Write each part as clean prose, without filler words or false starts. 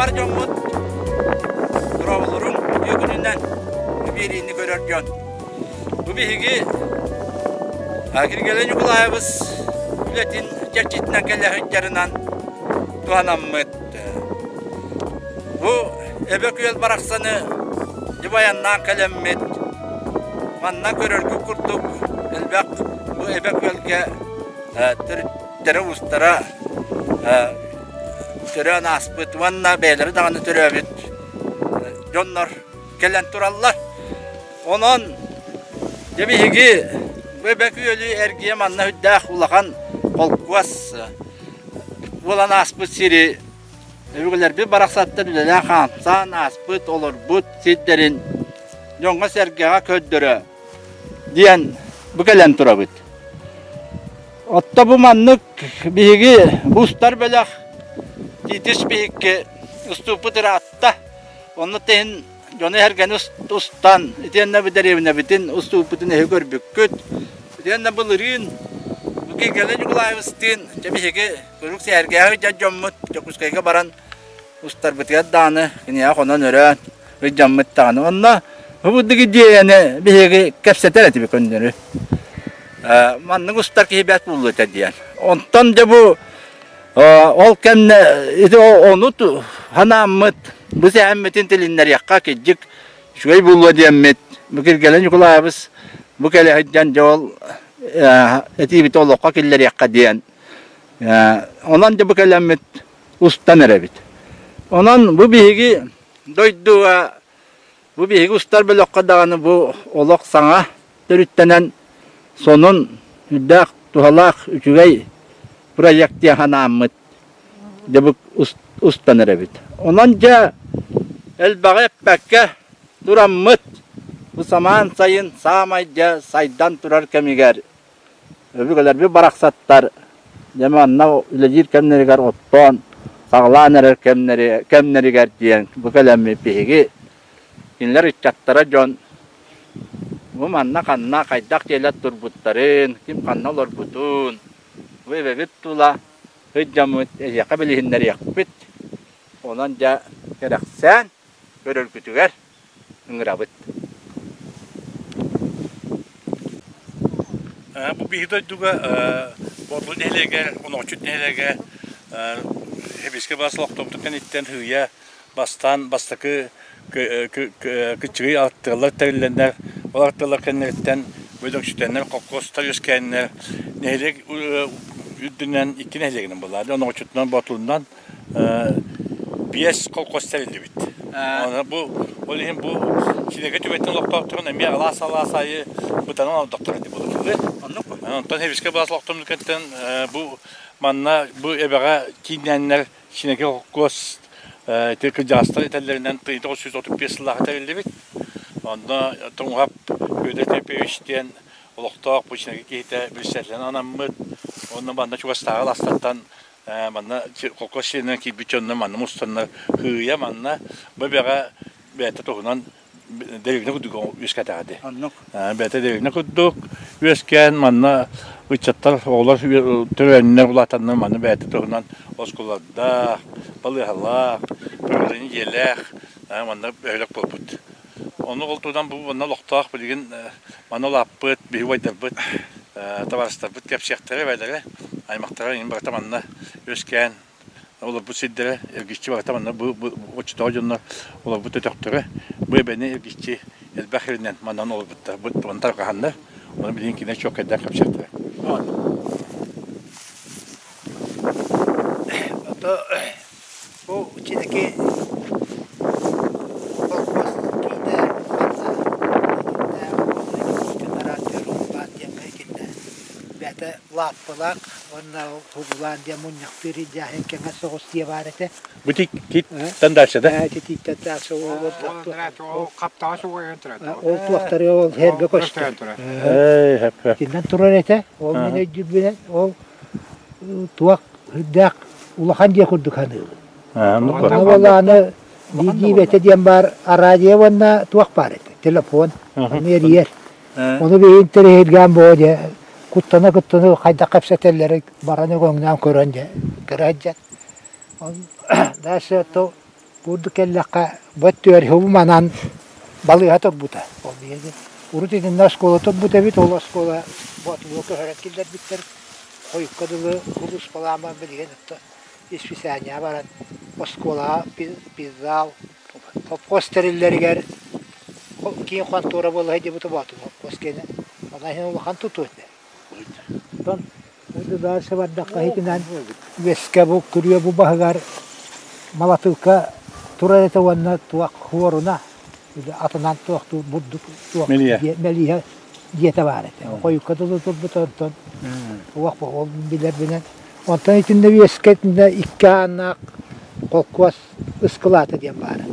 бар дьоммут дорооболоруҥ үтүө күнүнэн бу биэриини көрөр дьон. Бу биһиги Киргиэлэй Ньукулаайабыс үлэтин чэрчитинэн кэлэ сылдьарынан туһанаммыт. Бу Эбэ күөл барахсаны дьыбайаннаан кэлэммит манна көрөргүт курдук элбэх бу Эбэ күөлгэ төрүттэрэ-уустара төрөөн ааспыт уонна бэйэлэрэ даҕаны төрөөбүт дьоннор кэлэн тураллар. Онон дьэ биһиги бу Эбэ күөлү эргийэ манна үрдээх улахан холкуос буолан ааспыт сири өбүгэлэрбит барахсаттар үлэлээн хаамсаан ааспыт, олорбут сирдэрин дьоҥҥо-сэргэҕэ көрдөрө диэн бу кэлэн турабыт. Отто бу маннык биһиги бу устар бөлөх Титиш биһикки устууппут ыраатта. Онно тэһин дьону эһэргэни устан, итиэннэ бу дэриэбинэбитин устууппутун эһи көрбүккүт. Итиэннэ былырыын бу Киргиэлэй Ньукулаайабыстыын дьэ биһиги куруук сэһэргэһэ сылдьар дьоммут Дьокуускайга баран устарбытыгар даҕаны киниэхэ хонон өрөөн ыйдьаммыт даҕаны. Онно бу курдук идиэйэни биһиги кэпсэтэр этибит көннөрү. Маннык устар киһи бэрт буолуо этэ диэн. Онтон дьэ бу ол кэннэ ити ону санааммыт бу сэһэммитин тилиннэриэххэ кырдьык үчүгэй буолуо диэммит бу Киргиэлэй Ньукулаайабыс бу кэлэ сылдьан дьэ ол этиибити олоххо киллэриэххэ диэн онон дьэ бу кэлэммит устан эрэбит. Онон бу биһиги дойдуга, бу биһиги устар бөлөххө даҕаны бу олох саҥа төрүттэнэн сонун, үрдээх, туһалаах, үчүгэй проект диэн санааммыт дьэ бу устан эрэбит. Онон дьэ элбэҕи эппэккэ тураммыт бу самаан сайын саамай дьэ сайдан турар кэмигэр Өбүгэлэрбит барахсаттар дьэ манна үлэлиир кэмнэригэр оттоон, саҕалаан эрэр кэмнэригэр диэн бу кэлэммит биһиги кинилэр ыччаттара дьон бу манна ханна хайдах дьиэлэр турбуттарын, ким ханна олорбутун бу эбэбит тула сылдьаммыт эһиэхэ билиһиннэриэхпит. Онон дьэ кэрэхсээн көрөргүтүгэр ыҥырабыт. Бу биһи дойдуга Боотулуу нэһилиэгэр, Онооччут нэһилиэгэ Хэбиэскэ бас олохтообутун кэнниттэн сыыйа бастаан бастакы кыччыгый артыаллар тэриллэннэр, ол артыаллар кэннилэриттэн бөдөҥсүтэннэр, холкуостар үөскээннэр нэһилиэк үрдүнэн икки нэһилиэгинэн буолла. Онооччутунан, Боотулуунан биэс колхоз тэриллибит. Бу ол иһин бу Синэгэ түбэтин олохтоохторун эмиэ алаас-алаас аайы бытанан олордохтор ити былыргы. Онтон Хэбискэ былаас олохтоммут бу манна бу эбэҕэ кииннээннэр Синэгэ холкуос ити кырдьаҕастар этэллэринэн 1935 сыллааҕы тэриллибит. Онно Тоҥуһап Федор Тимофеевич диэн олохтоох бу Синэгэ киһитэ председателинэн анаммыт. Онно манна чугастааҕы алаастартан Манна холкуос сиринэн киирбит дьонно манна мустаннар һыыйа манна бу эбэҕэ бэйэтэ туһунан дэриэбинэ курдук үөскээтэҕэ дии. Оннук. Бэйэтэ дэриэбинэ курдук үөскээн манна ыччаттар оҕолор төрөөннөр улаатаннар манна бэйэтэ туһунан оскуолалардаах, балыыһалаах, правление дьиэлээх манна бөһүөлэк буолбут. Ону ол туһунан бу манна олохтоох билигин манна улааппыт, биһи убайдарбыт, табаарыстарбыт кэпсиэхтэрэ эбээлэрэ, аймахтара иҥин барыта манна үөскээн олорбут сирдэрэ, эргиччи барыта манна бу оччотооҕу дьоннор олорбут өтөхтөрө, бу эбэни эргиччи элбэх сиринэн манан олорбуттар, бу манна тарҕаһаннар, ону билигин кинилэр чуолкайдаан кэпсиэхтэрэ. Ото Бу Чинэки холкуос киинэ манна итиннээх уонна итинтэн араадьыйа Уйбаан диэҥҥэ итиннэ бэйэтэ лааппылаах уонна ол Һугулаан диэн мунньахтыыр илдьээһин кэҥэс соҕус дьиэ баар этэ. Бу тииттэн дальше да? Ити тииттэн дальше ол Ол хаптаҕас угайан турар. Ол туохтары ол эргэ көстөр. Итиннэн турар этэ. Ол мин өйдүүрбүнэн ол туох үрдээх улахан дьиэ курдук саныыбын. Онно буоллаҕына дии-диибэтэ диэн баар араадьыйа уонна туох баар этэ телефон ону эрийэр. Ону биһи интэриэһиргээн буо дьэ куттана-куттана хайдах кэпсэтэллэрин баран өҥөҥнөөн көрөн дьэ көрө сылдьан. Дальше то Курдук кэллэххэ, бу өттүгэр манан балыыһа турбута. Ол биһиги урут итиннэ оскуола турбут эбит, ол оскуола Боотулуга көһөрөн киллэрбиттэр. Хойукка дылы сулууспалаан баран билигин отто исписээнньэҕэ баран оскуолаҕа пиззал, хопхуос тэриллэригэр киин хонтуора буола сылдьыбыта Боотулуу хопхуос киэнэ. Онон иһин улахан тутуу этэ. Оттон дальше бардахха иһитинэн үөскэ бу күрүө бу баһыгар малатыылка турар этэ уонна туох хуоруна атынан туохтуур бурдук туох мэлиһэ дьиэтэ баар этэ. Хойукка дылы турбут онтон уох ол билэрбинэн онтон итиннэ үөскэ итиннэ икки ааннаах холкуос ыскылаата диэн баара.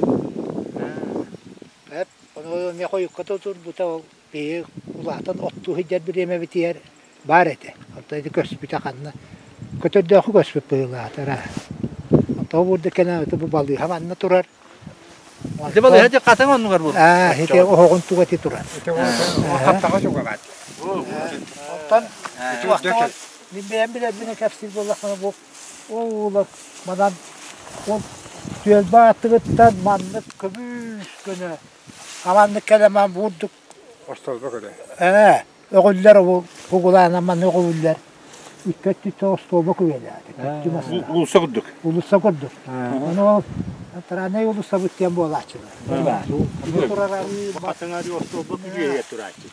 Ону эмиэ хойукка турбута ол биһиги улаатан оттуу сылдьар бириэмэбитигэр баар этэ. Онтон ити көспүтэ ханна көтөрдөөххө көспүт быһыылаатар. Онтон бурда кэлэн бу балыыһа манна турар. Ити балыыһа дьэ хатыҥ оннугар буолар. Аа, ити оһоҕун туга ити турар. Ити хаптаҕа чугаһаат. Оттон мин бэйэм билэрбинэн кэпсиир буоллахпына бу ол манан ол түөлбэ аттыгыттан маннык көбүүс көнө Аманнык кэлэмэн буурдук Остуолба көрө. Ээ, өҕүллэр ол бугулаанан манна өҕүллэр. Икки өттүттэн остуолба күрүөлээтэ. Икки маска. Улусса курдук. Улусса курдук. Ону ол Таранай улуссабыт диэн буолааччылар. Хатыҥари остуолба күрүөйэ турааччы.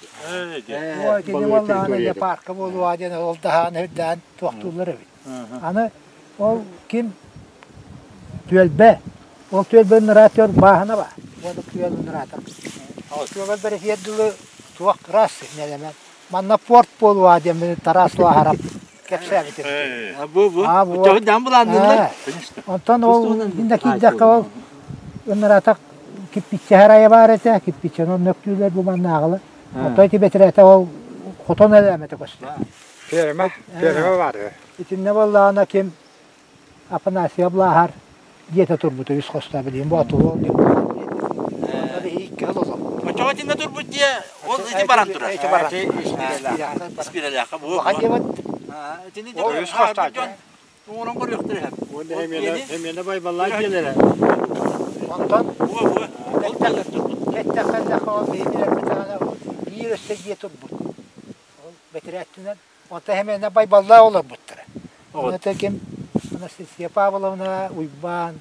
Ой, кини буоллаҕына дьэ парка буолуо диэн ол даһаан үрдээн туохтууллар эбит. Аны ол ким түөлбэ Ол түөлбэ ынраатыгар бааһына баар. Уонна күөл ынраатар. Күөгэл бэрэсиэр дылы туох кыраас нэлэмэн. Манна порт буолуо диэн Тарас Лаһарап кэпсээбитим. Бу бу. Оччоҕу булааннылар. Онтон ол иннэ киирдэххэ ол ынраатах кирпиччэ харайа баар этэ. Кирпиччэни онно өктүүлэр бу маннааҕылар. Оттон ити бэтирээтэ ол хотон элээмэтэ көстөр. Ферма, ферма баар. Итиннэ буоллаҕына ким Афанасий Аблааһар дьиэтэ турбута үс хостоох билигин Боотулуу диэн икки сыл олорбут. Оччоҕо итиннэ турбут дьиэ ол ити баран турар. Ити баран. Испиирэлээххэ бу. Улахан дьиэбит. Итини үс хостоох дьон оҥорон көрүөхтэрэ эһэм. Эмиэнэ байбаллаах дьиэлэрэ. Онтон кэттэххэ ол биһиги биир өссө дьиэ турбут. Ол бэтэрээттинэн Онто эмиэ Байбаллаах олорбуттара. Онно ким Анастасия Павловна, Уйбаан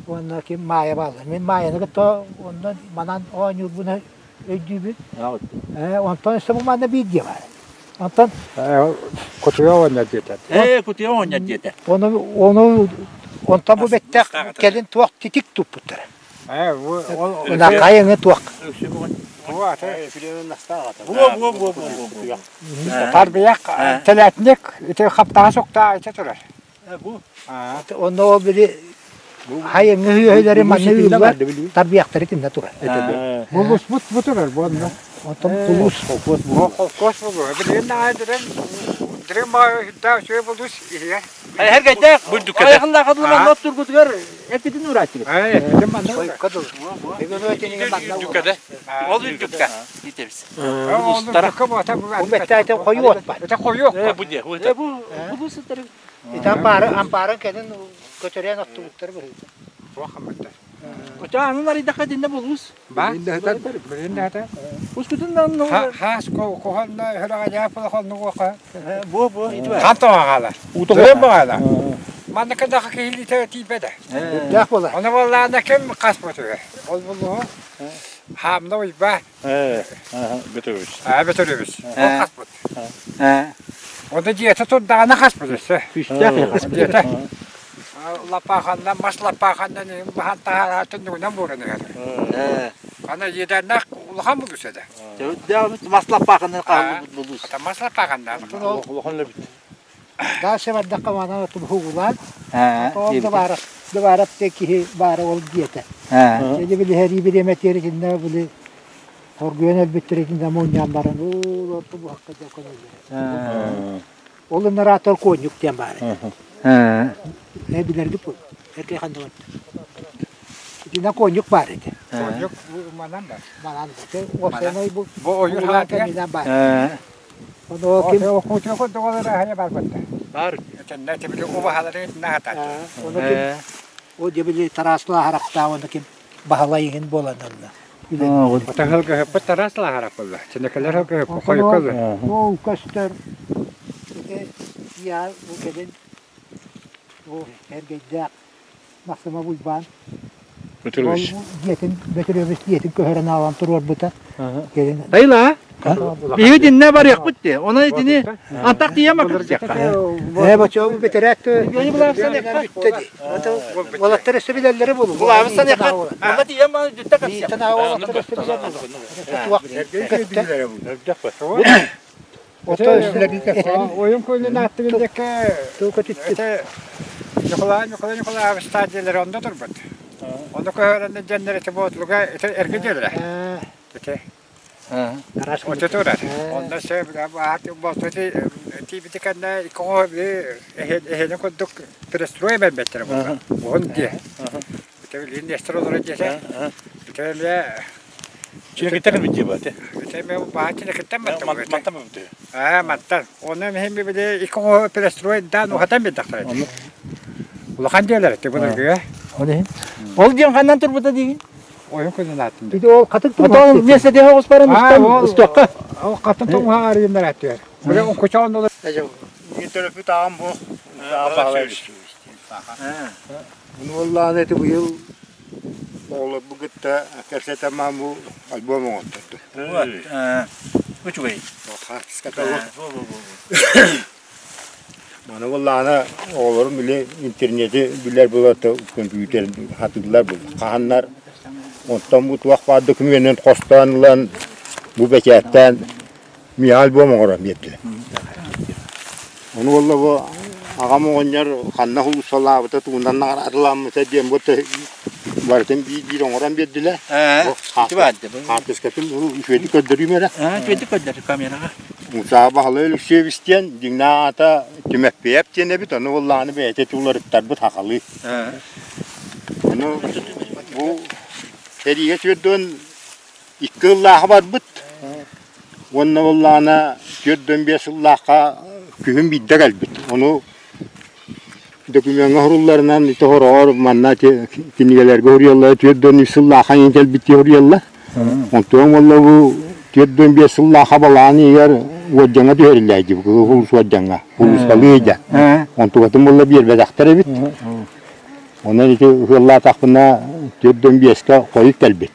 уонна ким Маайа бааллар. Мин Маайаны кытта онно манан оонньуурбун өйдүүбүн. Онтон өссө бу манна биир дьиэ баар. Онтон Кутуйа оонньор диэтэ. Ээ, кутуйа оонньор диэтэ. Ону ону онтон бу бэттэх кэлин туох титик туппуттара. Ээ, бу ол Хайыҥы туох. Бу аты Бу бу бу бу бу. Тарбыйах тэлээтинник ити хаптаҕа суктаа ити турар. Бу. Онно ол били хайыҥы үөһүлэри манна ыыллар тарбыйахтары итиннэ турар. Булуспут бу турар бу онно. Оттон кулус. Холкуос булу. Билигин наҕай дырым дырым баҕа үчүгэй булус иһиэ. Эргэйдээх айахыннаах адылыман от тургутугар эппитин урааччыгыт. Эппитин манна Үрдүккэ Ол үрдүккэ дитэбис. Бу бэттээйтэн хойуу от бар. Это хойуу. Бу дьэ. Бу бу сытар. Ити ампаары ампаарын кэлин көтөрөн оттубуттар быһыыта. Туох хаммыттар. Очо анын арыйдахха динне булуус. Ба? Билин Ускутун да Хаас кохонна хөрөҕө полохоннугуоха. Бу бу ити бар. Ханта оҕаала. Утугура баҕаала. Манна кыдаха киһилиитэ тиийбэтэ. Үрдээх буолар. Ону буоллаана ким хас ботуга. Ол булуһу хаамна уйба. Бөтөрүбүс. Аа бөтөрүбүс. Ол хаспыт. Онно дьиэтэ турдаҕына хаспыт өссө. Күүстээх Дьиэтэ. Лаппааханна мас лаппааханна баһан таһаараа түннүгүнэн бууран иһэр. Аны иэдээннээх улахан булус этэ. Мас лаппааханна хаалбыт булус. Мас лаппааханна. Улахан лэбит. Дальше бардахха манан тубуһугулаан ол да баара да киһи баара ол диэтэ. Дьэ били һэрии бириэмэ тиэритиннэ били хоргуйан өлбүттэр итиннэ мунньан баран уу орто буһакка дьэ көнөллөр. Ол ынараатар куонньук диэн баар этэ. Э билэргит бу. Эркэй ханна барда. Итиннэ куонньук баар этэ. Куонньук манан бар. Манан бар. Уопсайынан бу Бу ойуур хаатыгар. баар. Ону ким Кутуйа курдук олорор аһайа бар батта. Бар. Итиннэ тибили убаһалары итиннэ хатааччы. Ону ким Ол дьэ били Тараас Лааһарахтаах уонна ким Баһылай иһин буолан ылла. Отон һылгыһыппыт Тараас Лааһарах буолла. Чинэкэлэр һылгыһыппыт хойукка ылла. Ол көстөр ити я бу кэлин бу эргэйдээх Махсыма Уйбаан Бөтүрүөбүс. Дьиэтин Бөтүрүөбүс дьиэтин көһөрөн аалан туруорбута. Кэлин Тайла, биһиги динне барыахпыт де. Онон итини антах тиийэн бакырдыахха. Ээ бочуо бу бэтэрээт бүттэ ди. Уолаттар өссө билэллэрэ буолуо. Булаабын саныахха. Онно тиийэн баны дүттэ капсыах. Уолаттар өссө билэллэрэ буолуо. Ойун көлүн ааттыгын диэки Ньукулай Ньукулай Ньукулаевичтаах дьиэлэрэ онно турбут. Ону көһөрөннөр дьэннэр ити Боотулуга ити эргэ дьиэлэрэ. Ити. Оччо турар. Онно сөп Боотулу тиийбити кэннэ икки оҕо эһэни курдук перестрой бэрбэттэрэ буолла. Уһун дьиэ. Ити билигин Нестор олорор дьиэтэ. Ити эмиэ Чинэкиттэн кэлбит дии баате. Ити эмиэ баһа Чинэкиттэн баттым. Мантан бабыты. Аа, мантан. Оны миһин били икки оҕо перестройдаан ухатан биэрдэхтэрэ. Улахан дьиэлэр ити былыргыга. Ол диэн ханнан турбута диигин? Ойун күнүн ааттым. Ити ол хатын Отон миэстэтиһэ оҕус баран устан устуохха. Ол хатын тоҥуһа арыйыннар аттыгар. Били оҥкучаҕын олор. Мин төрөппүт аҕам бу. Bunu vallahi eti быйыл оҕолорбу кытта кэпсэтэн бу альбом оҥоттордум. Үчүгэй. Хаартыската Маны буоллаҕына оҕолорум били интернети билэр буолла компьютер хатыыллар буолла. Хаһаннар онтон бу туох баар докумуонун хостоон ылан бу бэчээттээн миэхэ альбом оҥорон биэрдилэр. Ону буолла бу аҕам оҕонньор ханна уулуссалаабыта тугунан наҕараадаламмыта диэн бу барытын биир-биир оҥорон биэрдилэр. Хаартыскатын үчүгэйдик көрдөрүүм эрэ. Үчүгэйдик көрдөр камераҕа. Мусаа Баһылай Алексеевич диэн дьиҥнээх аата Түмэппийэп диэн эбит, ону буоллаҕына бэйэтэ уларыттарбыт хахалыы. Ону бу сэриигэ 42 сыллааҕы барбыт уонна буоллаҕына 45 сыллаахха күһүн биирдэ кэлбит. Ону докумуоҥҥа сурулларынан ити хороҕор манна кинигэлэргэ суруйаллара 43 сыллаахха иһин кэлбит дии суруйаллар. Онтон уонна бу 45 сыллаахха балаан иһигэр уордьаҥҥа түһэриллээччи улуус уордьаҥҥа улууспалыы ыйда. Онтукатын буолла биэрбэтэхтэр эбит. Онон ити ыһыаллаатахпына 45-кэ хойут кэлбит.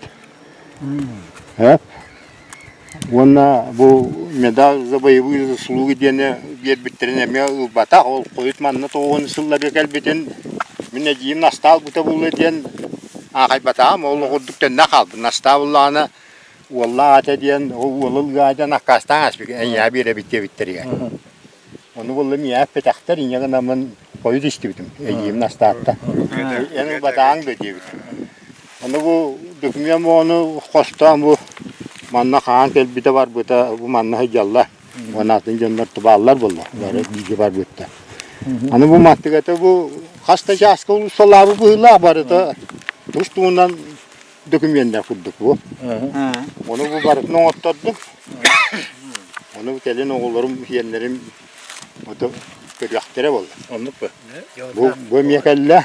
Уонна бу медаль за боевые заслуги диэни биэрбиттэрин эмиэ ылбатах. Ол хойут манна 90 сылларга кэлбитин мин эдьиийим Настаал бута буолуо диэн аахайбатаҕым. Ол курдук төннө хаалбыт. Настаа буллаҕына уоллаах этэ диэн ол уолу ылыа диэн аккаастаан ааспыт. Эйиэхэ биэрэбит диэбиттэригэр. Ону булла миэхэ эппэтэхтэр, инньэ гынаммын хойут истибитим. Эдьиийим Настаатта. Эн ылбатааҥ да диэбит. Ону бу документ ону хостоон бу манна хаан кэлбитэ барбыта бу манна сылдьаллар. Уонна атын дьоннор тубааллар буолла. Бары бииргэ барбыттар. Аны бу маттыгата бу хас да чааска уулуссалаабы быһыылаах барыта тус туһунан документар курдук бу. Ону бу барытын оҥоттордум. Ону кэлин оҕолорум, сиэннэрим ото көрүөхтэрэ буолла. Оннук бу. Бу бу эмиэ кэллэ.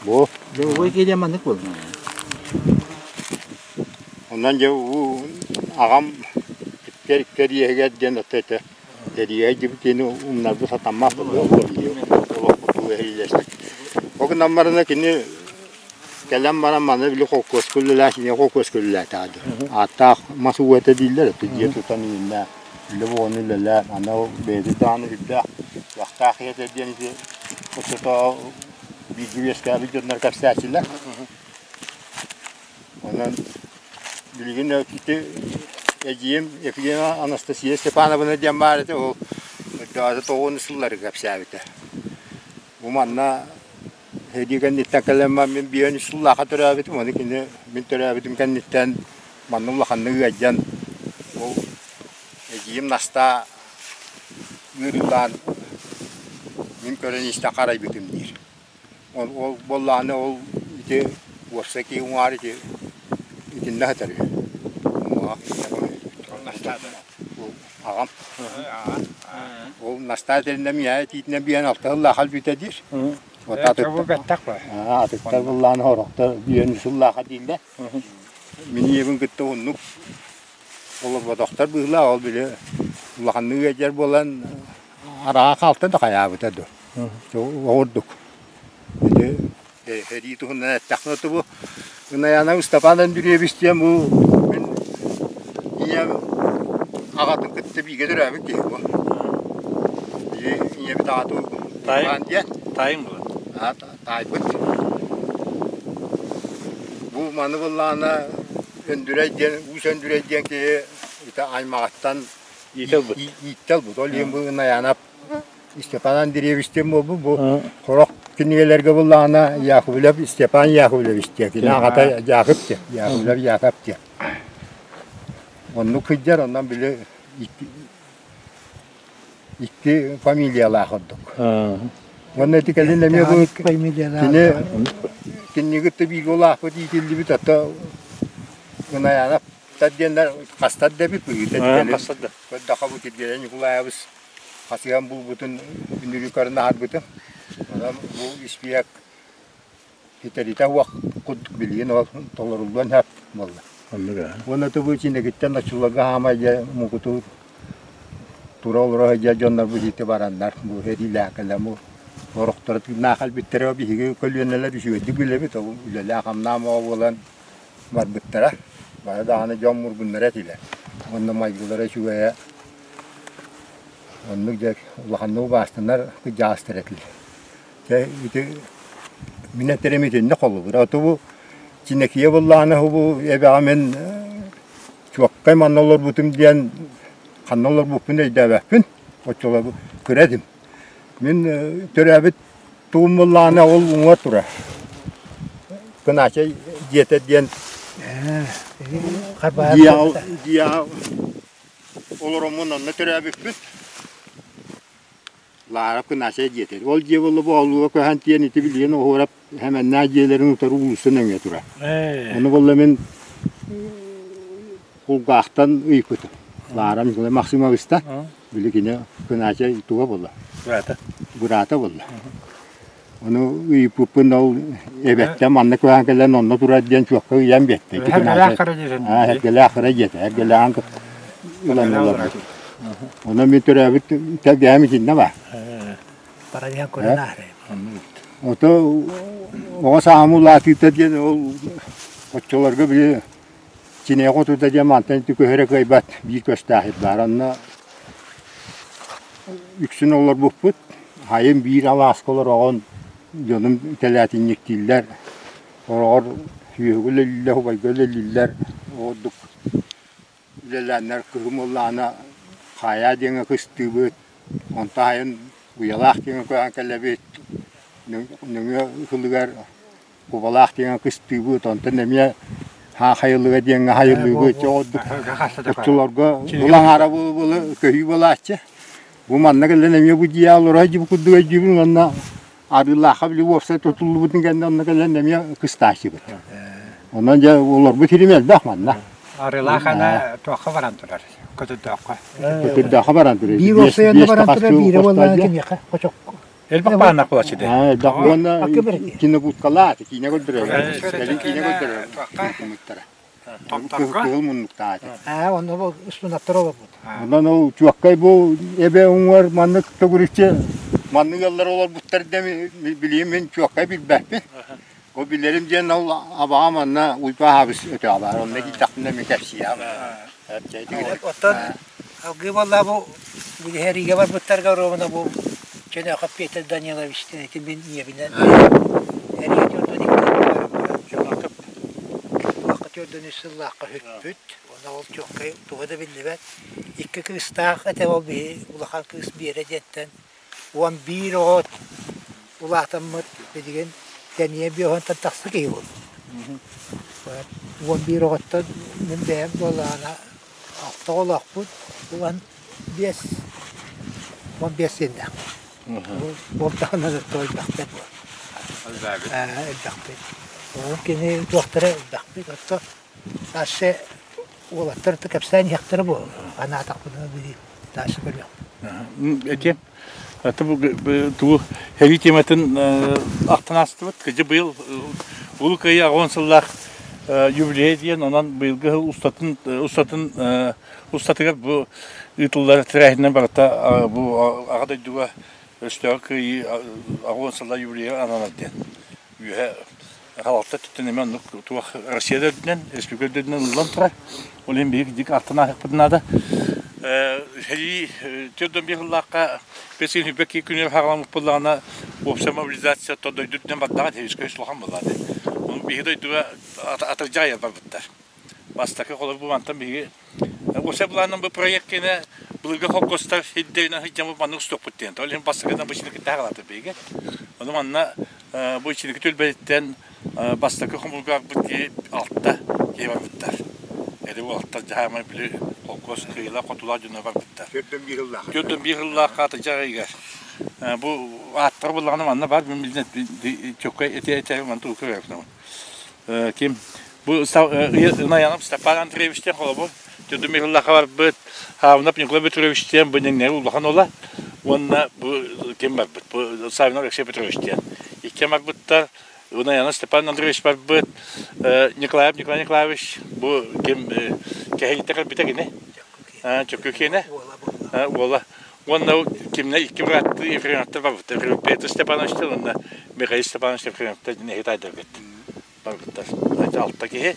Бу. Бу киирэ маннык буолла. Онон дьэ бу аҕам иккэр кэриэһигэр диэн ото этэ. Кэриэһэ дьибитини умнарбы сатаммат олохпутугар эһиилэстик. Ол гынан барана кини Кэлэн баран маны били холкуоска үлэлээх, ийэ холкуоска үлэлээтэҕэ дии. Ааттаах мас уу этэ дииллэр, это дьиэ тутан иҥиннэ, үлэ буолан үлэлээн, аны ол бэйэтэ даҕаны үрдээх, кыахтаах ийэтэ диэн ити оччотооҕу бииргэ үөскээбит дьоннор кэпсээччилэр. Онон билигин ити эдьиийим Ефимова Анастасия Степановна диэн баар этэ, ол өйдөөтө тоҕуон сыллары кэпсээбитэ. Бу манна Сэрии кэнниттэн кэлэн мин биэн үс сыллаахха төрөөбүтүм, ону кини мин төрөөбүтүм кэнниттэн манна улаханнык ыалдьан ол эдьиийим Настаа ыарыылаан мин көрөн истэн харайбытым диир. Ол ол буоллаҕына ол ити уопсай киһи уҥаар ити итиннэ сытар үһү. Уҥуоҕа Аҕам. Ол Настаа этэринэн миэхэ этиитинэн биэн алта сыллаах өлбүтэ диир. Атыттар быллаан хорохтор биэн сыллааха дииллэр. Мин ийэбин кытта оннук олорботохтор быһыылаах ол били улаханнык ыалдьар буолан араҕа хаалта да хайаабыта дуо. Оҕурдук. Ити сэрии туһунан эттэхпинэ бу Ынаяна Ыстапаан Андреевич диэн бу мин ийэм аҕатын кытта бииргэ төрөөбүт киһи бу. Ийэбит аҕата Уйбаан диэн. Таайым буолар. Таайбыт. Бу маны буллаҕына Өндүрэй диэн, Уус Өндүрэй диэн киһи ити аймаҕыттан иитэ ылбыт. Ииттэ ылбыт. Ол иһин бу Ынаяна Степан Андреевич диэн буолбут. Бу сорох кинигэлэргэ буллаҕына Яковлев Степан Яковлевич диэн. Кини аҕата Яков диэн. Яковлев Яков диэн. Оннук сылдьар, онон били икки фамилиялаах ордук. Уонна ити кэлин эмиэ бу кини кинини кытта бииргэ улааппыт иитиллибит ата Ынаяна диэннэр хастар да эбит быһыыта кэлин көрдөххө бу Киргиэлэй Ньукулаайабыс хасыһан булбутун үнүрүү көрөн аһарбытым. Онон бу испиэк ситэритэ уох курдук билигин ол толоруллуон сөп буолла. Уонна тубу чинэгиттэн оччолорго хаамай дьэ мукуту тура олоро сылдьар дьоннор бу ити бараннар бу сэриилээх бу сорохторо тыыннаах кэлбиттэрэ биһиги көлүөнэлэр үчүгэйдик билэбит ол үлэлээх-хамнаах оҕо буолан барбыттара. Бары даҕаны дьон мургуннара этилэр. Уонна майгылара үчүгэйэ оннук дьэ улаханнык убаастанар кырдьаҕастар этилэр. Дьэ ити мин этэрим итиннэ холобура. Ото бу Чинэкийэ буоллаҕына бу эбэҕэ мин чуоккай манна олорбутум диэн ханна олорбуппун өйдөөбөппүн. Оччолорго кыра этим. Мин төрөөбүт Тугум буоллаҕына ол уҥа турар. Кынаачай дьиэтэ диэн дьиэҕэ олороммун онно төрөөбүппүт. Лаарап Кынаачай дьиэтэ. Ол дьиэ буолла Боолууга көһөн тиийэн ити билигин Оһуорап Хэмэннээх дьиэлэрин утары уулусса нөҥүө турар. Ону буолла мин кулгаахтан ыйпытым. Лаарам Николай Максимовичтан. Били кини Кынаачай туга буолла? Быраата. Быраата буолла. Ону ыйыппыппын ол эбэттэн манна көһөн кэлэн онно турар диэн чуокка ыйан биэртэ. Эргэлээх хара дьиэтин. Эргэлээх хара дьиэтэ. Эргэлээҕин ылан олорбут. Онон мин төрөөбүт тэлгэһэм итиннэ баар. Баран көрөн ааһар. Ото оҕо сааһым улаатыыта диэн ол оччолорго били Киниэхэ отута диэн мантан ити көһөрө кыайбат биир көстөөх сир баар. Онно үксүн олорбуппут. Хайым биир алааска олороҕун дьонум тэлээтинньиктииллэр. Сороҕор сүөһүгэ үлэлииллэр, убайга үлэлииллэр. Ордук үлэлээннэр кыһын буоллаҕына хаайаа диэҥҥэ кыстыыбыт. Онтон сайын Уйалаах диэҥҥэ көһөн кэлэбит. Нөҥүө сылыгар Кубалаах диэҥҥэ кыстыыбыт, онтон эмиэ хаахайылыга диэҥҥэ хайылыыбыт. Оччолорго улаҥаара буола көһүү буолааччы. Бу манна кэлэн эмиэ бу дьиэ олорор дьиэ курдук өйдүүбүн уонна Арыылаахха били уопсай тутуллубутун кэннэ онно кэлэн эмиэ кыстааччыбыт. Онон дьэ олорбут сирим элбэх манна. Арыылаах ана туохха баран турар? Көтөрдөөххө. Көтөрдөөххө баран турар. Биир уопсай онно баран турар, биирэ буоллаҕына кимиэхэ? Хочокко. Элбэх бааннах буолааччы дии. Элбэх уонна кинобудкалаах киинэ көрдөрөр. Кэлин киинэ көрдөрөр. Кыһыл муннуктаах этэ. Аа, онно бу устунаттар олорбут. Онон ол чуоккай бу эбэ уҥуор маннык төгүрүччү маннык ыаллар олорбуттар да билигин мин чуоккай билбэппин. Ол билэрим диэн ол абаҕам онно Уйбаа аһабыс өтөҕө баар. Онно киирдэхпинэ мин кэпсиэҕим. Оттон Алгыы буолла бу билиһэриигэ барбыттарга оруобуна бу Чөнөөхөп Петр Данилович диэн ити мин ийэбинэн эригэ төрдөн икки туохха төрдөн үс сыллаахха сүппүт. Уонна ол чуоккай туга да биллибэт. Икки кыыстаах этэ ол биһи улахан кыыс Биэрэ диэнтэн 11 оҕо улаатаммыт билигин тэнийэ биэһонтон тахса киһи буолбут. 11 оҕоттон мин бэйэм буоллаҕына Алта оҕолоохпут, 15, 15 сиэннээхпит. Ол таһынан өттө элбэхтэр буол. Элбэхпит. Ол кини туохтара элбэхпит. Отто дальше уолаттар кэпсээн иһэхтэрэ буол. Анаатахпына били дальше көрүөхпүт. Эти. Тугу сэрии тематын ахтан аастыбыт. Кыдьы быйыл Улуу Кыайыы 80 сыллаах юбилей диэн, онон быйылгы сыл устатын устатын устатыгар бу ыытыллар тэрээһиннэр барыта бу Аҕа дойдуга өстөөҕү кыайыы 80 сыллаах юбилейа ананар диэн үөһэ Халалта өттүттэн эмиэ оннук туох Россия да үрдүнэн, республика үрдүнэн ылыллан турар. Ол иһин биһиги дик артан ааһыахпытын наада. Сэрии 45 сыллаахха бэс сүүрбэ күнүгэр хаҕаламмыт буоллаҕына, уопсай мобилизация дойду үрдүнэн бардаҕа тэбискэ улахан буоллаҕа. Ону биһиги дойдуга атырдьах айар барбыттар. Бастакы холобур бу мантан биһиги Уопсай былаанынан бу проект киэнэ былыргы холкуостар сирдэринэн сылдьаммыт маннык устуохпут диэн. Ол иһин бастакынан бу ичини кытта хаалаата биһиги. Ону манна бу ичиники түөлбэтиттэн бастакы хомуурга барбыт киһи алта киһи барбыттар. Эри бу алта дьаһаамай били холкуос кыайыылаах-хотуулаах дьоно барбыттар. 41 сыллаах. 41 сыллаах атырдьах ыйыгар. Бу ааттара буоллаҕына манна баар мин билинэ чөккөй эти этэ манту көрөбүн. Ким бу Ынаянов Степан Андреевич диэн холобур Түдүм Михайлаха барбыт Хаавнап Николай Петрович диэн бу ньэҥнэри улахан уола уонна бу ким барбыт бу Савинов Алексей Петрович диэн икки барбыттар Ынаянов Степан Андреевич барбыт Николаев Николай Николаевич бу ким кэһиҥтэ кэлбитэ кини Чөккү киэнэ уола Уонна кимнэ икки бырааттыы Ефремовтар барбыттар. Петр Степанович уонна Михаил Степанович Ефремовтар эһи таайдарбыт барбыттар. Алта киһи.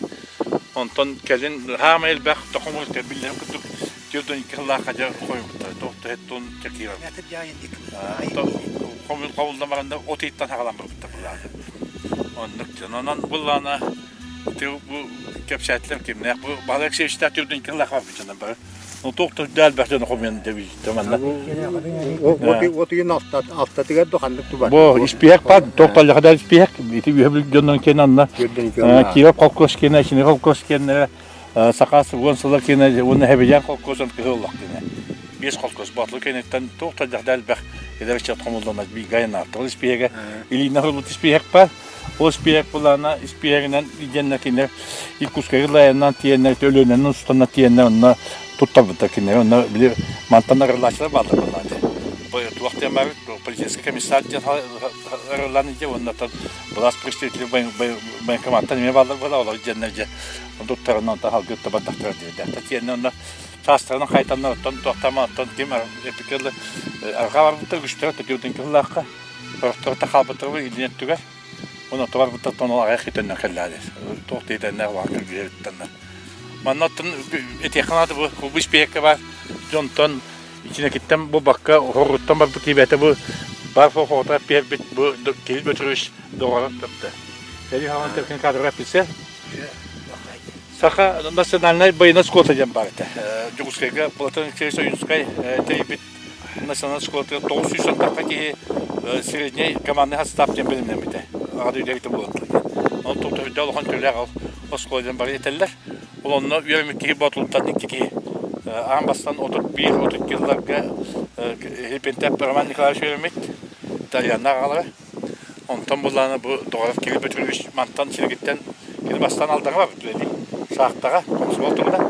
Онтон кэлин хаама элбэх тохомур биллэрин курдук 42 сыллаах хадьа хойбуттар. Тоохто һеттон чакира. Хомуллан баранда от ыйыттан хагалан барбыттар булааны. Оннук онон буллаана бу кэпсээтилэр кимнээх бу Баһылай Алексеевичтаах 42 сыллаах барбыт бары. Ну туох да элбэх дьону хомуйан дэбииттэ манна. Отуйун алтатыгар да ханнык тубар. Бу испиэк бар, туох таллаха да испиэк. Ити үһэ бил дьоннон киэн анна. Киев холкуос киэнэ, Чини холкуос киэннэрэ, Сакаас уон сыла киэнэ, уонна Хэбидьян холкуосын кыһыл олох киэнэ. Биэс холкуос Батлы киэниттэн туох да элбэх эдэр ыччат хомулланар бииргэ айаннаахтар. Испиэгэ илиинэ хылбыт испиэк бар. Ол испиэк булаана испиэгинэн диэннэр кинилэр Иркутскайга лайаннаан тиэннэр Өлүөнэнэн устана тиэннэр онно туттарбыттар кинилэр онно били мантан арыллааччылар бааллар буоллаҕа туох диэн баар полицейский комиссар диэн арыллан дьэ уонна былаас представители военкоматтан эмиэ бааллар буолла олор диэннэр дьэ туттарынан онтон халгы бардахтара диэбиттэр тиэннэ онно саастарынан хайтаннар оттон туохтаама оттон ким эпикелы арҕаа барбыттар үгүстэрэ төтүөтүн кыллаахха Сорохторо хаалбыттара илин өттүгэр. Онон барбыттартан ол аҕыйах киһитэннэр кэллэҕэ. Туох диэтэннээх улахан кыргыһыыттаннар. Манна оттон этиэххэ наада бу бу испиэккэ баар дьонтон ичинэкиттэн буолбакка хоруттан барбыт киһи бу бар хоҕото биэрбит бу Кирилл Петрович доҕоро тапта. Эри хаалан теркен кадрга писе. Саха национальнай байына школата диэн баар этэ. Дьокуускайга Платон Алексеевич Ойуунскай тэрийбит национальнай школатыгар 900 тахха киһи средний командный состав диэн бэлэмнэммитэ. Аҕа дойду буолан Ол туохта улахан төлөөх ол оскуола диэн бары этэллэр. Ол онно үөрэммит киһи Боотулуттан икки киһи аан бастаан 31-32 сылларга Хипентеп Роман Николаевич үөрэммит Итальянна аҕалара. Онтон буллаана бу Доҕоров Кирилл Петрович мантан силигиттэн кини бастаан Алдаҥа барбыт үлэлии. Шахтаҕа, комсомол туһунан.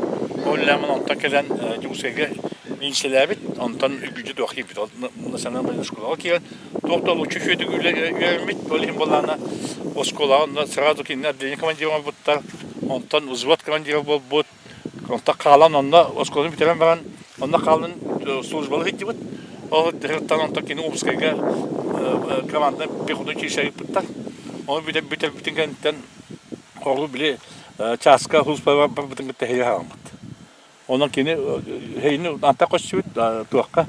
Ол үлэлээн онтон кэлэн Дьокуускайга милициялээбит, онтон үгүдьү туох киирбит. Ол национальнай школаҕа киирэн туох да олуччу үчүгэйдик үөрэммит. Ол иһин буоллаана оскуолаҕа онно сразу кинини отделение командира оҥорбуттар. Онтон взвод командира буолбут. Онтон хаалан онно оскуоланы бүтэрэн баран онно хаалан службалыы сылдьыбыт. Ол сылтан онтон кини Омскайга команда пехотун чыыча ыыппыттар. Ону бүтэрбитин кэнниттэн хоҕу били чааска служба барбытын кытта эһиги хаалбыт. Онон кини эһигини антах көстүбүт туохха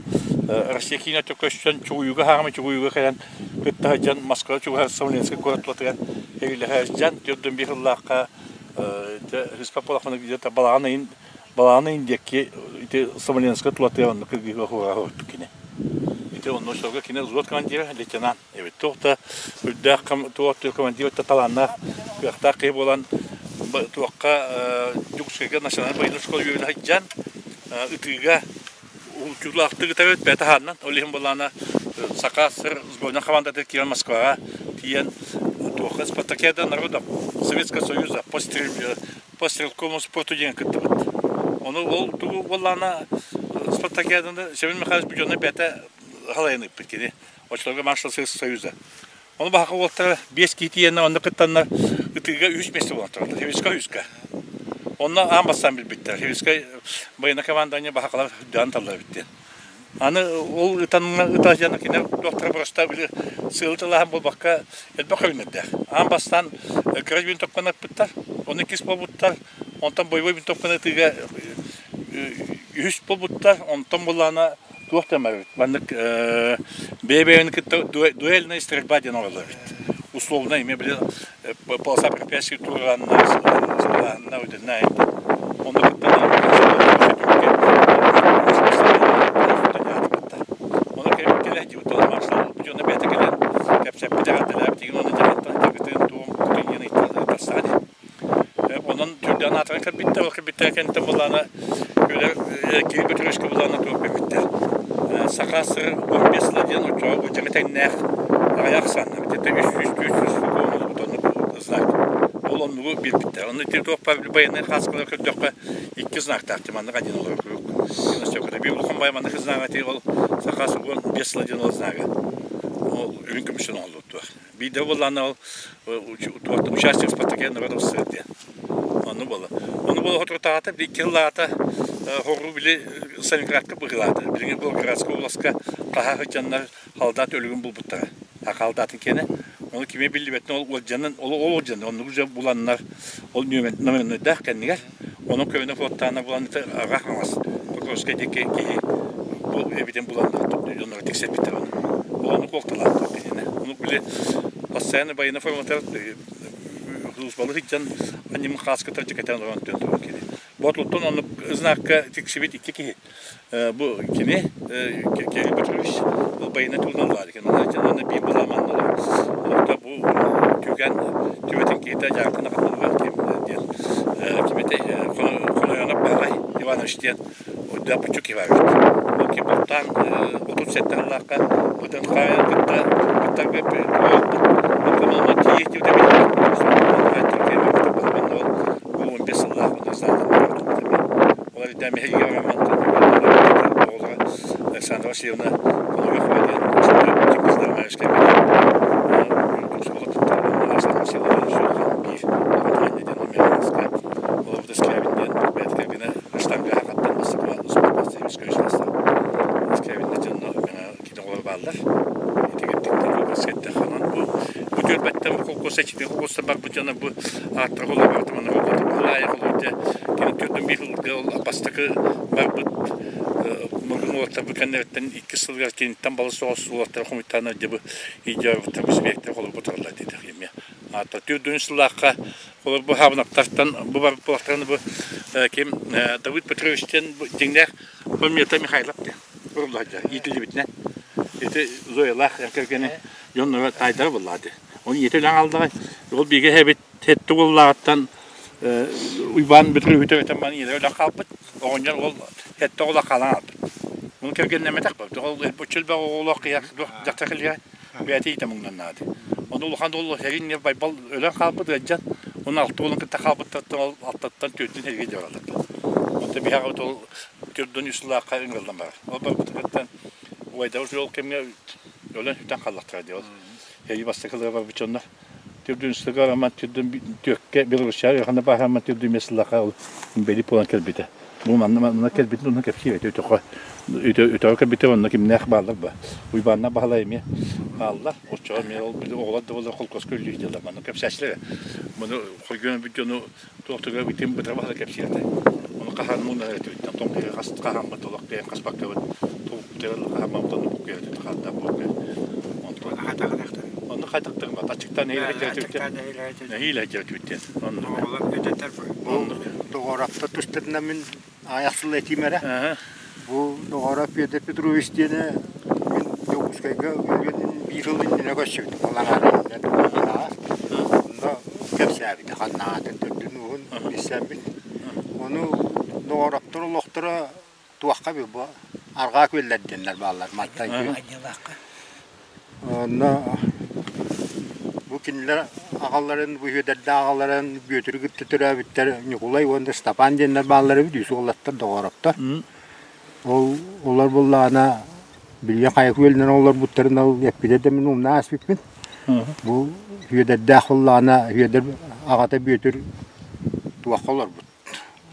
Россия киинэ көстөн Чугуйуга хаамы Чугуйуга кэлэн кытта сылдьан Москва чугаһар Смоленскай куорат тулатыгар эһигилэһэ сылдьан 41 сыллаахха Христофор Полохманы где-то балаҕан ыйын балаҕан ыйын диэки ити Смоленскай тулатыгар онно кыргыһыыга хураһа кини. Ити онно сорго кини взвод командира лейтенант эбит. Туох да үрдээх туох командир да талааннаах кыахтаах киһи буолан туохха Дьокуускайга национальнай военнай школа үөрэнэ сылдьан ытыыга Улуччуулаахтык ытабыт бэйэтэ хааннан. Ол иһин буоллаҕына Саха СССР сборнай хамаандата киирэн Москваҕа тиийэн туохха Спартакиада народов Советского Союза по по стрелковому спорту диэн кыттыбыт. Ону ол тугу буоллаҕына Спартакиаданы Семен Михайлович Буденный бэйэтэ Халайан ыыппыт кини. Оччолорго маршал Союза. Ону баһака уолаттара биэс киһи тиийэннэр онно кыттаннар ытыыга үһүс миэстэ буолан тураллар. Хивиска үһүскэ. Онно аан бастаан билбиттэр. Хивискай военное командование баһакалар үрдээн таллар эбит диэн. Аны ол ытанна ыта дьон кинилэр туохтара просто били сыалы талааһын буолбакка элбэх көрүҥнэрдээх. Аан бастаан кыра винтовканы ыппыттар, ону иккис буолбуттар, онтон боевой винтовканы ытыыга үһүс буолбуттар, онтон буллаана туох да эбит маннык бэйэ-бэйэни кытта дуэльная стрельба диэн оҥороллор эбит. Условно имя били полоса препятствий туруранна, сылааһынна, өтөннө Онно кытта Ону кэлэ дьыбытал маршал дьоно бэйэтэ кэлэн кэпсэппит эҕэрдэлээбит уонна дьаһалтан дьыгытын туом кутун диэн ыйыталаһа Онон түрдээн аатыран кэлбиттэр, ол кэлбиттэр кэнниттэн былаана үлэ киһи Петровичка былаана туох кэлбиттэр. Саха сыр 15 сыла диэн оччоҕо бу тэҥнээх аҕыйах ахсаанна где-то 300 400 оннук знак. Ол оннугу биэрбиттэр. Онно ити туох байыаннай хааскалар көрдөххө икки знактаах маннык один олорор куруук. Биир улахан бай маннык знага ти ол Саха сыр 15 сыла диэн ол знага. Ол үрүҥ көмүстэн оҥоһуллубут. Биирдэ буоллаҕына ол участок Спартакиада народов сыр диэн. Ону буола. Ону буола соторутааҕыта икки сыллааҕыта хоруу били Сталинградка быһыылаата. Билигин Волгоградскай областка хаһаа сылдьаннар халдаат өлүгүн булбуттара. Халдаатын киэнэ. Ону кими биллибэтин ол уолдьанан, ол уолдьаны оннук дьэ буланнар ол номернойдаах кэннигэр Онон көлөнө флоттаана булан аҕа хаҥас Покровскай диэки киһи бу эбитин булан дьонноро тиксэрбиттэр ону. Ону куолталааттар кинини. Ону били постоянно военная форматар службалы сылдьан анньым хааскытар дьикэтэн олорон түөн турар кини. Ботуттан оннук знакка тиксибит икки киһи. Бу кини Кирилл Петрович ол байына туһунан баар экен. Онно биир былааманналар. Олохто бу түгэн түбэтин киһитэ дьаакына хатылыгар ким диэн кимэтэй Хонойонов Баһылай Иванович диэн Ойдоох Бучук Иванович. Ол ки бултаан 37 сыллаахха бытын хаайан кытта кыттарга онно тиийэ тиийэ бу 15 сыллаах Ол эрдэ биһиги Романтан оҕолоро Александра Васильевна Коловехова диэн Александра Васильевна биир диэн Олобута Скрябин диэн бэйэтэ кэргэнэ штанга хаттан Скрябин дьонно кини оҕолоро бааллар. Итигирдик бу бу түөлбэттэн холкуоса иччитин холкуоста барбыт дьоно бу ааттара холобура манна Баһылаайа холобура кини төрдүн биир сылга ол бастакы барбыт мурун уолаттар бу кэннэриттэн икки сылыгар киниттэн балыс соҕус уолаттары хомуйтаан дьэ бу идеябыттар бу сибиэктэр холобур тураллар диэтэх эмиэ аата төрдүн сыллаахха холобур бу хаабынаптартан бу барбыт буолахтарына бу ким Давыд Петрович диэн дьиҥнээх Фомета Михайлов диэн уруллаһдьа иитиллибитинэн ити Зоялаах эр кэргэни дьонноро таайдара буоллаҕа Оны ийэтэ үлэҥ алдаҕай. Ол бииргэ эһэбит сэттэ уоллааҕыттан Уйбаан Бөтүрүөбүтэ этэн баран ийэлэрэ өлөн хаалбыт. Оҕонньор ол сэттэ оҕолоох хаалан хаалбыт. Ону кэргэннэммэтэх бу. Ол боччу элбэх оҕолоох киһи дьахтар кэлиэ бэйэтэ иитэ муҥнаннаады. Ону улахан уол сэрин Байбал өлөн хаалбыт ыалдьан, оны алта уолун кытта хаалбыттартан ол алтаттан түөртүн сэргэ дьараллар. Онто биһиэхэ ол төрдүн үс сыллаахха ыҥырыллан барар. Ол барбытыттан убайдабыт ол кэмҥэ өлөн сүтэн хааллахтара дии ол. Эйи бастакылара барбыт дьоннор. Түрдүн сыгар аман түрдүн түөккэ Белоруссияҕа ыараханна бааһырамман түрдүн эмиэ сыллаха ол инбэлиит буолан кэлбитэ. Бу манна манна кэлбитин онно кэпсиир этэ өтөххө өтөҕө кэлбитэ онно кимнээх бааллар ба. Уйбааннаах Баһылай эмиэ бааллар. Оччоҕо эмиэ ол били оҕолор да буоллар холкуоска үллүү дьыллар манна кэпсээччилэр. Маны хоргуйан бүт дьону туохтуга бүтүн бытара баһыла кэпсиир этэ. Ону хаһан муҥнар этибиттэн тоҥ киһи хас хаһаммыт олох бэйэм хаспаккабыт тулуктарын хаһаммабыт онну буккуйа этэ хаалда буолга. Онтон онну хайтактырма тачыктан нэһиилэ нэһиилэ дьэртүттэн онну Бу Доҕоропто тустарынан мин аҕыйах сыл этиим эрэ. Бу Доҕороп Петр Петрович диэни мин Дьокуускайга өлүөн биир сыл иннинэ көрсүбүтүм. Ол аҥаара иннинэ Онно кэпсээбитэ ханнаатын төрдүн-ууһун билсэммит. Ону Доҕороптор олохторо туохха бу арҕаа күөллэр диэннэр бааллар мантан күөл. Онно бу кинилэр аҕаларын, бу Үөдэрдээх аҕаларын Бүөтүрү кытта төрөөбүттэр Ньукулай уонна Степан диэннэр бааллар эбит, үс уолаттар, доҕороптор. Ол олор буоллаҕына. Билигин хайа күөлүнэн олорбуттарын ол эппитэ да мин умна ааспыппын. Бу Үөдэрдээх буоллаҕына Үөдэр аҕата Бүөтүр туохха олорбут.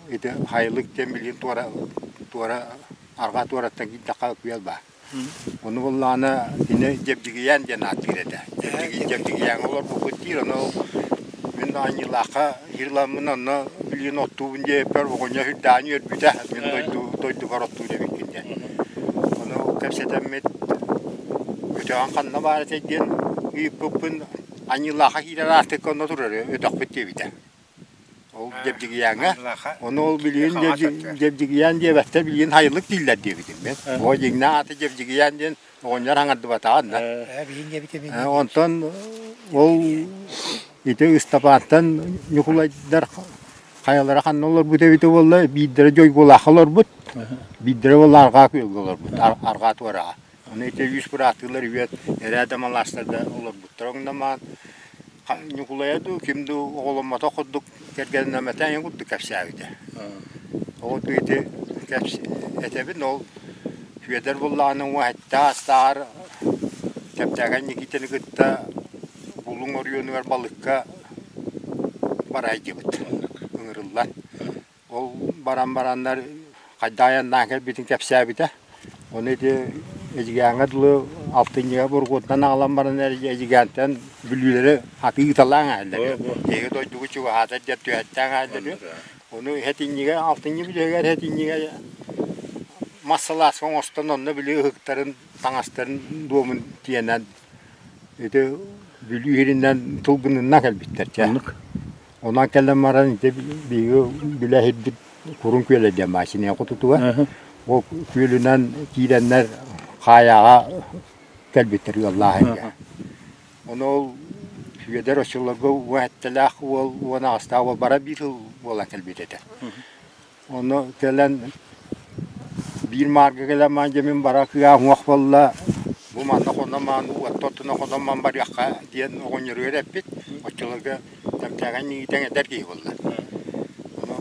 Ити Хайылык диэн билигин туора туора арҕаа туораттан киирдэххэ күөл баар. Ону буоллаҕына кини Дьэбдьигийээн диэн ааттыыр этэ. Дьэбдьигийээҥҥэ олорбуппут диир, ону мин Анньыылаахха ыламмын онно билигин оттуубун диэбиппэр оҕонньор сүрдээҕин үөрбүтэ, мин дойду дойдубар оттуур эбиккин диэн. Ону кэпсэтэммит өтөҕүн ханна баар этэй диэн ыйыппыппын Анньыылаахха киирэр аартыкка онно турар өтөхпүт диэбитэ. Ол Дьэбдьигийээҥҥэ. Ону ол билигин Дьэбдьигийээн диэбэттэр, билигин Хайылык дииллэр диэбитим мин. Оо, дьиҥнээх аата Дьэбдьигийээн диэн оҕонньор аҥардыбатаҕын да. Онтон ол ити Ыстапаантан Ньукулайдар хайалара ханна олорбут эбитэ буолла, биирдэрэ Дьойгулаахха олорбут, биирдэрэ буолла Арҕаа Күөлгэ олорбут, Арҕаа Туораҕа. Ону ити үс бырааттыылар үөт эрээдэ малаастарга олорбуттара оҥномаан Ньукулайа дуу, ким дуу оҕоломмотох курдук кэргэннэммэтэ эҥин курдук кэпсээбитэ. Ол ити этэбин ол Сүөдэр буллаҕына уҥа сэттэ аастааҕар Чэпчэкэн Никитаны кытта Булуҥ оройуонугар балыкка барайдыбыт ыҥырыллан. Ол баран бараннар хайдах айаннаан кэлбитин кэпсээбитэ. Ону ити Эдьигээҥҥэ дылы алтынньыга бургунтан аҕалан баран Эдьигээнтэн Бүлүүлэри атыы ыыталаан аһаллар. Эһиги дойдугу чугаһаатар диэн түһэттээн аһаллар. Ону этинньигэ алтынньы бүтэһигэр этинньигэ мас салааска оҥостон онно били ыһыктарын таҥастарын дуомун тиэнэн ити Бүлүү иһиринэн тылгынынна кэлбиттэр чэ. Онон кэлэн баран ити биһиги билэ сирбит Курун күөлэ диэн массыына хотутугар. Ол күөлүнэн киирэннэр Хаайаҕа кэлбиттэр ыаллааһыҥҥа. Ону ол Сүөдэр оччолорго уон сэттэлээх уол, 18-таах уол бара биир сыл буолан кэлбит этэ. Ону кэлэн биир маарга кэлэн маан дьэ мин бара кыаҕым уох буолла, бу манна хонон маан уотта оттуна хонон маан барыахха диэн оҕонньоругар эппит. Оччолорго тэмтээҕин иитэн эдэр киһи буолла. Ону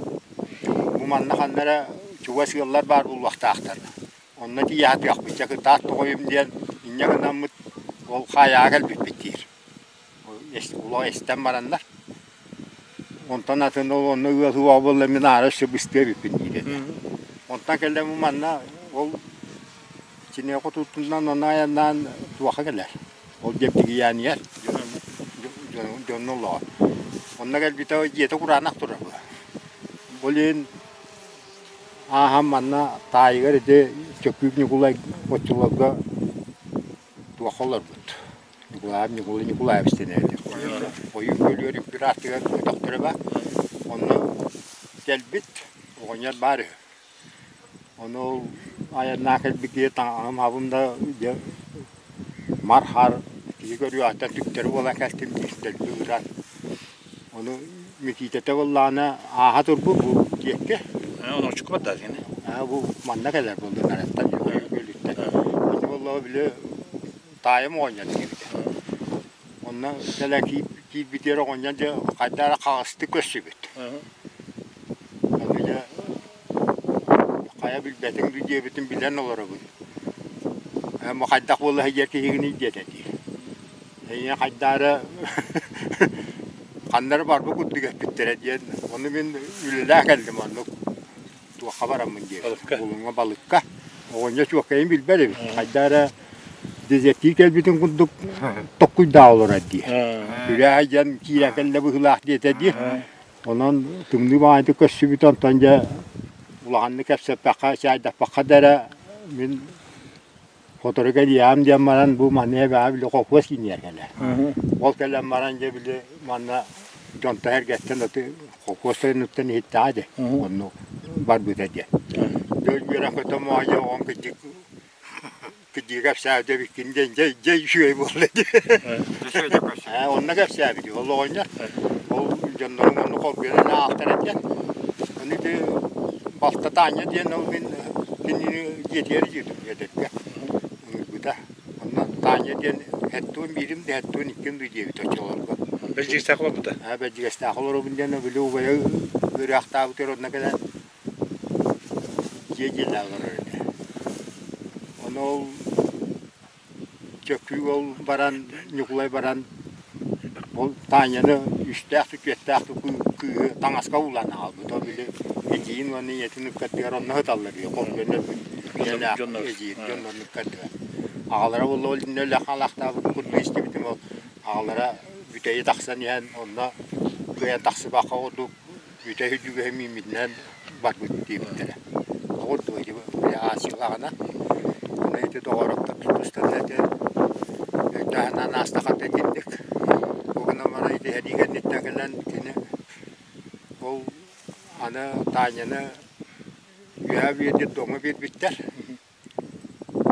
бу манна ханна эрэ чугас ыаллар баар буолуохтаахтар. Онно тиийэ сатыахпыт, дьэ кытаат тоҕойум диэн инньэ гынаммыт ол хаайаҕа кэлбиппит диир. Улаҕа эстэн бараннар. Онтон атын ол онно ыал уоҕа буолла мин аара өссө быстыа эбиппин диир этэ. Онтон кэлэн манна ол Чиниэ хотуттунан онно айаннаан туохха кэлэр. Ол Дьэбдьигийээнигэр дьонун олоҕо. Онно кэлбитэ дьиэтэ кураанах турар буолар. Ол иһин ааһан манна таайыгар ити Чөкүүк Ньукулай оччолорго туохха олорбут. Ньукулаев Ньукулай Ньукулаевич диэн этэ. Ойуу көлүөр үккүр ааттыгар өтөхтөрө баар. Онно кэлбит оҕонньор баар үһү. Ону ол айаннаах кэлбит киһи таҥаһым-хабым да дьэ мар-хар киһи көрүөҕүттэн түктэри буолан кэлтим диир дэлби ытан. Ону Микиитэтэ буоллаҕына ааһа турбут бу диэкки. Оночку бардаа кини. Аа бу манна кэлэр буоллун араттан күөлүттэн. Ити буоллаҕа били таайым оҕонньор диэбитэ. Онно кэлэн киирбитигэр оҕонньор дьэ хайдах эрэ хаҕыстык көрсүбүт. Ону дьэ хайа билбэтиҥ дуу диэбитин билэн олоробун. Ээ хайдах буола сылдьар киһигиний диэтэ дии. Эйиэхэ хайдах эрэ ханна эрэ барбыт курдук эппиттэрэ диэн ону мин үлэлээн кэллим оннук туохха бараммын диэбит булуҥҥа балыкка оҕонньор чуоккайын билбэт эбит хайдах эрэ дезертир кэлбитин курдук токкуйдаах олорор дии күрээ дьон киирэн кэллэ быһыылаах диэтэ дии онон тымныы баҕайытык көрсүбүт онтон дьэ улаханнык кэпсэппэххэ чаайдаппакка да эрэ мин Сотору кэлиэҕим диэн баран бу манна эбэҕэ били холкуос киинигэр кэлэр. Ол кэлэн баран дьэ били манна дьонтон эргэттэн аты холкуос тойонуттан иһиттэҕэ дии оннук барбыта диэн. Дьэ үөрэн көтөн моойо оҕом кырдьык кырдьыгы кэпсээбитэ эбиккин диэн дьэ дьэ үчүгэй буолла дии. Ээ онно кэпсээбит ол оҕонньор ол дьоннорум онно холбуйан аахтара диэн. Ону ити балта Таня диэн ол мин кинини дьиэтигэр дьиэтим эдэргэ ыҥырбыта. Онно Таня диэн хэттуун биирим да хэттуун икким дуу диэбит оччолорго. Бэрдьигэстээх олорбута. Аа Бэрдьигэстээх олоробун диэн били убайа ыарыахтаабытыгар онно кэлэн дьиэ дьиэлээх олорор этэ. Ону ол. Чөккүү ол баран Ньукулай баран ол Таняны үстээх түтүөттээх кыыһы таҥаска уулаан аҕалбыт. Ол били эдьиийин уонна ийэтин ыккардыгар онно сыталлар үһү хоргуйан өлбүт ийэлээх эдьиийин дьоннорун ыккардыгар. Аҕалара буолла ол иннэ өлө халаахтаабыт курдук истибитим ол аҕалара бүтэйи тахсан иһэн онно кыайан тахсыбакка курдук бүтэй үрдүгэһи мииммитинэн барбыт диэбиттэрэ. Оҕурдуга ити аасыылаҕына аны ити доҕороптор тустан этэ өйдөөн аастахата итинник. Бу гынан баран ити сэрии кэнниттэн кэлэн кини ол аны Таняны үөһээ биэрдир дому биэрбиттэр.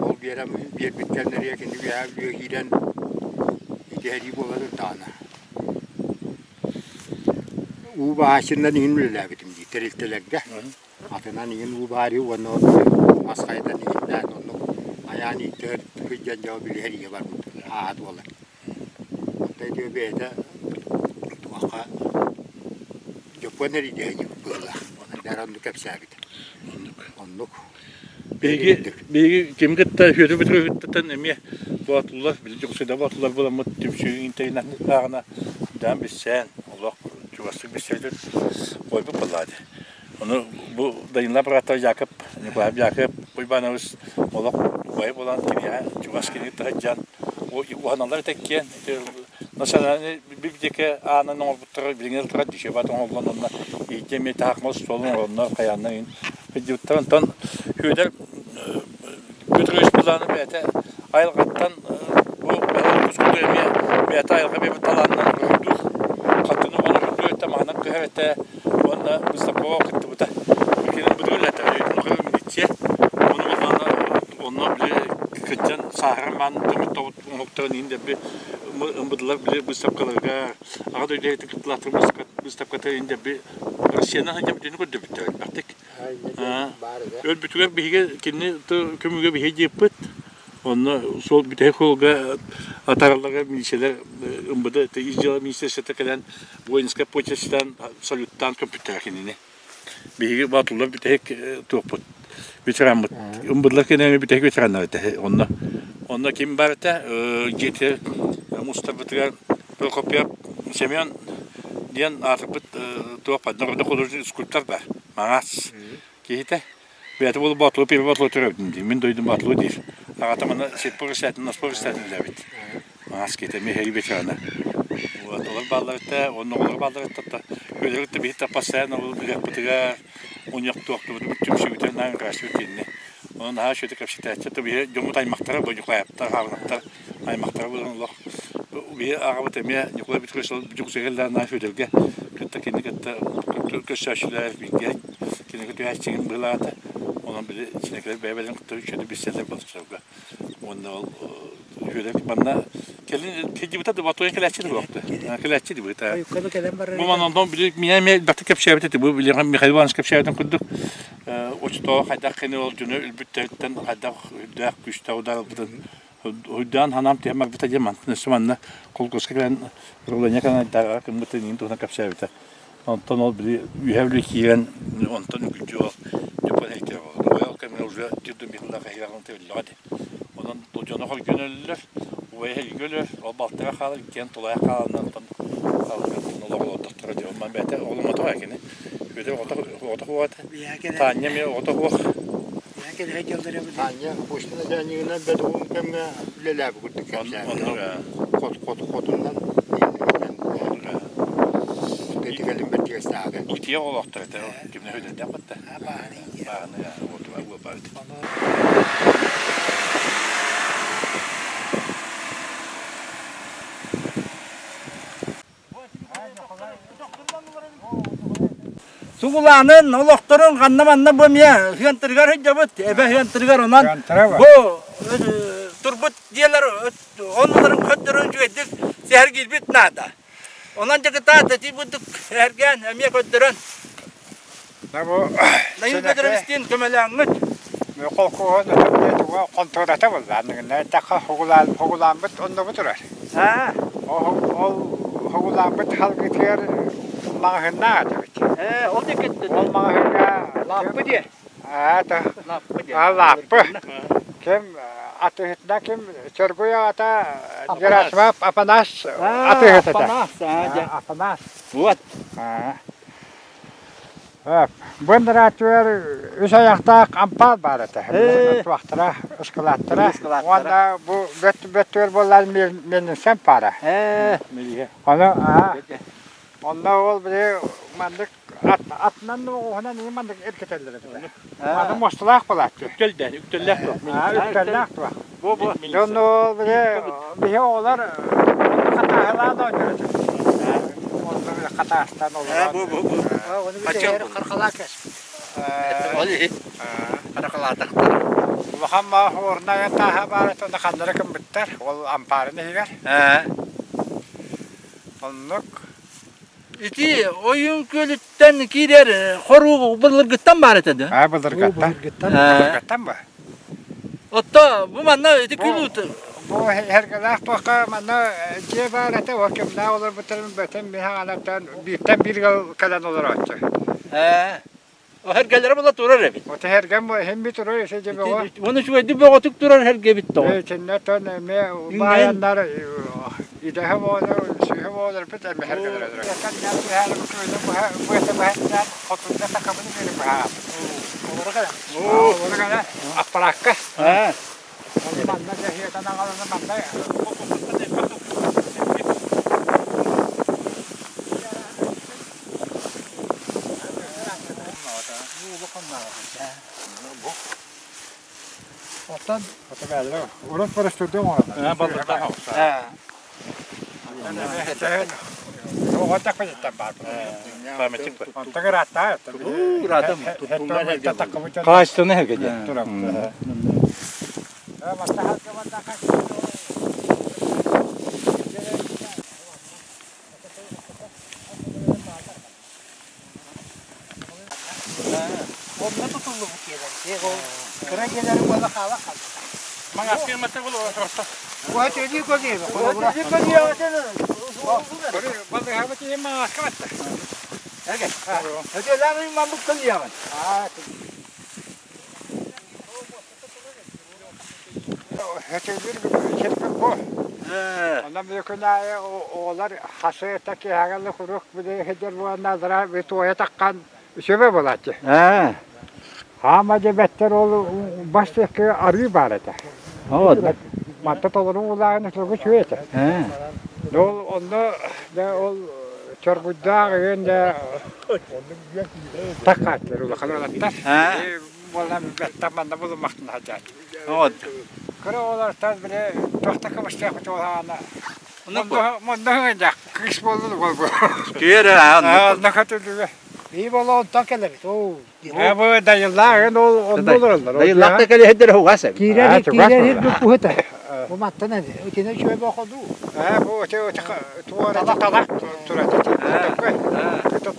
Ол биэрэн биэрбит кэмнэригэр кини үөһээ бүө киирэн ити сэрии буола турдаҕына уу баһааччыннан иһин үлэлээбитим дии тэрилтэлэргэ. Атынан иҥин уу баарыы уонна мас хайатан иҥиннээн оннук айаан ииттэр сылдьан дьэ били сэриигэ барбыт ааһа буолар. Онто ити бэйэтэ туохха дьоппуон эриидэһэ быһыылаах. Онон оннук кэпсээбит. Оннук. Биһиги биһиги кими кытта Федор Петровичтан эмиэ боотуллар, били Дьокуускайда боотуллар буоламмыт түмсүү интэринэттээҕинэ даан билсэн, олох чугастык билсэбит буойбут буоллаҕа дии. Ону бу Данила бырааттара Яков, Николаев Яков Уйбанович олох убайа буолан киниэхэ чугас кини таһырдьан уһаналлар этэккиэн ити национальный библиотека аанын оҥорбуттара билиҥҥи турар дешеват оҥоһуллан онно иһирдьэ эмиэ таһаахмал остуолун оҥороннор хайааннар Сылдьыбыттар. Онтон Сүөдэр Петрович Пузанов бэйэтэ айылҕаттан бу тускута эмиэ бэйэтэ айылҕа биэрбит талаанынан уруһуйдуур. Хатыны уонна уруһуйдуур этэ, маһынан кыһар этэ уонна выставкаҕа кыттыбыта. Кини быдыгыл этэ, өйүн милиция. Ону уонна онно били кырдьан сааһыран баан төмүт тобут оҥоһуктарын иһин дэлби ымбыдылар били выставкаларга аҕа дойду кыттылаахтар выставката иһин дэлби Россияны сылдьан бүтүнү көрдөбүттэр элбэхтик. Өлбүтүгэр биһиги кини көмүгэ биһиги диэппит. Онно суол бүтэһик суолга атааралларга милициялар ымбыды ис дьыала министерствота кэлэн воинскай почестан салюттаан көппүттэрэ кинини. Биһиги батуллар бүтэһик туохпут ветераммыт. Ымбыдылар кэнэ бүтэһик ветераннар этэ. Онно онно ким бар этэ дьиэтигэр мустарбытыгар Прокопьев Семен диэн аатырбыт туох народный художник скульптор баар маҥаас киһитэ бэйэтэ буолу боотулу первый боотулу төрөөбүтүн дии мин дойдум боотулу диир аҕата маны сельпо председателин оспо председателин үлээбит маҥаас киһитэ михаил ветерана вот олор бааллар этэ уонна оҕолор бааллар этэ Күөлэри кытта биһи постоянно ол ыһыахпытыгар мунньахтуохтубут түмсүүбүтүгэр наһаа ыҥырааччыбыт кинини онон наһаа үчүгэйдик кэпсэтээччи то биһи дьоммут аймахтара бу Ньукулаевтар Хаалынаптар аймахтара буолан олох биһи аҕабыт эмиэ Ньукулай Петрович Дьокуускайга кэллэҕинэ Сүөдэргэ кытта кини кытта көрсөөччүлэр бииргэ кинигэ түһээччигин быһылаата онон били чинэкилэр бэйэ-бэйэлэрин кытта үчүгэйдик билсэллэр буолсарга уонна ол Сүөдэр манна кэлин сылдьыбыта да батуйан кэлээччи да буолуохта кэлээччи дибыта бу манан онтон били меня эмиэ элбэхтик кэпсээбит этэ бу били Михаил Иванович кэпсээбитин курдук оччотооҕу хайдах кини ол дьону өлбүттэриттэн хайдах үрдээх күүстээх ударылбытын Уйдаан ханаам түһэн барбыта диэн мантан өссө манна холкуоска кэлэн управление канайдааҕа кыммытын иин туһунан кэпсээбитэ. Онтон ол били үөһэ бүлүү киирэн онтон үгүлдьү ол дьоппон эйтэр ол кэмҥэ уже дирдум бихыллаах эһиэҕин тыыллаҕа ди. Онон дьоно хоргун өллөр, убайа эһиги өлөр, ол балтыга хаалар, иккиэн тулайах хааланнар онтон олох олордохторо дии. Онон бэйэтэ оҕоломмотоҕо кини. Бүөтүр оҕото хуоҕа этэ. Таанньа эмиэ оҕото хуох. Таанньа почта начальнигынан бэт уһун кэмҥэ үлэлээбит курдук кэпсээн. Хотуннан кэлин бэртигэстээҕэ. Итиэ олохтор этэ кимне хүдэрдээх батта. Бааны отуга буолбабыт. Сугулаанын, олохторун ханна-манна бу эмиэ сыантырыгар сылдьабыт, эбэ сыантырыгар онон бу турбут дьиэлэр оннуларын көрдөрөн үчүгэйдик сэһэргиирбит наада. Онон дьыкытаат этии бурдук сэһэргээн эмиэ көрдөрөн Найын Петровичтиин көмөлөөҥҥүт. Холкуоһун хонтуората буолла. Аныгына эттэххэ хоҕулааммыт оннобу турар. Ол хоҕулааммыт халгытыгар маҕаһыыннаах этибит. Ол диэки Ол маҕаһыыҥҥа лааппы диэ. Лааппы. Лааппы. Ким Атыыһытынан ким Чоргуй аҕата Герасимов Апанас атыыһыт этэ. Апанас, дьэ. Апанас. Вот. Бу ындарааччылар үс айахтаах ампаар баар этэ. Туохтара, ыскылааттара. Уонна бу бөттүгэр буоллар миэлниҥсэн паара. Ону онно ол били маннык атынан оҕуһунан ийэ маннык эргитэллэр этэ. Аны муосталаах буолааччы. Үктэллээх, үктэллээх туох. Үктэллээх туох. Бу бу. Дьон ол били биһи оҕолор хатааһылаан оонньуур этибит. Онно били хатаастан олорон. Бу бу бу. Хархалаа кэспит. Ол иһин харахалаатахтара. Улахан маах уорна тааһа баар этэ, онно ханнара кыммыттар, ол ампаарын иһигэр. Оннук. Ити ойуун күөлүттэн киирэр хоруу былыргыттан баар этэ да? Аа былыргыттан. Былыргыттан ба. Отто бу манна ити күн Бу эргэлээх туохха манна дьиэ баар этэ, ол кимнээх олорбуттарын бөтөн миһаҕанаттан бииртэн биир кэлэн олорооччу. Ээ. Эргэлэрэ була турар эбит. Ота эргэм иһин би турар ити дьэ бөҕө. Уонна үчүгэйдик бөҕөтүк турар эргэ эбит тоҕо. Итиннэ тон эмиэ баайаннар идэһэ буолар, сүһэ буолар бит эмиэ эргэлэрэ турар. Хотунда такабыны бери быһаа. Олору кэлэ. Аппаракка. Манна дьэһиэтэн аҕалана манна Оттон урут боростуйдук оҥороллор. Хаачыстыбаны эһэргэ диэн. Онно тутуллубут дьиэлэр. Ол кыра дьиэлэри буола хаала хаалбыта. Маҥаскы мата буолуо просто. Онон күн аайы оҕолор хасыта киһаҕалла курук били сылдьар буоланнаалара туойа таххан үчүгэй буолааччы. Хаама дьэбэттэр ол бас диэки арыы баар этэ. Манта толору уулааҕын үчүгэй үчүгэй этэ. Ол онно дьэ ол чоргуйдаах ыын дьэ таккааччылар улахан уолаттар. Буолан бэттэх манна булумахтын сылдьааччы. Кыра оҕолортон били туох да кыбыстыах учуолаана Мунна сылдьах кыыс буоллун уол буоллун. Түөрэ Онно көтүлүгэ. Бии боло онтон кэлэбит. Оо. Бу дайыллаах ол онно олороллор. Дайыллаах да кэлиһэддэр хугас эбит. Киирэр киирэр хир бу Бу маттан итини үчүгэй боходуу. Ээ бу туора талах тура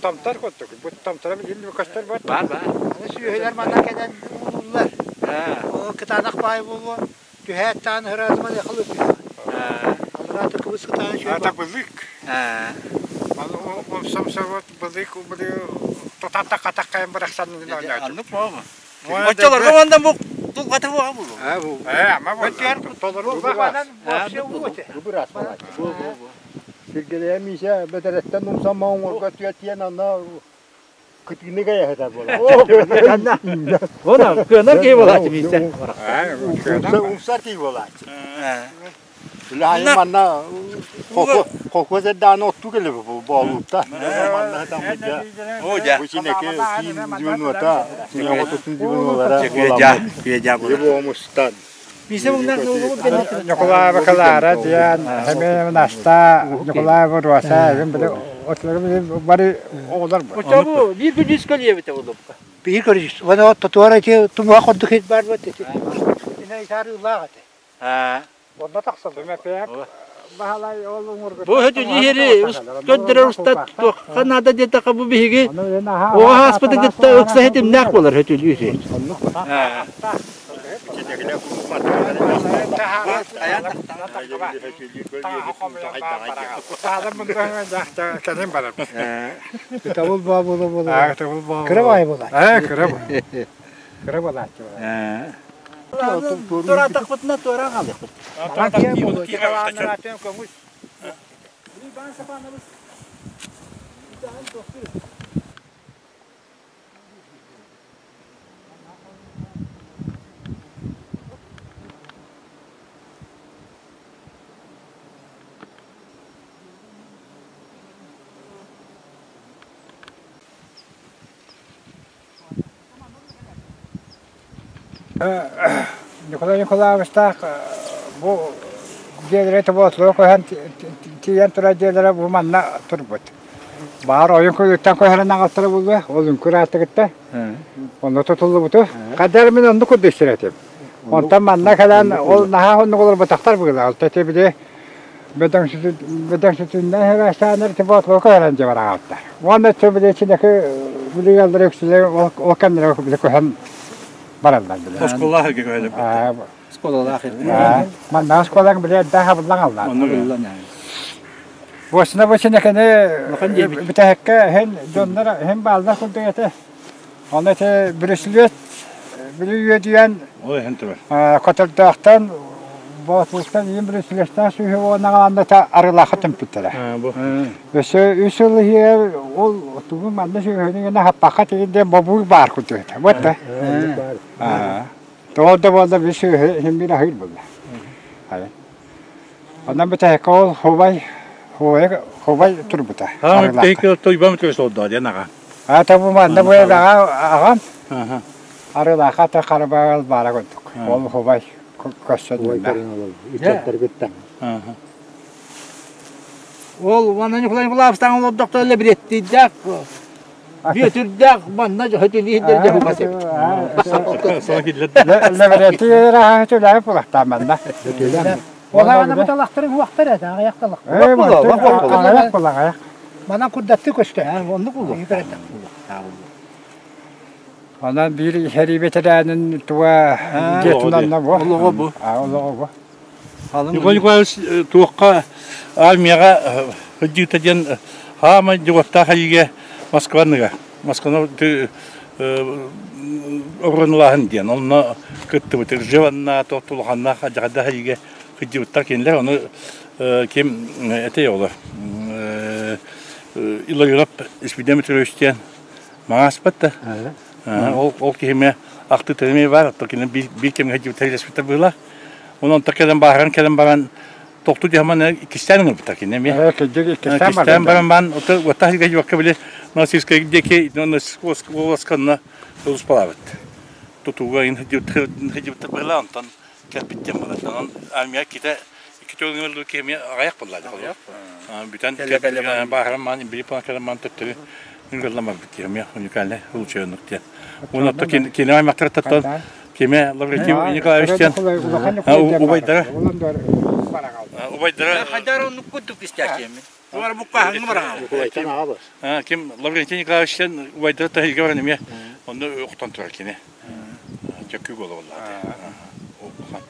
томтор курдук. Бу томтора билин көстөр бу. Бар бар. Аны сүөһүлэр манна кэлэн уулуллар. Ол кытаанах баай буолуо. Түһээт таан ыраатыман эхыл өтүө. Алраата кыбыс кытаан үчүгэй. Это былык. Ол сомсобот былык тутата катаккайын бырахсан Аннык буолма. Оччолорго уонна бу тулгата буола булу. Ээ, ама бу толору Манан вообще уу этэ. Сиргэлэйэ Миша бэтэрэттэн умсамма оҥорго түөтиэн анна кытыыны кэйэһэтэр буолар. Она кыанар киһи буолааччы Миша. Умсар киһи буолааччы. Үлэһайым манна холкуос эрдэҕинэ оттуу кэлэбит боолуутта. Манна сытаммыт О, дьэ. Бу чинэки киин дьуонуота, сиҥэҕотутун дьуонуолара Күөдьэ буоламмыт. Буомустан. Ньукулаева Клара диэн, Семенова Наста, Ньукулаева Руаса, эбин били отлары бары оҕолор бу. Оччо биир күнүс көлүөбүтэ булупка. Биир көрүс. Уонна тотуора ити тумуха курдук ит бар бут ити. Ина итаарыылаах этэ. Онно тахсан. Баһылай ол уҥургу. Бу хөтүлүһери көддөрөр устат туохха наада диэтэхэ бу биһиги оҕо ааспыты кытта ыкса хитимнээх буолар хөтүлүһү. Табыл баа буола буола. Кыра баай буола. Кыра. Кыра буолааччы. Тураатахпытына туораан хаалыахпыт. Николай Николаевичтаах бу дьиэлэрэ тобоотулары көһөн тиийэн турар дьиэлэрэ бу манна турбут. Баар ойун көлүттэн көһөрөн аҕалтара буолуо, ол үҥкүр аатыгытта. Онно тутуллубуту. Хаддар мин оннук курдук истэр этим. Онтон манна кэлэн ол наһаа оннук олорботохтор быһыылаах. Ол тэти били бөдөҥсүтүннэн саанар тобоотулары көһөрөн дьэ бараҕалтар. Уонна өссө били чинэки били ыаллар үксүлэр ол кэмнэрэ били көһөн бараллар били. Оскуолаах эргэ көһөлөр. Оскуолалаах Манна оскуолаҥ били эрдэ хабыллан аллаа. Буосуна бу чинэкини бүтэһиккэ иһин дьоннор иһин бааллар курдук этэ. Ону ити бүрүсүлүөт били үөдүйэн Ой, иһин турар. Көтөрдөөхтөн Боотулуктан ийэм бүрүсүлүөттээх сүүһү уоннаҕалаанна арыылаахха түмпүттэрэ. Өссө үс сыл иһигэр ол тугу манна сүөһүнү гына хаппахха тигин диэн бобуу баар курдук этэ. Вот да. Тоҕо да буолла bir сүөһү иһин биир аһыыр буолла. Онон бүтэһиккэ ол хубай хубай хубай турбута. Тойбам көс олдоо диэн аҕа. Ата бу манна бу аҕа аҕам арыылаахха ата харабаал баара курдук. Ол хубай көссө Ыччаттаргыттан. Ол манна Николай Николаевтаан олордохто лэбириэттиирдээх Бүөтүрдээх манна хөтүлиһин дьэ хубас эбит. Лэбириэттиир аһа төлөһө булахтаан манна. Олаҕана бу талахтарын хуахтар этэ, аҕыйах талах. Аҕыйах була Манан курдаттыы көстө. Оннук улуу. Онон биир сэрии бэтэрээнин туга дьиэтин онно бу. Олоҕо бу. Олоҕо бу. Николай Николаевич туохха армияҕа сылдьыыта диэн хаамай дьугаттаах айыыга Москваныга Москваны оборонулааһын диэн онно кыттыбыт Ржеванна туох улаханнаах дьаҕардаах айыыга сылдьыбыттар кинилэр ону ким этэй олор Илларионов Испиден Петрович диэн маҥааспат да ол ол киһиме ахтыы эмиэ баар оттон кини биир кэмҥэ сылдьыбыттар илэспиттэр быһыылаах онон кэлэн бааһыран кэлэн баран тохтуу дьаһаман иккистээн ыҥырбыттар кини эмиэ иккистээн баран баан уоттаах сиргэ дьуокка били Новосибирскай диэки Новосибирсканна сулууспалаабыт тутууга сылдьыбыттар быһыылаах онтон кэлбит диэн буолар онон армия китэ икки төгүл киһи эмиэ аҕыйах буолла бүтэн бааһыран маан били кэлэн маан төттөрү ыҥырыллан барбыт киһи эмиэ уникальный случай оннук диэн уонна кини аймахтарыттан киме Лаврентий Николаевич диэн убайдара убайдара Хайдар оннук курдук истээччиэммин. Олар буккааһыҥҥа бараҕа. Ким Лаврентий Николаевич диэн убайдара таһыйга баран эмиэ онно охтон турар кини. Чөккүү буола буоллаҕа. Улахан.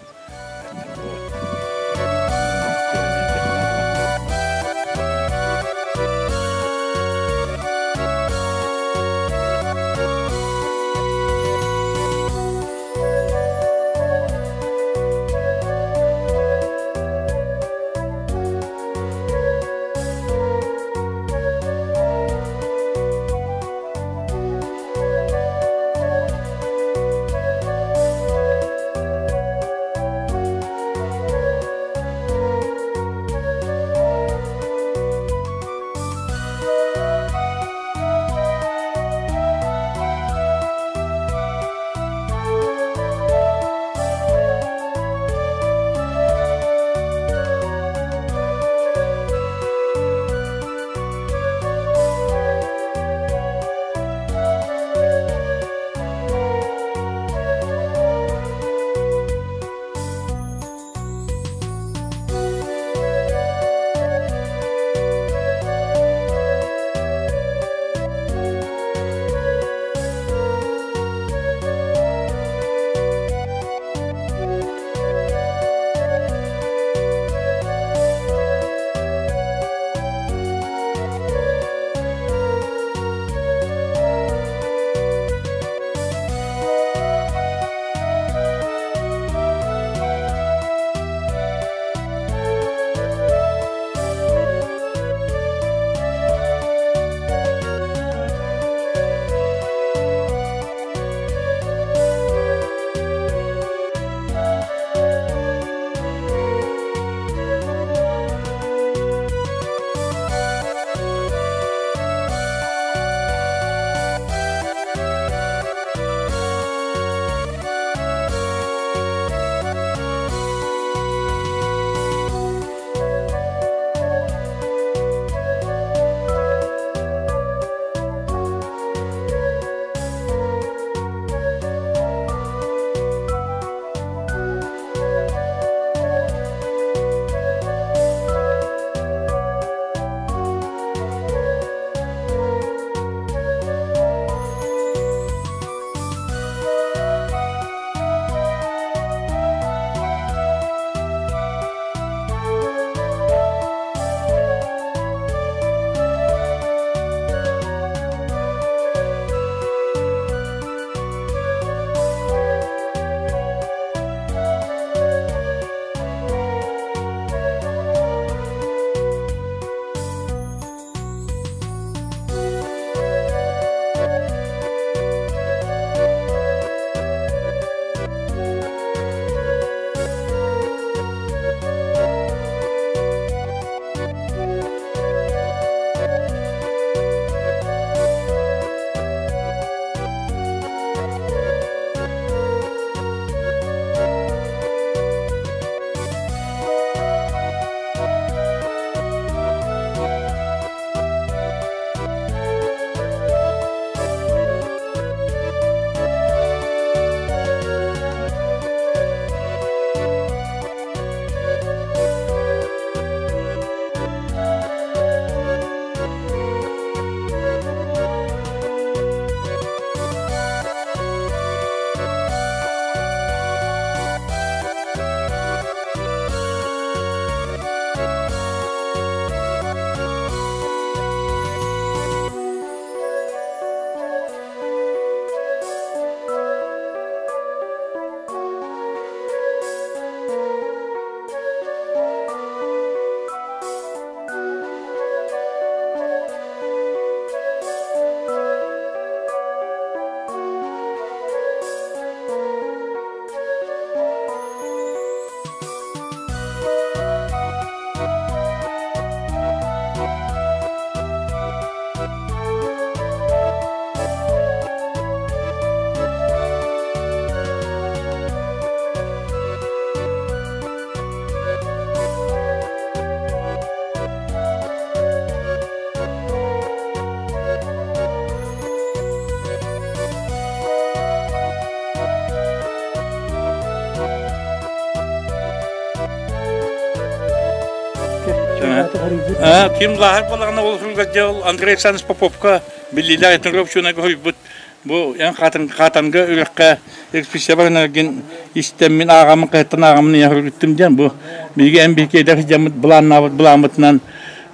Ким лааһар буоллаҕына ол суруга дьыл Андрей Александрович Поповка биллиилээх этнограф учуонайга хоруйбут бу эн Хаатанга үрэххэ экспедиция баранаргын истэммин ааҕаммын хаһыаттан ааҕаммын ийэ хоруйбуттум диэн бу биһиги эн биһиги эдэр сылдьаммыт былааннаабыт былааммытынан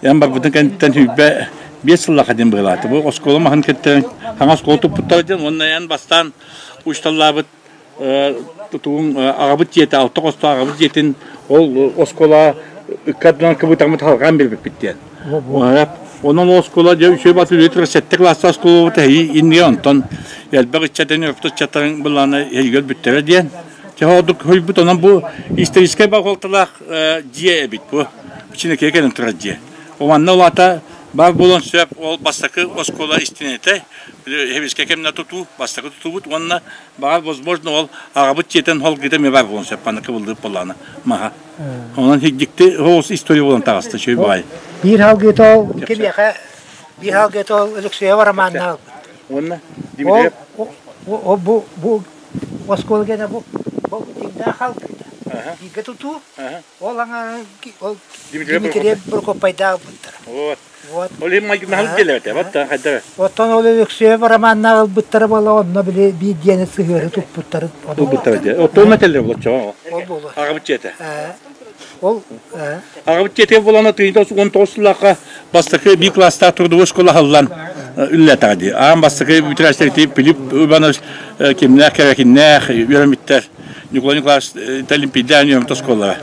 эн барбытын кэнниттэн 25 сыллаха диэн быһыылаата бу оскуола маһын кэттэрэн хаҥас оскуола туппуттара диэн уонна эн бастаан учууталлаабыт тутугун аҕабыт дьиэтэ алта хостоох аҕабыт дьиэтин ол оскуола ыккардынан кыбытаммыт халҕаан биэрбиппит диэн. Онон ол оскуола дьэ үчүгэй бат үлэ сэттэ класстаах оскуолабыт эһии иннигэ онтон элбэх ыччатын өрөптө ыччаттарын былаана эһиги өлбүттэрэ диэн. Чэ ордук хойбут онон бу историческай баҕалталаах дьиэ эбит бу. Чинэкэйэ кэлэн турар дьиэ. Манна улаата баар буолуон сөп ол бастакы оскуола истинэтэ Хэбискэ кэмнэ тутуу бастакы тутуубут уонна баҕар возможно ол аҕабыт дьиэтин холгута эмиэ баар буолуон сөп манна кыбыллыбыт буоллаҕына маһа. Онон дьикти соҕус история буолан таҕыста үчүгэй баҕайы. Биир халгыта ол кимиэхэ биир халгыта ол Алексеева романна ылбыт. Уонна Дмитриев Ол бу бу оскуола гена бу бу дьиҥнээх халгыта. Бииргэ тутуу Ол аҥаарын ол Дмитрий Прокопайдаах ылбыттара. Вот. Вот. Ол иһин майгыннаһан дьиэлээбитэ, вот хайдах. Оттон ол Өлөксөйөп романнаах ылбыттара буола онно били биир диэни сыһыары туппуттарын. Ылбыттара дьэ. Оттон этэллэр болоччо. Ол буолуо. Аҕабыт дьиэтэ. Ол Аҕабыт дьиэтигэр буолан 19 сыллаахха бастакы биир класстаах трудовой школа аһыллан үлэлээтэҕэ дии. Аан бастакы бүтэрээччилэр Филипп Иванович кимнээх кэрэкиннээх үөрэммиттэр. Николай Николаевич Олимпийдаан үөммүт оскуолаҕа.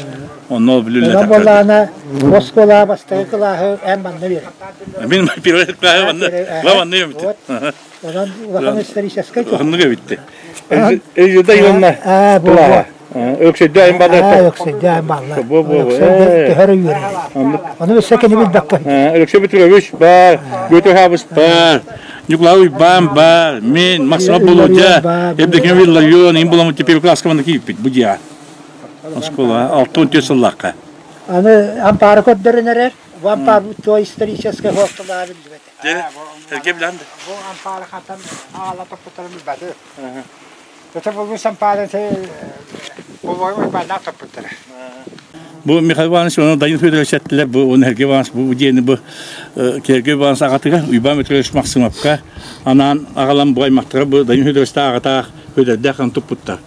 Онно Онон буоллаҕына оскуола бастакы кылааһы эн манна үөрэн. Мин первый кылааһы манна манна үөрэммитим. Онон улахан историческай Оннук эбитти. Өйүдэ Ивановна кылааһа. Өксөйдө айын балла. Өксөйдө айын балла. Төһөр үөрэнэр. Ону өссө кини билбэккэ. Алексей Петрович бар, Петр Хабыс бар, Николай Уйбан бар, мен Максимов Болодя, Евдоким Вилларион, им буламыт теперь класска манна киирбит бу дьиэҕэ. Оскуола 64 сыллаахха. Аны ампаары көрдөрөн эрэр, бу ампаар то историческай суолталааҕа биллибэтэ. Эрге билэн да. Бу ампаары хантан аала топпуттарын билбэти. Ити булгу ампаары булгу уйбаннаах топпуттара. Бу Михаил Иванович уонна Данил Федорович эттилэр бу уонна Сергей Иванович бу диэни бу Сергей Иванович аҕатыгар Уйбаан Петрович Максимовка анаан аҕалан бу аймахтара бу Данил Федоровичтаах аҕатаах Федордаах туппуттар.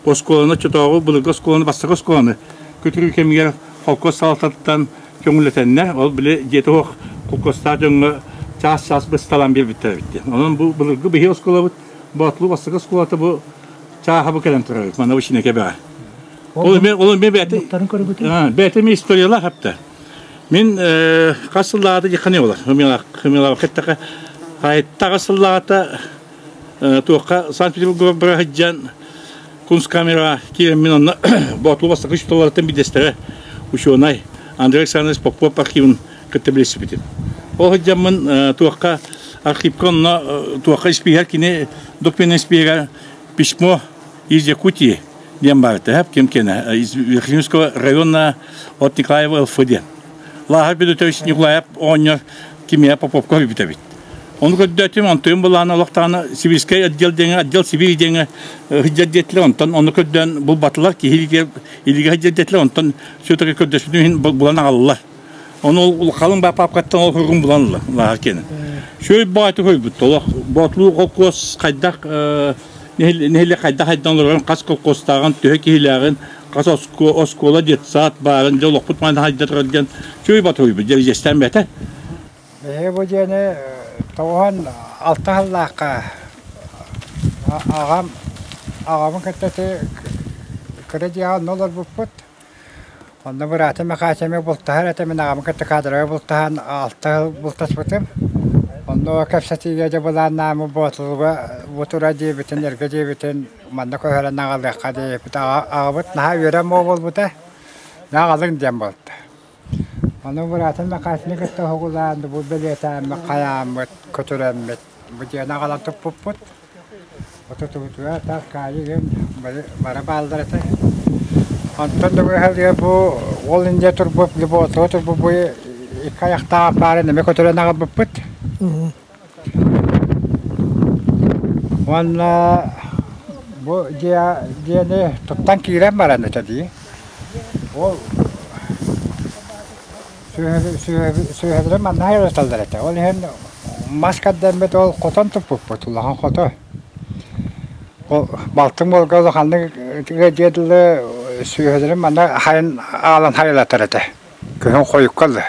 Оскуоланы оччотооҕу былыргы оскуоланы бастакы оскуоланы көтүрүү кэмигэр холкуос салалтатыттан көҥүллэтэннэр ол били дьиэтэ суох холкуостаах дьоҥҥо чаас-чаас бысталаан биэрбиттэр эбит диэн. Онон бу былыргы биһиги оскуолабыт Боотулуу бастакы оскуолата бу чааһа бу кэлэн турар эбит. Манна бу Чинэкэ бэҕэ. Ол эмиэ ол эмиэ бэйэтэ бэйэтэ эмиэ историялаах эптэ. Мин хас сыллааҕыта дьиххани буолар. Хымилаах эттэхэ хайыттаҕа сыллааҕыта туохха Санкт-Петербурга бара сылдьан Кунсткамераҕа киирэн мин онно Боотулуу бастакы учууталларыттан биирдэстэрэ учуонай Андрей Александрович Попов архивын кытта билсибитим. Ол сылдьаммын туохха архивка онно туохха испииһэр кини документ испииһэр письмо из Якутии диэн баар этэ ким киэнэ из Верхнюйского района от Николаева ЛФ диэн. Лааһар Петрович Николаев оҕонньор кимиэ Поповка өлбүт эбит. Ону көрдөөтүм, онтуйум былаана олохтоҕуна Сибирскэй отдел диэҥэ, отдел Сибирь диэҥэ сылдьар диэтилэр, онтон ону көрдөөн булбатылар, киһи илиигэ сылдьар диэтилэр, онтон все-таки көрдөспүтүм иһин булан аҕаллылар. Ону ол халыҥ баа паапкаттан ол хөргүн булан ылла, лааһар киэнэ. Шөй баайты хойбут, олох Боотулуу холкуос хайдах нэһилиэк хайдах хайдан олорорун, хас колхозтааҕын, төһө киһилээҕин, хас оскуола, детсад баарын, дьэ олохпут мааны хайда турар диэн чөй батуйбут, дьэ бэтэ. Биһиги бу дьиэни 96 сыллаахха аҕам аҕабын кытта кыра дьиэҕэ онно олорбуппут. Онно быраатым Мэхээчэ эмиэ бултаһар этэ, мин аҕабын кытта каадырга бултаһан алта сыл бултаспытым. Онно кэпсэтиигэ дьэ былааннааммыт Боотулуга бу тура диэбитин, эргэ диэбитин манна көһөрөн аҕалыахха диэбиппит. Аҕабыт наһаа үөрэн буолбута, аҕалыҥ диэн буолта. Ону быраатым Мэхээчэни кытта уһугулаан бу бэлиэтээммит, хайааммыт, көтүрэммит бу дьиэни аҕалан туппуппут. Отутугутугар тас каайыгын бары бааллар этэ. Онтон да бу ол инде турбут Львовтуга турбут бу икки айахтаах паарын эмэ көтөрөн аҕалбыппыт. Уонна бу дьиэ дьиэни туттан киирэн баран этэ дии. Ол. Сүөһүлэрэ манна хайраталлар этэ. Ол иһин мас кэрдэммит ол хотон туппуппут, улахан хото. Ол балтым уолга улаханнык дьиэ дылы сүөһүлэрин манна хайын аалан хайалатар этэ. Күһүн хойукка дылы.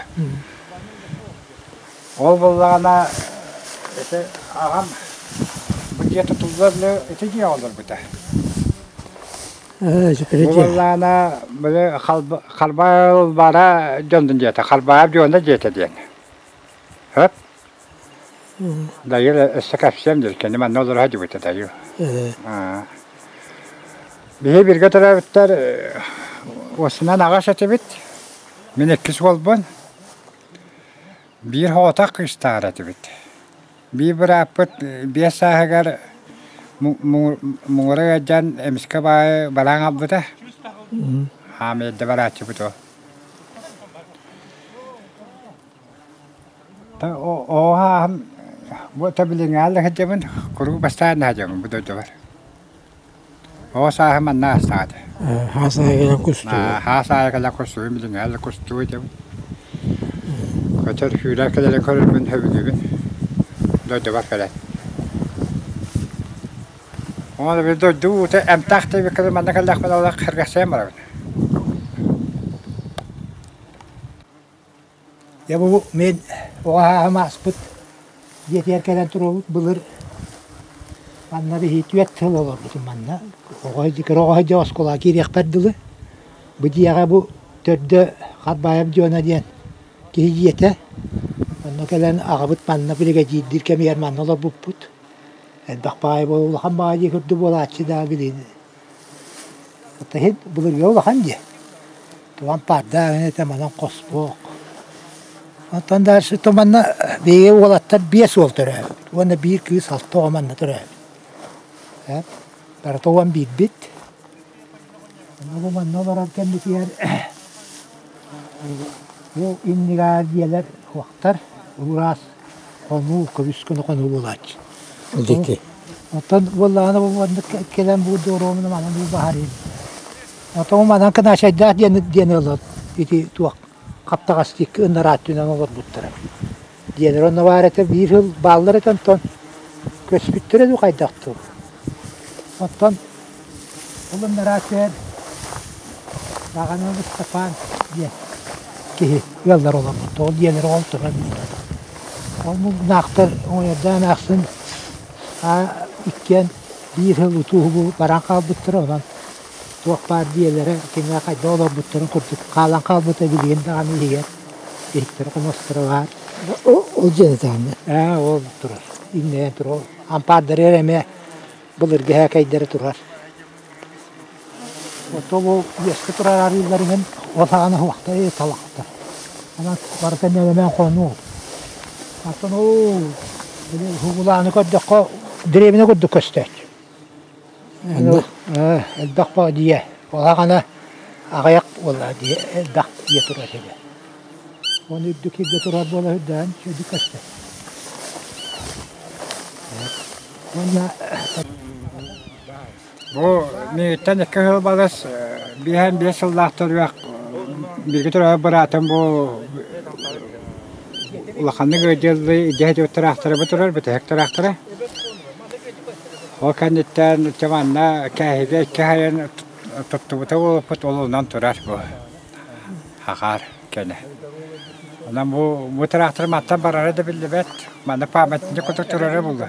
Ол буоллаҕына ити аҕам бу дьиэ тутуллар ити дьиэҕэ олорбута. Бу буоллаҕына били Харбаал бара дьонун дьиэтэ, Харбаап дьуона дьиэтэ диэн. Хөп. Дайыл өссө кэпсиэм диир, кини манна олоро сылдьыбыта Дайыл. Биһи бииргэ төрөөбүттэр уосунан аҕас этибит. Мин иккис уолбун. Биир соҕотох кыыстаах этибит. Биир бырааппыт биэс сааһыгар муҥура ыалдьан эмискэ баайы бараан хаалбыта. Хаам эрдэ барааччыбыт ол. Оҕо ааһым бу билиҥҥи сылдьабын, куруук бастаан сылдьабын бу дойдубар. Оҕо сааһым манна аастаҕа этэ. Хаас аайы кэлэн кустуу. Хаас аайы кэлэн кустуубун, билиҥҥи кустуу этим. Көтөр сүүрэр кэлэрин көрөрбүн сөбүлүүбүн. Дойдубар кэлэн. Ону били дойду уута эмтээх диэбиккэ манна кэллэхпинэ олох сэргэхсийэн барабын. Дьэ бу мин оҕо сааһым ааспыт дьиэтигэр кэлэн туруобут былыр манна биһиги түөрт сыл олорбутум манна оҕо кыра оҕо сылдьан оскуолаҕа киириэхпэр дылы бу дьиэҕэ бу төрдө Харбаайап Дьуона диэн киһи дьиэтэ онно кэлэн аҕабыт манна биригэдьиирдиир кэмигэр манна олорбуппут элбэх баҕайы улахан баҕайы дьиэ курдук буолааччы даа билигин Иһит былыргы улахан дьиэ. Туган паардаах этэ манан хоспох. Оттон дальше то манна биһиги уолаттар биэс уол төрөөбүт уонна биир кыыс алта оҕо манна төрөөбүт. Барыта уон биирбит. Бу манна олорор кэммитигэр бу иннигээр дьиэлэр уохтар ураас хонуу көбүс гына хонуу буолааччы. Диэки. Оттон буоллаҕына бу маннык кэлэн бу доруобуна манан бу баһарыйын. Оттон манан кынаачайдаах диэн диэн ылан ити туох хаптаҕастык ынарааттынан олорбуттара. Диэнэр онно баар этэ биир сыл бааллар этэ онтон көспүттэрэ дуу хайдах дуу. Оттон Ол ыннарааччы Даҕанов Ыстапаан диэн киһи ыаллар олорбут. Ол дьиэлэрэ ол турар Ол муҥнаахтар оҥойордоон ахсын иккиэн биир сыл утууһу баран хаалбыттара онон туох баар дьиэлэрэ кинилэр хайдах олорбуттарын курдук хаалан хаалбыта билигин даҕаны иһигэр иһиттэрэ хомуостара баар. Ол дьиэни таһынна? Ээ ол турар. Иҥнэйэн турар. Ампаардарыгар эмиэ былыргы һээкэйдэрэ турар. Ото бу үөскэ турар арыыларыгын ол саҕана уохтай талахтар. Онон барыта нэлэмэн хонуу. Оттон ол били уһугулааны көрдөххө дэриэбинэ курдук көстөөччү. Элбэх баҕа дьиэ. Ол саҕана аҕыйах буолла дьиэ элбэх дьиэ турар сирэ. Оны үрдүк сиргэ турар буола үрдээн үрдүк көстөр. Бу миигиттэн икки сыл балыс биэһэн биэс сыллаах төрүөх бииргэ төрөөбүт быраатым бу улаханнык ыалдьыллыы илдьэ сылдьыбыт тыраахтара бу турар бүтэһик тыраахтара. Ол кэнниттэн чэ манна кээһигэ икки сайын туттубута буолбуппут ол онон турар бу хахаар кэнэ. Онон бу бу тыраахтар мантан барара да биллибэт манна памятник курдук турара буолуо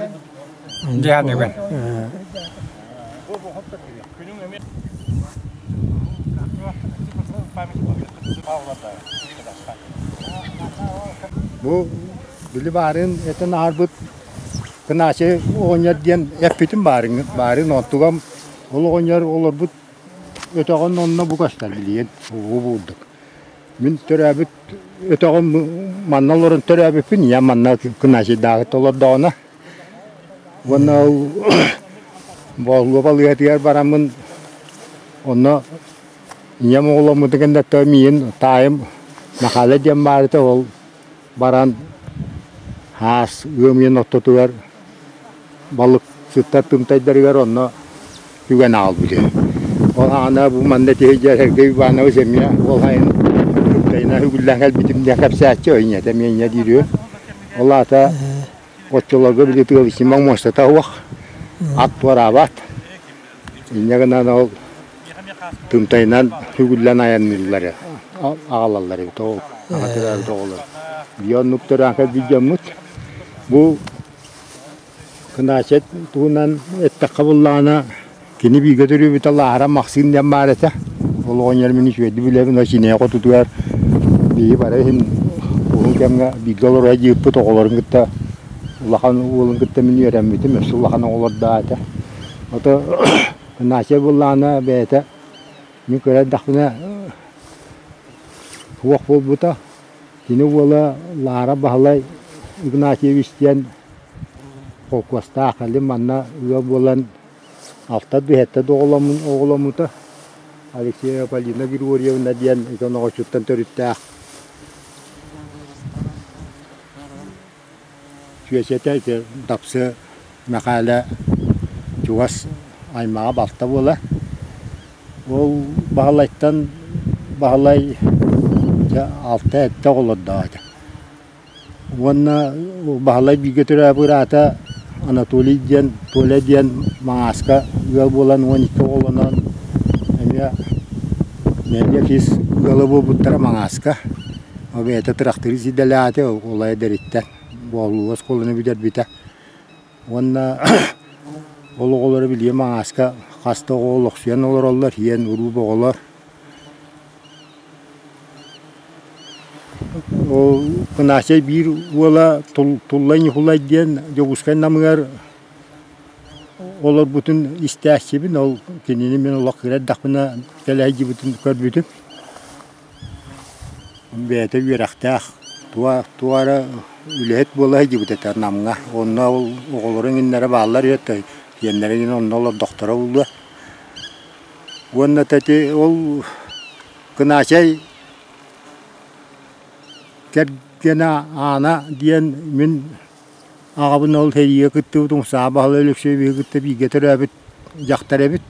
дии саныыбын. Бу били баарын этэн аарбыт Кынаачай оҕонньор диэн эппитим баарын баарын онтугам ол оҕонньор олорбут өтөҕүн онно бу көстөр билигин уу буурдук. Мин төрөөбүт өтөҕүм манна олорон төрөөбүппүн, ийэм манна Кынаачайдааҕы олордоҕуна. Уонна ол Боолуо балыыһатыгар бараммын онно ийэм оҕоломмутун кэнниттэн миигин таайым Махаля диэн баарыта ол баран хаас ыам ыйын ортотугар балыксыттар тымтайдарыгар онно түгэн аҕалбыт үһү. Ол аҕана бу манна тиһийдэр Сергей Иванович эмиэ ол сайын Тымтайынан үгүллээн кэлбитим диэн кэпсээччи, ийэтэ эмиэ инньэ диир үһү. Ол аата оччолорго били тыалысимаҥ муостата суох, ат туораабат. Инньэ гынан ол тымтайынан үгүллэн айанныыллар, аҕалаллар эбит ол аҕа төрөөбүт оҕолор. Биир оннук төрөөн кэлбит дьоммут. Бу Кынаачай туһунан эттэххэ буллаҕына, кини бииргэ төрүөбүтэ Лааһара Махсыын диэн баар этэ. Ол оҕонньор мин үчүгэйдик билэбин, ол Сиинэйэ хотутугар биһиги бары иһин уһун кэмҥэ бииргэ олоро сылдьыбыппыт, оҕолорун кытта улахан уолун кытта мин үөрэммитим, өссө улахан оҕолордоох этэ. Ото Кынаачай буллаҕына бэйэтэ мин кыра эрдэхпинэ суох буолбута. Кини уола Лаара Баһылай Игнатьевич диэн холкуостаах кэлин манна ыал буолан алта түһэттэ да оҕоломмута. Алексеева Полина Григорьевна диэн дьон оҕочуттан төрүттээх Чүөчэтэ ити Дапсы Мэхээлэ чугас аймаҕа балта буолар. Ол Баһылайтан Баһылай дьэ алта-сэттэ оҕолордоох этэ. Уонна Баһылай бииргэ төрөөбүт быраата Анатолий диэн, Толя диэн Маҥааска ыал буолан 12 оҕолонон эмиэ нэһилиэк ис ыала буолбуттара Маҥааска. Ол бэйэтэ тырахтарыыс идэлээх этэ, ол эдэриттэн Боолууга оскуоланы бүтэрбитэ. Уонна ол оҕолоро билигин Маҥааска хас да оҕо олохсуйан олороллор, иэн уруу оҕолор. Ол Кынаачай биир уола Туллай Ньукулай диэн Дьокуускай Намыгар олорбутун истээччибин, ол кинини мин олох кыра эрдэхпинэ кэлэ сылдьыбытын көрбүтүм. Бэйэтэ үөрэхтээх, туох эрэ үлэһит буола сылдьыбыт этэ Намҥа. Онно ол оҕолоро иҥиннэрэ бааллар үһү, сиэннэрэ иҥин онно олордохторо буолуо. Уонна ити ол Кынаачай кэргэнэ Аана диэн мин аҕабын ол сэриигэ кыттыбыт Умсаа Баһылай Өлөксөйүбүһү кытта бииргэ төрөөбүт дьахтар эбит.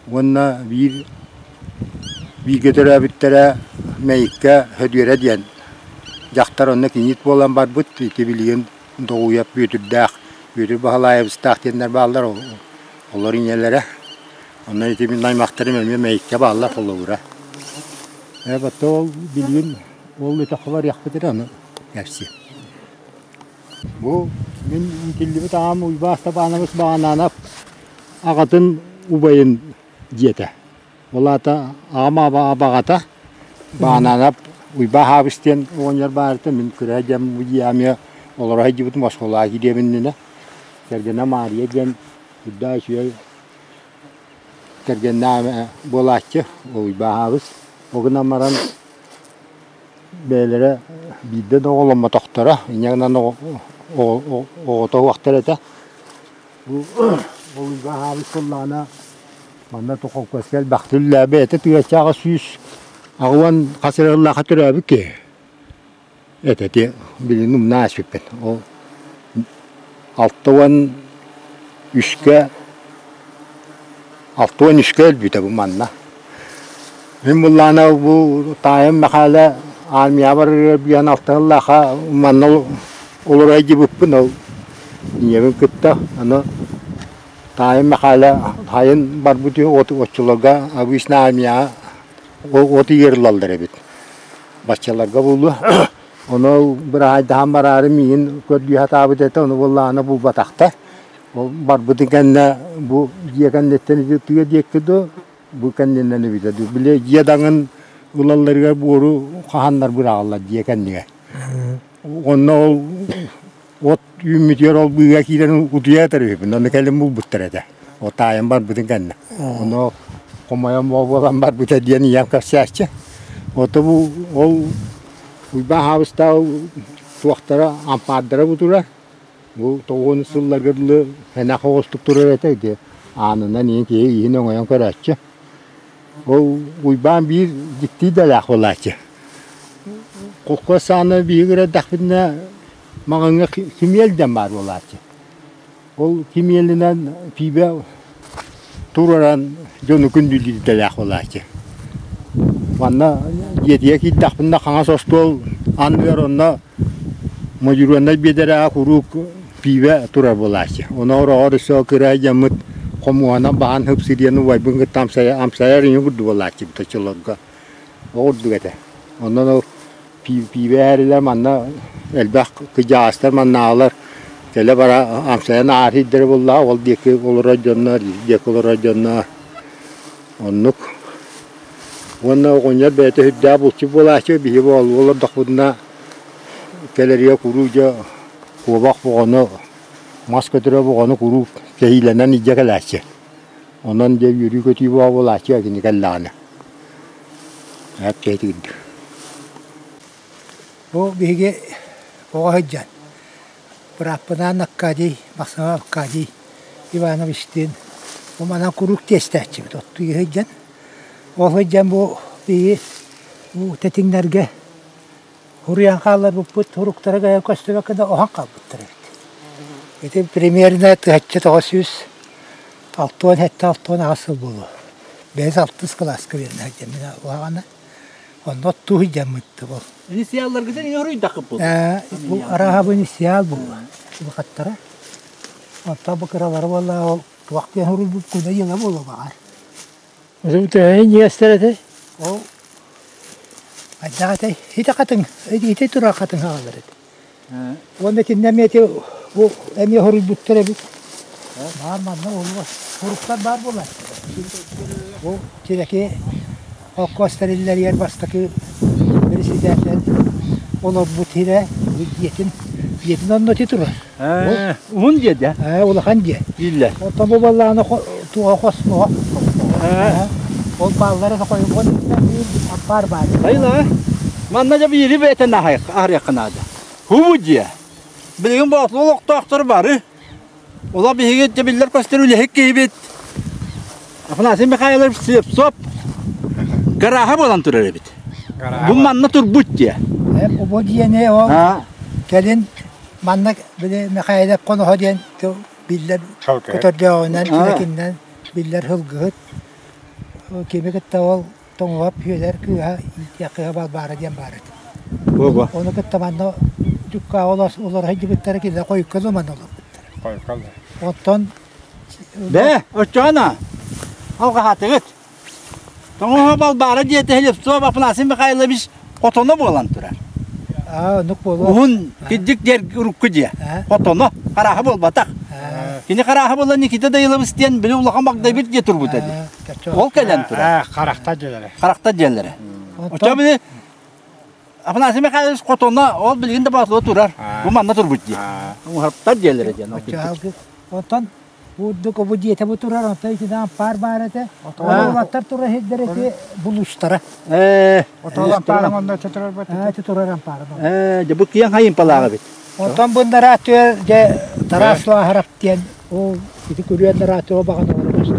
Уонна биир бииргэ төрөөбүттэрэ Мэйиккэ Сөдүөрэ диэн дьахтар онно киниит буолан барбыт. Ити билигин Доҕуйап Бүөтүрдээх, Бүөтүр Баһылаайабыстаах диэннэр бааллар, олор ийэлэрэ. Онно ити мин аймахтарым эмиэ Мэйиккэ бааллар холобура. Ээ бата ол билигин ол өтөххө барыахпыт эрэ ону кэпсиэм. Бу мин иитиллибит аҕам Уйбаас Степанович Баҕанаанап аҕатын убайын дьиэтэ. Ол аата аҕам абаҕата Баҕанаанап Уйбаа Хаабыс диэн оҕонньор баар этэ. Мин кыра дьэм бу дьиэҕэ эмиэ олоро сылдьыбытым оскуолаҕа киириэм иннинэ. Кэргэнэ Маарыйа диэн үрдээх үчүгэй кэргэннээх буолааччы Уйбаа Хаабыс. Ол гынан баран бэйэлэрэ биирдэ да оҕоломмотохторо, инньэ гынан оҕото уохтар этэ. Ол Уйбаан Хаабыс буоллаҕына манна холкуоска элбэхтик үлэлээбит бэйэтэ тыһыынчаҕа 180 хас эрэ сыллаахха төрөөбүт киһи этэ ити билигин умна ааспыппын. Ол 63-кэ 63-кэ өлбүтэ бу манна. Мин буллаҕына бу таайым Мэхээлэ армияҕа барарыгар биэн алта сыллаахха манна олоро сылдьыбыппын ол ийэбин кытта аны таайым Мэхээлэ сайын барбыт үһү оччолорго обычно армияҕа от ыйыырылаллар эбит баччаларга буолуо ону быраһаайдаһан бараары миигин көрдүү сатаабыт этэ ону буоллаҕына булбатахтар ол барбытын кэннэ бу дьиэ кэнниттэн тыа диэки дуу Бу кэннинэн эбитэ дуу. Били дьиэ даҥын ылалларыгар буору хаһаннар быраҕаллар дьиэ кэннигэр. Онно ол от үүммүтүгэр ол быыга киирэн утуйа этэр үһүбүн. Ону кэлин булбуттар этэ. Ол таайым барбытын кэннэ. Ону хомойон буолан барбыта диэн ийэм кэпсээччи. Ото бу ол Уйбаан Хаабыстаах туохтара ампаардара бу турар. Бу тоҕуон сылларга дылы сэнэх оҕустук турар этэ ити аанынан иһин киһи иһин өҥөйөн көрөөччү. Ол Уйбаан биир дьикти идэлээх буолааччы. Холкуос саҕана биһиги эрдэхпитинэ маҕаҥҥа кимиэл диэн баар буолааччы. Ол кимиэлинэн пиибэ туруоран дьону күндүлүүр идэлээх буолааччы. Манна дьиэтигэр киирдэхпинэ хаҥас остуол анныгар онно модьуруоннай биэдэрэҕэ куруук пиибэ турар буолааччы. Ону ороҕор өссө кыра дьаммыт хомуоһунан баһан хыпсырыйан убайбын кытта амсайар ийэ курдук буолааччыбыт оччолорго. Ол курдук этэ. Онон ол пиибэ эрилэр манна элбэх кыдьаҕастар маннааҕылар кэлэ-бара амсайан аар сирдэрэ буоллаҕа ол диэки олорор дьоннор диэки олорор дьоннор оннук. Уонна оҕонньор бэйэтэ сүрдээх булчут буолааччы, биһиги оҕолуу олордохпутуна кэлэригэр куруук дьэ куобах оҕону, мас көтөрө оҕону куруук кэһиилэнэн илдьэ кэлээччи. Онон дьэ үөрүү-көтүү бөҕө буолааччы кини кэллэҕинэ. Эп киһитигирдик. Бу биһиги оҕо сылдьан бырааппынаан Аркадий, Максимов Аркадий Ивановичтыын бу манан куруук тиэстээччибит оттуу сылдьан. Ол сылдьан бу биһиги бу тэтиҥнэргэ Уруйан хаалларбыппыт уруктара кэлэн көстүбэккэ да оһон хаалбыттар эбит. Ити примерно 1967-68 сыл буолуо. Бэйэс алтыс кылааска үөрэнэ сылдьан мин улаҕана онно оттуу сылдьаммытты ол. Инициалларгытын иҥэ уруйдаххыт буолуо. Бу арааһа бу инициал буолуо. Улахаттара. Онтон бу кыралара буолла ол туох диэн уруйбут күнэ дьыла буолуо баҕар. Төһө иҥиэстэр этэй? Ол хайдах этэй? Ити хатыҥ, ити турар хатыҥ аҕалар этэ. Уонна итиннэ эмиэ ити бу эмиэ хоруйбуттар эбит. Баар манна олуга хоруктар баар буолар. Бу Тирэки холкуос тэриллэригэр бастакы председатель олорбут сирэ дьиэтин дьиэтин онно ити турар. Уһун дьиэ дьэ. Улахан дьиэ. Биллэр. Оттон бу баллааны туоҕа хосмоҕо. Ол бааллара хойугун аппаар баар. Айла. Манна дьэ биири бэйтэн аһарыахха наада. Хубу дьиэ. Билигин боотулу олохтоохтор бары. Ола биһиги дьэ биллэр көстөр үлэһит киһибит. Афанасий Михайлович Слепцов гарааһа буолан турар эбит. Бу манна турбут дьиэ. Бу дьиэни ол кэлин Манна били Михайлов хоноһо диэн биллэр көтөрдөөҕүнэн, килэкиннэн биллэр сылгыһыт. Кими кытта ол Тоҥуһап Сүөдэр кыыһа иитиэх кыыһа Балбаара диэн баар этэ. Ону кытта манна дьуккаа олоро сылдьыбыттара кинилэр хойукка дылы манна олорбуттара. Оттон Бээ, оччоҕуна алҕаһаатыгыт. Тоҥуһа Балбаара диэтэ Слепцов Афанасий Михайлович хотоно буолан турар. Аа, оннук буолуо. Уһун кирдик диэр урукку дьиэ. Хотоно, харааһа буолбатах. Кини харааһа буолан Никита Дайылабыс диэн били улахан Багдайбыт дьиэ турбута дии. Ол кэлэн турар. Харахта дьиэлэрэ. Харахта дьиэлэрэ. Оччо били Афанасий Михайлович хотоно ол билигин да баатыла турар. Бу манна турбут дии. Уһаптар дьиэлэрэ диэн. Оттон Бурдук бу дьиэтэ бу турар, онтон итинэн ампаар баар этэ. Уолаттар турар сирдэр ити булуустара. Ээ, Отол ампаарым онно ити турар бу. Ээ, ити турар ампаарым. Ээ, дьэ бу киэҥ хайымпалаах эбит. Онтон буннара түөр дьэ Тарас Лааһарап диэн ол ити күрүөн нараатыга баҕана олорбуттар.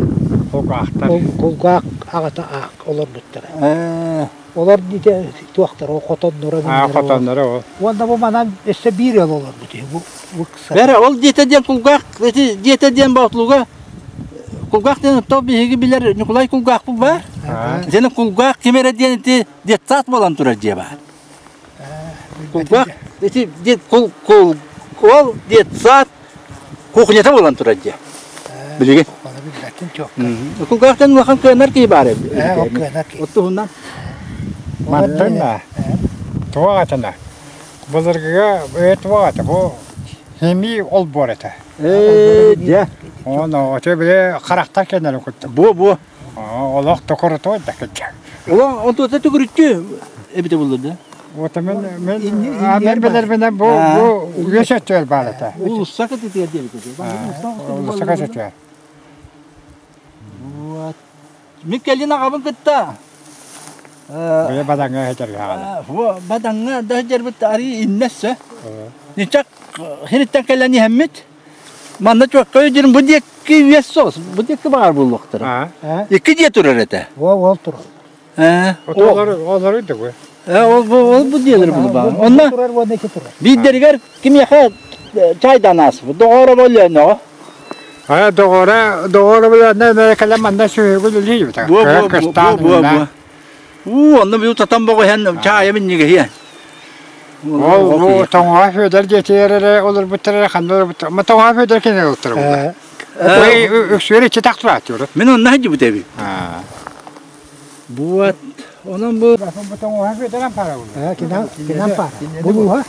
Кулгаахтар. Кулгаах аҕата аах олорбуттара. Ээ, Олор ити туохтар ол хотонноро Аа, хотонноро ол. Уонна бу манан өссө биир ыал олорбут үһү. Бу Бэрэ ол диэтэ диэн кулгаах ити диэтэ диэн боотулуга кулгаах диэн то биһиги билэр Ньукулай кулгаахпыт баар. Дьэни кулгаах ким эрэ диэн ити детсад буолан турар дьиэ баар. Кулгаах ити дет кул кул ол детсад кухнята буолан турар дьиэ. Билигин. Кулгаахтан улахан кыанар киһи баар эбит. Оттуһунан. Мантан туох атына Былыргыга туох этэ бу химии олбуор этэ. Ээ дьэ. Ону ото били харахтар кэннэрин курдук. Бу бу. Олох токурутуой да кырдьык. Олох онтуота төгүрүччү эбитэ булла да. Вот мен мен мен билэрбинэн бу бу үөс өттүгэр баар этэ. Улусса кытытыгар диэбит этэ. Улусса кытытыгар. Вот. Мин кэлин аҕабын кытта Бэйэ бадаҥҥа сылдьарга аҕала. Бадаҥҥа да сылдьарбыт арыы иннэ өссө. Ничак хиниттэн кэлэн иһэммит. Манна чуокка өйдүүрүм бу диэки үөс соҕус, бу диэки баҕар буолуохтара. Икки дьиэ турар этэ. Ол ол турар. Ээ. Олору да бу. Ээ ол бу ол бу диэлэр бу баар. Онно турар уонна ити турар. Биирдэригэр кимиэхэ чайдан ааспыт. Доҕоро боллоонноҕо. Аа доҕоро доҕоро билэннэ кэлэн манна сүһүгү үлэлиибит. Бу бу бу бу бу. Уу, онно бу татан боҕуһан чаайа минньигэһиэн. Ол бу Тоҥоһо Федор диэтигэр эрэ олорбуттар эрэ ханна олорбуттар. Ма Тоҥоһо Федор кини олорбуттар буолла. Үксүөр иччи тахтыбаат Мин онно сылдьыбыт эбит. Буот. Онон бу Бу Тоҥоһо Федор ампара буолла. Кинан кинан пара. Булууха.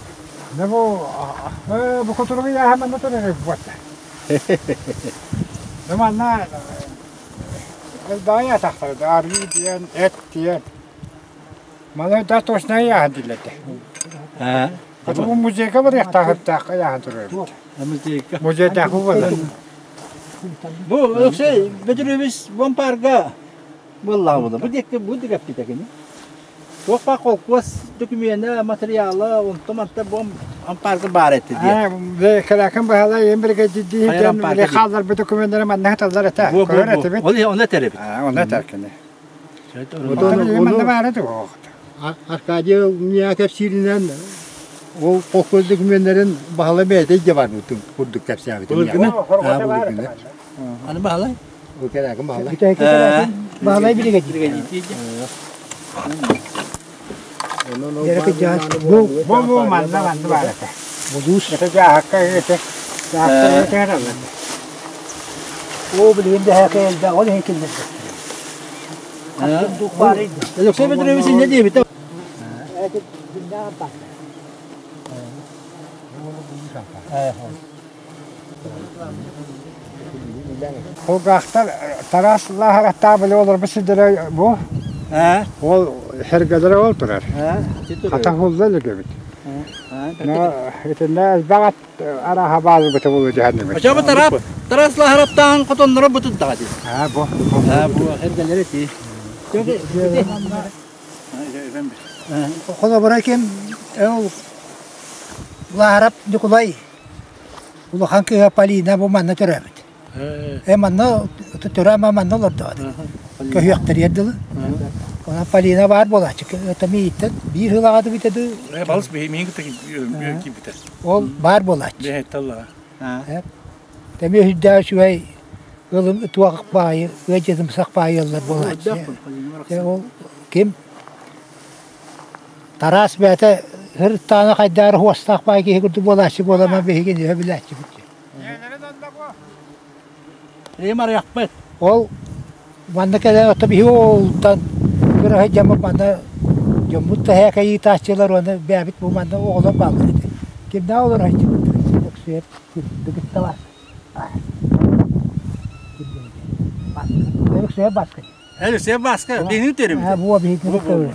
Не бу бу котуругу яһа манна турар буотта. Ну манна элбэҕи атахтар арыы диэн, эт диэн. Маны да точно яһан дииллэрдэ. Бу музейга барыахтаах яһан турар. Музейга. Музейдаах буолар. Бу Өксөй Бөтүрүөбүс бомпарга буоллаҕа буолла. Бу диэки бу дигэппитэ кини. Туох баар холкуос докумена, материала, онто-манта бу ампаарга баар этэ диэн. Кэлээкин быһалай ең бригадирдии диэн хаалларбыт документары манна хаталлар этэ. Көрөр этибит. Ол оны этэр эбит. Оны этэр кини. Манна баар этэ Аркадий миэхэ кэпсииринэн ол холкуос документарын баһылай бэйэтэ илдьэ барбытын курдук кэпсээбитим. Былыргыны? Аны баһылай? Ол кэлээкин баһылай. Баһылай биригэдьиир. Бу бу манна манна баар этэ. Булуус. Это дьааһакка это дьааһакка это Оо билигин дэһээкэ элбэх ол иһин киллэрбэттэр. Алексей Петрович инньэ диэбитэ. Кулгаахтар Тарас Лааһараттаах били олорбут сирдэрэ бу. Ол сэргэлэрэ ол турар. Хата хулла илик эбит. Но итиннэ элбэх ат арааһа бааллыбыта буолуо дьаһанныбыт. Очоба тарап Тарас Лааһараптааҕын хотонноро бутурдаҕа дии. Аа бу. Аа бу сэргэлэр ити. Холобура ким ол Лаарап Ньукулай улахан кыыһа Полина бу манна төрөөбүт. Э манна төрөө манна олордоҕо Көһүөхтэригэр дылы. Онон Полина баар буолааччы. Томииттэн биир сыл аҕата бүтэ дуу. Балыс миин кытта киирбитэ. Ол баар буолааччы. Бэһэтталла. Тэми үрдээх үчүгэй ылым туох баайы, ыадьытымсах баайы ыллар буолааччы. Ол ким Тараас бэйэтэ ырыттаана хайдаары хуостаах баай киһи курдук буолааччы буолама биһиги ньыһа билээччибит. Римарыахпыт. Ол манна кэлэн ото биһи оолтан кыра сылдьаммыт манна дьоммут да һээкэйиитааччылар уонна бэйэбит бу манна оҕолор бааллар этэ. Кимнээх олоро сылдьыбыт Өксүөп Дыгытталаас. Өксүөп Баскы. Өксүөп Баскы биһиги төрүбүт. Буо биһиги төрүбүт.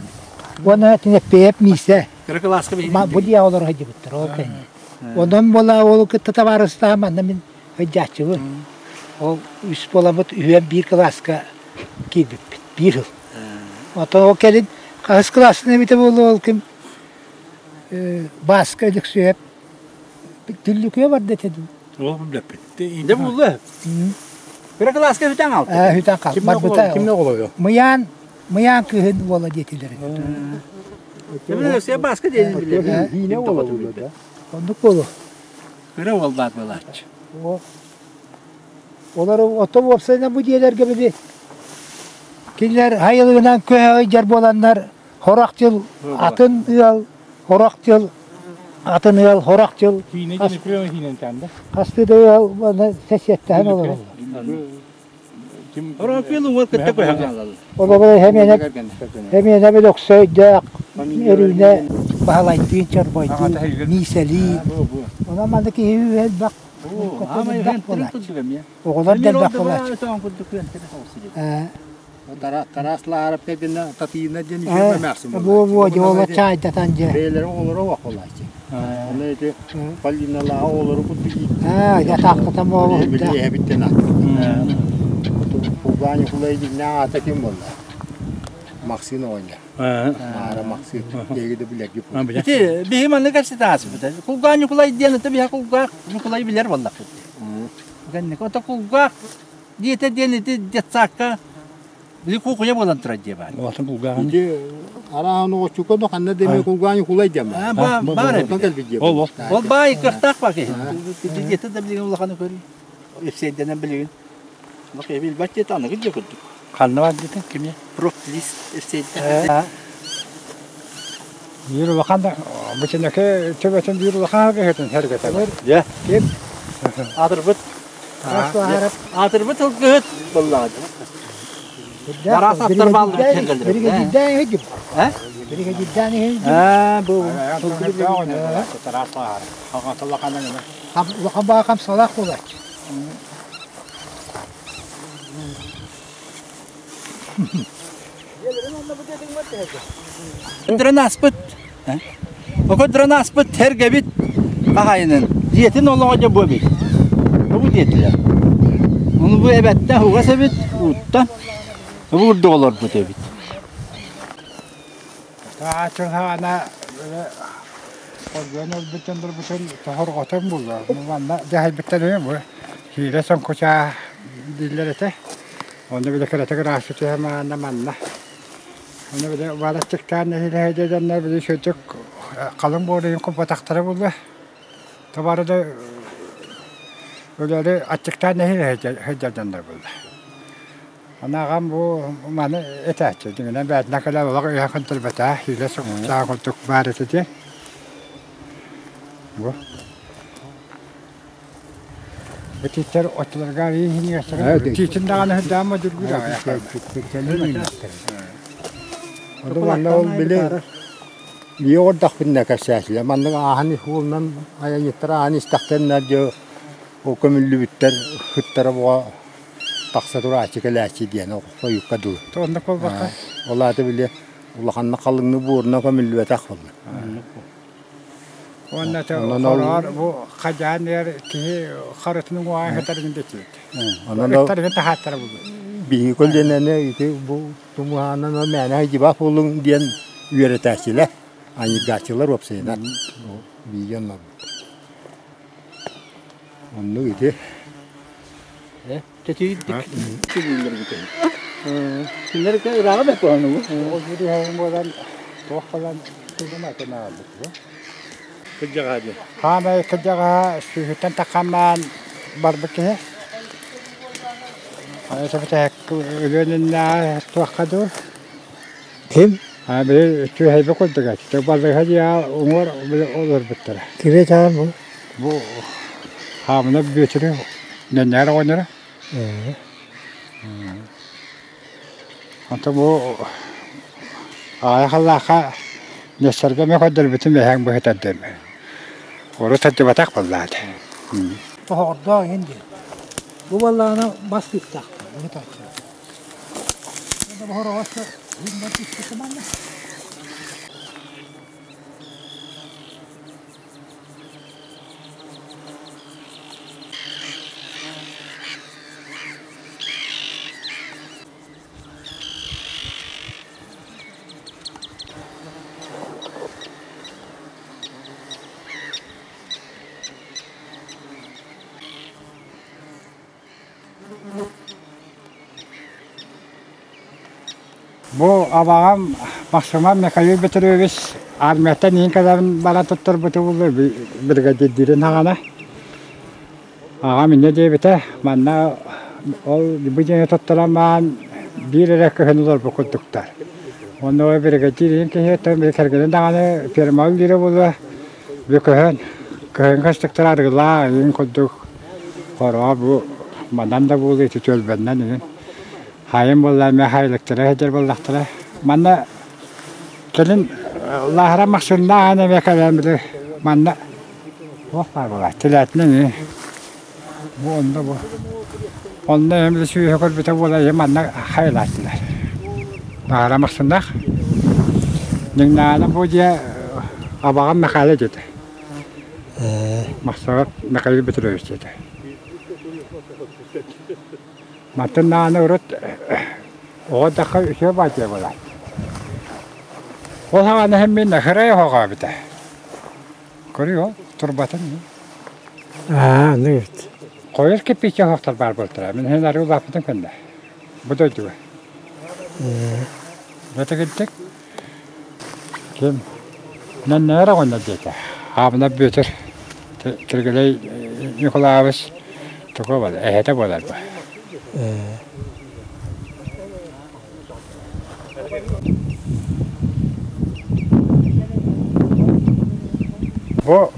Уонна Тинэппиэп Миисэ. Кыра кылааска биһиги. Бу диэ олоро сылдьыбыттар ол кэннэ. Онон буола ол кытта табаарыстаах манна мин сылдьааччыбын. Ол үс буоламмыт үһүөн биир кылааска киирбиппит биир сыл. Оттон ол кэлин хаһыс кылаасын эбитэ буолуо ол ким Бааска Өлөксүөп Түллүкүө барда этэ дуу? Ол билэппит. Дьэ булла. Кыра кылааска бүтэн хаалта. Ээ бүтэн хаал. Барбыта. Кимне оҕолоро? Мыйаан Мыйаан кыыһын уола диэтилэр. Өлөксүөп Бааска диэн билэр. Хиинэ уола буолла да. Оннук буолуо. Кыра уол баар буолааччы. Олор ото уопсайынан бу дьиэлэргэ били кинилэр хайылыгынан көһө сылдьар буоланнар хорох дьыл атын ыал, хорох дьыл атын ыал, хорох дьыл хастыы да ыал сэсиэттэһэн олороллор. Олобор Хэмиэнэ Өлөксөйдөөх, Өрүүнэ Баһылайдыын, Чорбойдуун, Миисэлиин. Онон манна киһи элбэх оҕолор да элбэх буолааччы. Тараас Лаарап кэргэнэ Татыйына диэн үчүгэй эмээхсин Буо буо дьуола чаайдатан дьэ. Бэйэлэрэ оҕолоро уоххолааччы. Онно ити Полиналааҕа оҕолору курдук Аа, ятаахтатан буолуохтаах. Эһэбиттэн ааттыыр. Кулгаан Ньукулай дьиҥнээх аата ким буолла? Максим оҕонньор. Аара Максим. Биһиги да билэргит. Ити биһи маннык кэпсэтэ Кулгаан Ньукулай диэн это биһи Кулгаах Ньукулай билэр буоллахпыт. Гэнник ото Кулгаах диэтэ диэн ити детсадка били куукуйа буолан турар дии баар. Улахан кулгааҕын. Ити араан оҕоччука да ханна да эмиэ кулгаан Ньукулай диэн баар. Баар эбит. Ол ол. Ол баай кыахтаах баа киһи. Диэтэ да билигин улаханы көрүү. Эпсиэйдэнэн билигин. Лох эби билбэт диэтэ аныгы дьэ курдук. Ханна бар диэтиҥ кими? Профлист эсэйдэ. Биир улахан да бу төбөтүн биир улахан быһытын сэргэтэ. Дьэ, ким? Аатырбыт. Аатырбыт ылгыһыт буоллаҕа. Араас аттар бааллар сэргэлэр. Биригэдьирдээн иһидим. Биригэдьирдээн иһидим. Аа, бу. Улахан баа хамсалаах буолааччы. Көдөрөн ааспыт, көдөрөн ааспыт сэргэбит хаһаайынын дьиэтин олоҕо дьэ бу эбит. Бу диэтилэр. Ону бу эбэттэн угас эбит, ууттан бу курдук олорбут эбит. Таачылаана Оргуйан өлбүт дьоннорбутун тоһорҕотон булла. Манна дьаһайбыттар үһү бу. Киирэ соҥкучаа дииллэр этэ. Онно били кыратык ыраахсы түһэ маанна манна. Онно били балаччыктаан нэһилиэһэ дьоннор били сүрдүк халыҥ буоруйун куппатахтара буолла. Табары да өлөрү аччыктаан нэһилиэһэ сылдьар дьоннор буолла. Аны аҕам бу маны этээччи, дьиҥинэн бэйэтинэн кэлэн олох ыйан хантарбатаа, илэ саа курдук баар этэ диэн. Бу. Бу тииттэр оччолорго тиитин даҕаны сырдаан модьургуур Ону манна ол били ийэ оҕордохпунна кэпсээтилэр. Маннык ааһан уолунан айанньыттар ааһан истэхтэринэ дьэ ол көмүллүбүттэр ыттара буҕа тахса турааччы кэлээччи диэн хойукка дылы. Оннук буолбакка. Ол аата били улаханнык халыҥнык буорунан көмүллүбэтэх буолла. Уонна хороҕор бу хадьаан эр киһи харытын уҥуоҕа сытарын дэтиит. Онон Ыттарыгын таһааттара булбут. биһиги көлүөнэни ити бу тумуһаанан мээнэ хайдыбаах буолуҥ диэн үөрэтээччилэр, аньыыргааччылар уопсайынан биһиги оннорбут. Оннук ити Тэтиирдик түбүүллэрбит. Кинилэр ырааҕа бэрт буолан Ол бүрүһэйин буолан туох буолан тугун атын аҕалбыт бу. Кырдьаҕаһа диэн. Хаамай кырдьаҕаһа сүүһүттэн таххамаан барбыт киһи. Өлүөн иннинэ туохха дуу? Ким? Били түөһэйбэ курдук этэ. Балыыһа дьиэ уҥуор били олорбуттара. Кими этэҕин бу? Бу Хаамына Бүөтүрү нэннээр оҕонньоро. Онтон бу аҕыйах сыллаахха Ньассарга эмэ көрдөрбүтүм эһэҥ быһытардым. Урут сылдьыбатах буоллаат. Тоһоҕордоох иһин диэн. Бу буоллаҕына мас тыыптаахтар, быһытааччы. Бу абаҕам Максимов Михаил Петрович армияттан иһин кэлэн баран туттарбыта буоллар бригадирдиирин саҕана. Аҕам инньэ диэбитэ, манна ол бу дьиэни туттаран баран биир эрэ кыһын олорбут курдуктар. Онно бригадир иһин киһи кэргэнин даҕаны фермаҕа үлэлиирэ буолуо Бу көһөн, кыһыҥҥы астыктар арыгылаах эҥин курдук хороҕо бу манан да буолуо ити түөлбэннэн эҥин. Хайын буолла эмиэ хайылыктара сылдьар буоллахтара. Манна кэлин Лааһара Махсыннаах эмиэ кэлэн били манна туох баар буолар телятина эмиэ бу онно бу онно эм сүөһү көрбүтэ буола ийэ манна хайылааччылар. Лааһара Махсыннаах Дьиҥнээҕинэн бу дьиэ абаҕам Михаил дьиэтэ. Махсаҕат Михаил Петрович дьиэтэ. Мантан даҕаны урут оҕо эрдэххэ үчүгэй баайдыа буолааччы. Ол саҕана иһин мин хырай оһоҕообута. Көрүө ол турбатын. Аа, оннук эбит. Хойус кирпииччэ оһохтор баар буолтара. Мин иһин арыы улааппытым кэннэ. Бу дойдуга. Бэтэгирдик ким Наннаар оҕонньор диэтэ. Аабына Бүөтүр Киргилэй Ньукулаабыс туга буолар, эһэтэ буолар бу. Бу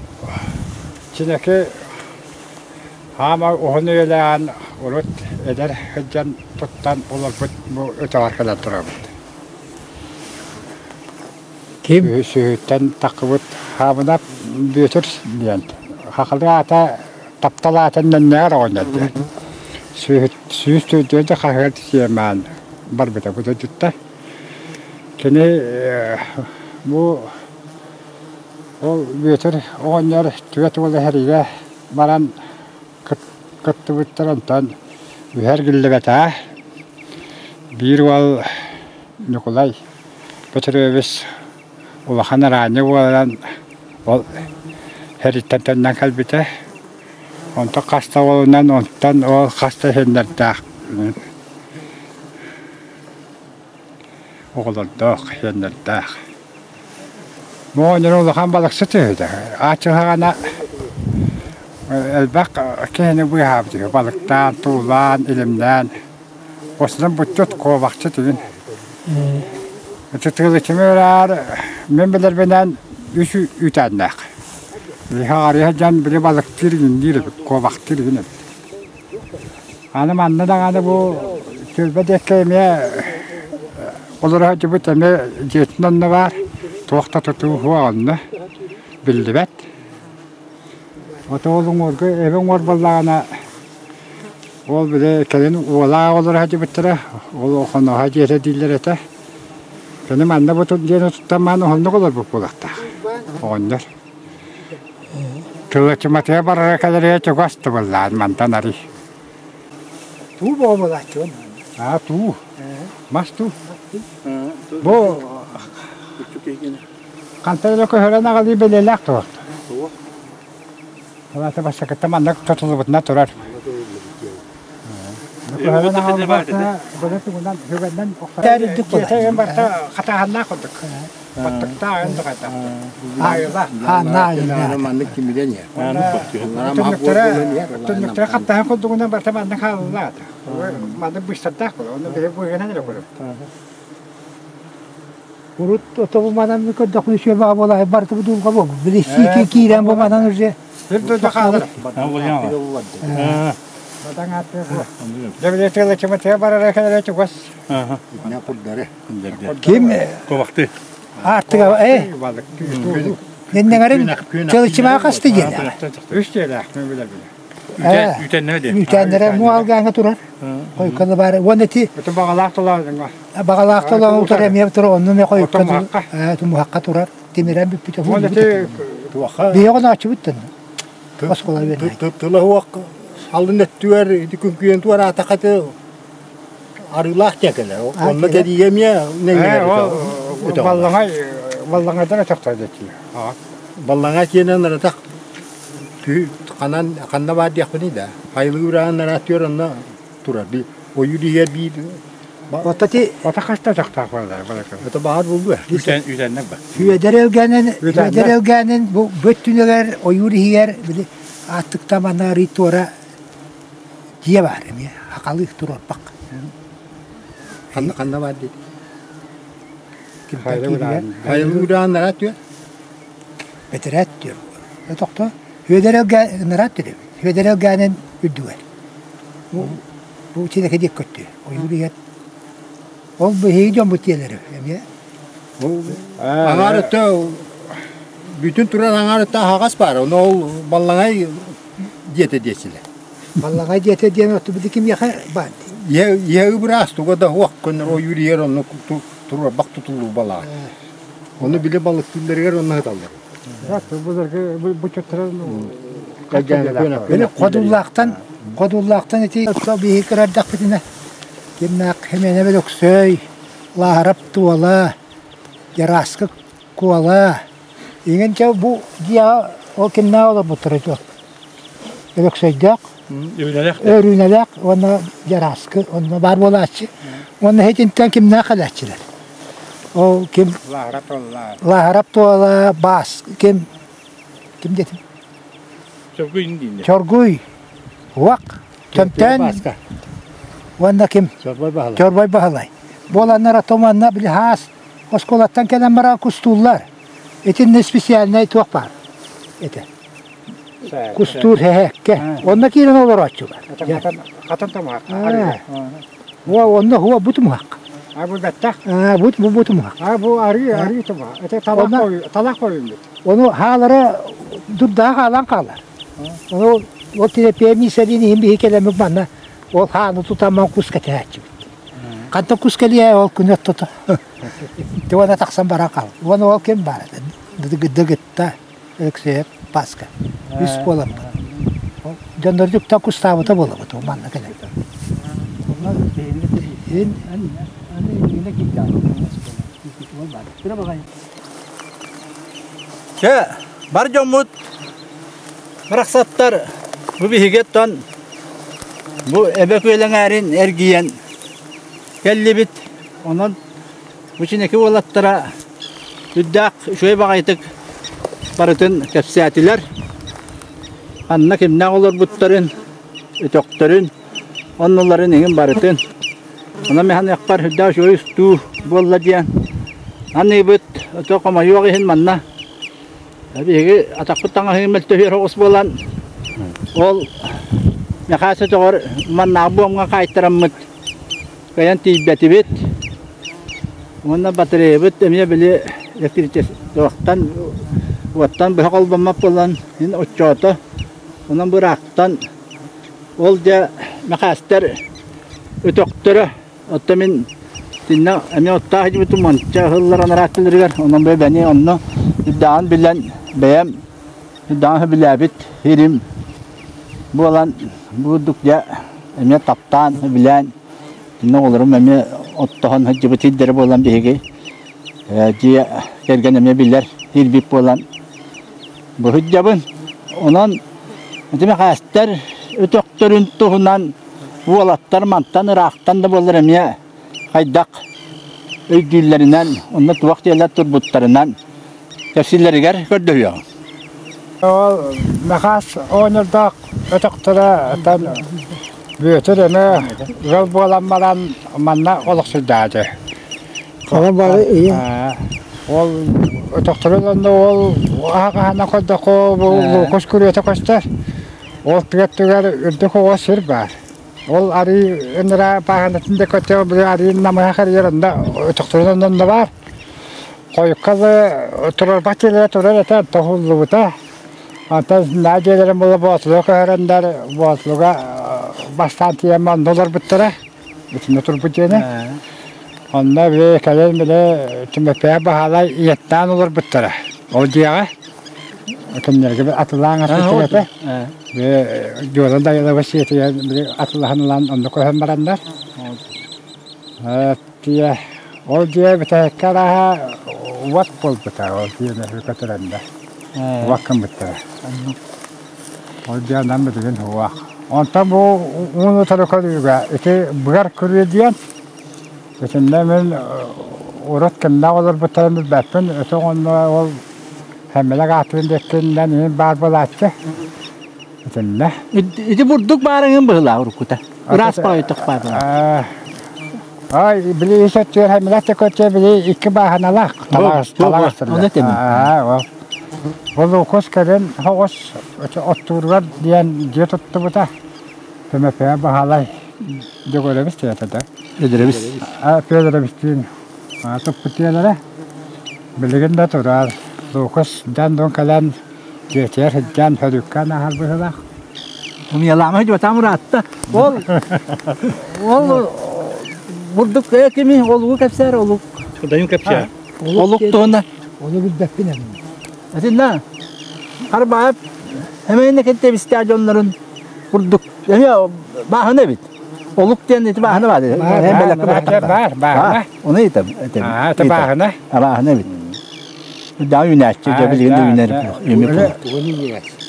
Чинэки хаама уһун үйэлээн урут эдэр сылдьан туттан олорбут бу өтөҕөр кэлэн турабыт. Ким? Сүһүттэн таххыбыт Хаабынап Бүөтүр диэн. Хахалы аата таптал аатын нэннэҕэр оҕонньор диэн. 104 хаһыат сиэмээн барбыта бу дойдуттан. Кини бу ол Бүөтүр оҕонньор түөрт уол эһэригэ баран кыттыбыттар онтон үһэ эргиллибэтэҕэ. Биир уол Ньукулай Петрович улахан араанньы буолан ол сэрииттэн төннөн кэлбитэ. Онтон хас да уолунан онтон ол хас да сиэннэрдээх оҕолордоох, сиэннэрдээх. Оҕонньор улахан балыксыт үһү Ааччылаҕына элбэх киһини быыһаабыт үһү балыктаан, туулаан, илимнээн. Осунан буччут куобахчыт үһүн. Ытытыылычымы ыраар мин билэрбинэн үс үүтээннээх. Биһи дьон били балыктыыр иҥниир эбит, куобахтыыр иһин эбит. Аны манна даҕаны бу түөлбэ диэки эмиэ олоро сылдьыбыт эмиэ дьиэтин онно баар, туох да тутуу суох онно биллибэт. Ото ол уҥуорга эбэ уҥуор буоллаҕына ол били кэлин уолаах олоро сылдьыбыттара, ол хоноһо дьиэтэ дииллэр этэ. Кини манна бу дьиэни туттан маан уһуннук олорбут буолуохтаах оҕонньор. Тылычыматыгар барара кэлэрэ чугас тыбыллаан мантан арый. Туу бөҕө буолааччыбын. Аа туу. Мас туу. Бу хантан эрэ көһөрөн аҕалыы бэлиэлээх туох. Алата бастакыттан маннык тутуллубутунан турар. Хатааһыннаах курдук. Баттыктаах Маннык тимирэн иһэр. Түннүктэрэ хаттаһан курдугунан барыта маннык хаалыллаат. Маннык быстардаах буолар. Онно биһи быыһынан эрэ көрөбүт. Урут отобу манан көрдөхпүнэ үчүгэй баҕа буолаайы барыта бу дуулга буолбут. Били сиики киирэн бу манан уже Сир дойду хаалар. Батаҥ ааттыа буо. Дьэ били тыала барара кэлэрэ чугас. Ким Ковахты. Аартыга э Нэннэҥэрин Чылычымаа хасты диэн. Үс дьиэлээх мен билэбин. Үтэннэ диэн. Үтэннэрэ муалгааҥа турар. Хойукканы баар. Уонна ити Ити баҕалаах толоодуҥа. Баҕалаах толоон утар эмиэ турар. Онну эмиэ хойукка тумуһахха турар. Тимирэн бүппүтэ. Уонна ити Биһиги онооччубут Оскуола үөрэнээччи. Тыла суох алын өттүгэр ити күҥкүйэн туораатахха арыылаах диэн кэлэр. Онно кэриигэ эмиэ Баллаҥай баллаҥайдан өтөхтөр диэччи. Баллаҥай киэнэн аратах ханан ханна баар диэхпиний да. Хайылыы ураан араат онно турар. Ойуур иһэр биир Оттати Ота хаста өтөхтөөх буолар балака. Это баар булду. Үтэн үтэннек ба. Үөдэр Элгээнин Үөдэр Элгээнин бу бөттүнүгэр ойуур иһигэр били ааттыкта манна арый туора дьиэ баар эмиэ хахалыы туруорбак. Ханна ханна баар дии? Хайылы ураан нараат түө? Бэтэрээт түөр. Тохто Үөдэр Элгээн нараат түөр. Үөдэр Элгээнин үрдүгэр. Бу бу чинэкэ диэк көттү. Ойуур иһэр. Ол биһиги дьоммут дьиэлэрэ эмиэ. Аҥаар өттө бүтүн турар аҥаар өттө аһаҕас баар. Ону ол баллаҥай дьиэтэ диэчилэр. Баллаҥай дьиэтэ диэн оттубут кимиэхэ баар дии? Ийэ ыбыраас туга да суох көннөр ойуур иһэр онно туруорбах тутуллуу балаҕан. Ону били балыктыылларыгар онно сыталлар. Били Ходуллаахтан Ходуллаахтан ити биһи кырардахпытына кимнээх Химэнэ Өлөксөй, Лааһарап Туола, Дьарааскы Куола иҥин чэ бу дьиэҕэ ол кимнээх олорбуттара дьон Өлөксөйдөөх, Өрүүнэлээх уонна Дьарааскы онно баар буолааччы. Уонна итинтэн кимнээх кэлээччилэр? Ол ким Лааһарап Туола, Баас ким ким диэтим? Чоргуй дииллэр. Чоргуй, Уак, Төмтөөн уонна ким? Чорбой Баһылай. Чорбой Баһылай. Буоланнар ото манна били хаас оскуолаттан кэлэн баран кустууллар. Итиннэ специальнай туох баар этэ. Кустуур хэһэккэ. Онно киирэн олорооччулар. Хатан тумуһах. Уо онно хуа бу тумуһах. А бу бэттэх. А бу бу бу тумуһах. А бу арыы арыы тумуһах. Это талах қойылмыт. Ону хаалара дурдаах хаалан хаалар. Ону ол терапия сэрин иһин биһи кэлэммит манна ол хааны тутамман кус кэтэһээччибит. Хантан кус кэлиэ ол күн оттото. Уона тахсан баран хаал. Уона ол ким баар дыгытта Өксөйөп Паска. Үс буоламмыт. Дьоннор дьуктан кустаабыта буолабыт ол манна кэлэн. Чэ, бар дьоммут барахсаттар бу биһиги оттон бу эбэ күөлэҥээрин эргийэн кэллибит. Онон бу чинэки уолаттара үрдээх үчүгэй баҕайытык барытын кэпсээтилэр. Ханна кимнээх олорбуттарын, өтөхтөрүн, оннуларын иҥин барытын. Онон мин саныахпар үрдээх үчүгэй устуу буолла диэн аныыбыт. Ото хомойуох иһин манна биһиги атахпыт таҥаһын мөлтөһүөр оҕус буолан ол Мэхээс өтөҕөр маннааҕы буомҥа хаайтараммыт кыайан тиийбэтибит. Уонна батареябыт эмиэ били электричествоттан уоттан быһа холбоммот буолан мин оччоото онон быраактан ол дьэ Мэхээстэр өтөхтөрө оттон мин итиннэ эмиэ оттоох сылдьыбытым уонча ыһыллар анарааттыларыгар онон бэйэни онно үрдээҕин билэн бэйэм үрдээҕин сөбүлээбит сирим буолан бу курдук дьэ эмиэ таптаан сөбүлээн Инна оҕолорум эмиэ оттоһон сылдьыбыт сирдэрэ буолан биһиги дьиэ кэргэн эмиэ билэр киирбит буолан бу сылдьабын. Онон ити Мэхээстэр өтөхтөрүн туһунан уолаттар мантан ыраахтан да буоллар эмиэ хайдах өйдүүллэринэн, онно туох дьиэлэр турбуттарынан кэпсииллэригэр көрдөһүөҕүм. Ол Мэхээс оҕонньордоох өтөхтөрө Бүөтүр эмэ ыал буолан баран манна олохсуйдааты. Хара бары ийэ. Ол өтөхтөрүн онно ол аһаҕаһынан көрдөххө бу луукус күрүөтэ көстөр. Ол тыа үрдүк оҕо сир баар. Ол арыы ыныраа бааһынатын да көтө бу арыы намыһах эрийэр онно өтөхтөрүн онно баар. Хойукка турарбат дьиэлэрэ турар этэ тоһуллубута. Онтон наа дьиэлэрин була Боотулуга көһөрөннөр Боотулуга бастаан тиийэн онно олорбуттара. Итиннэ турбут дьиэни. Онно били кэлин били Түмэппэйэ Баһаалай ийэттээн олорбуттара. Ол дьиэҕэ кинилэргэ атылаан атыытык этэ. Били Дьуола Дайылаба сиэтигэр били атылаһан ылан онно көһөн бараннар. Дьиэ ол дьиэ бүтэһиккэ арааһа уот буолбута ол дьиэни көтүрэннэр уот гыммыттара. Ол дьиэ онон билигин уох. Онтон бу ууну утары көрүүгэ ити быар күрүө диэн итиннэ мин урут кимнээх олорбуттарын билбэппин өтөх онно ол Хэммэлэк аатын диэккиннэн иһин баар буолааччы итиннэ. Ити бурдук баарыҥын быһылаа уруккута. Ыраас баҕайытык баар. Ай, били ис өттүгэр хэмилэх да көтүө били икки бааһыналаах талаҕас Ону этэмин. Ол лукус кэлин соҕус оттууругар диэн дьиэ туттубута. Төмөпөйө Баһалай Дьөгүөрэбис диэтэ да. Федорович. Федоровичтыын туппут дьиэлэрэ. Билигин да турар. Лукус дьон кэлэн дьиэтигэр сылдьан хөрүккэ ааһар быһыылаах. Умьялаама дьуотаам ураатта. Ол ол бурдук кими олугу кэпсээр олук. Дайым кэпсээр. Олук туһуна. Ону билбэппин эбин. Этинна Харбаайап эмэйне кэттэбистээх дьоннорун курдук эмиэ бааһына эбит. Олук диэн ити бааһына баар. Баар, бааһына. Ону этем. Это бааһына. Бааһына эбит. Даа үүнээччи, дьэ билигин да үүнэр үүммүт буолар.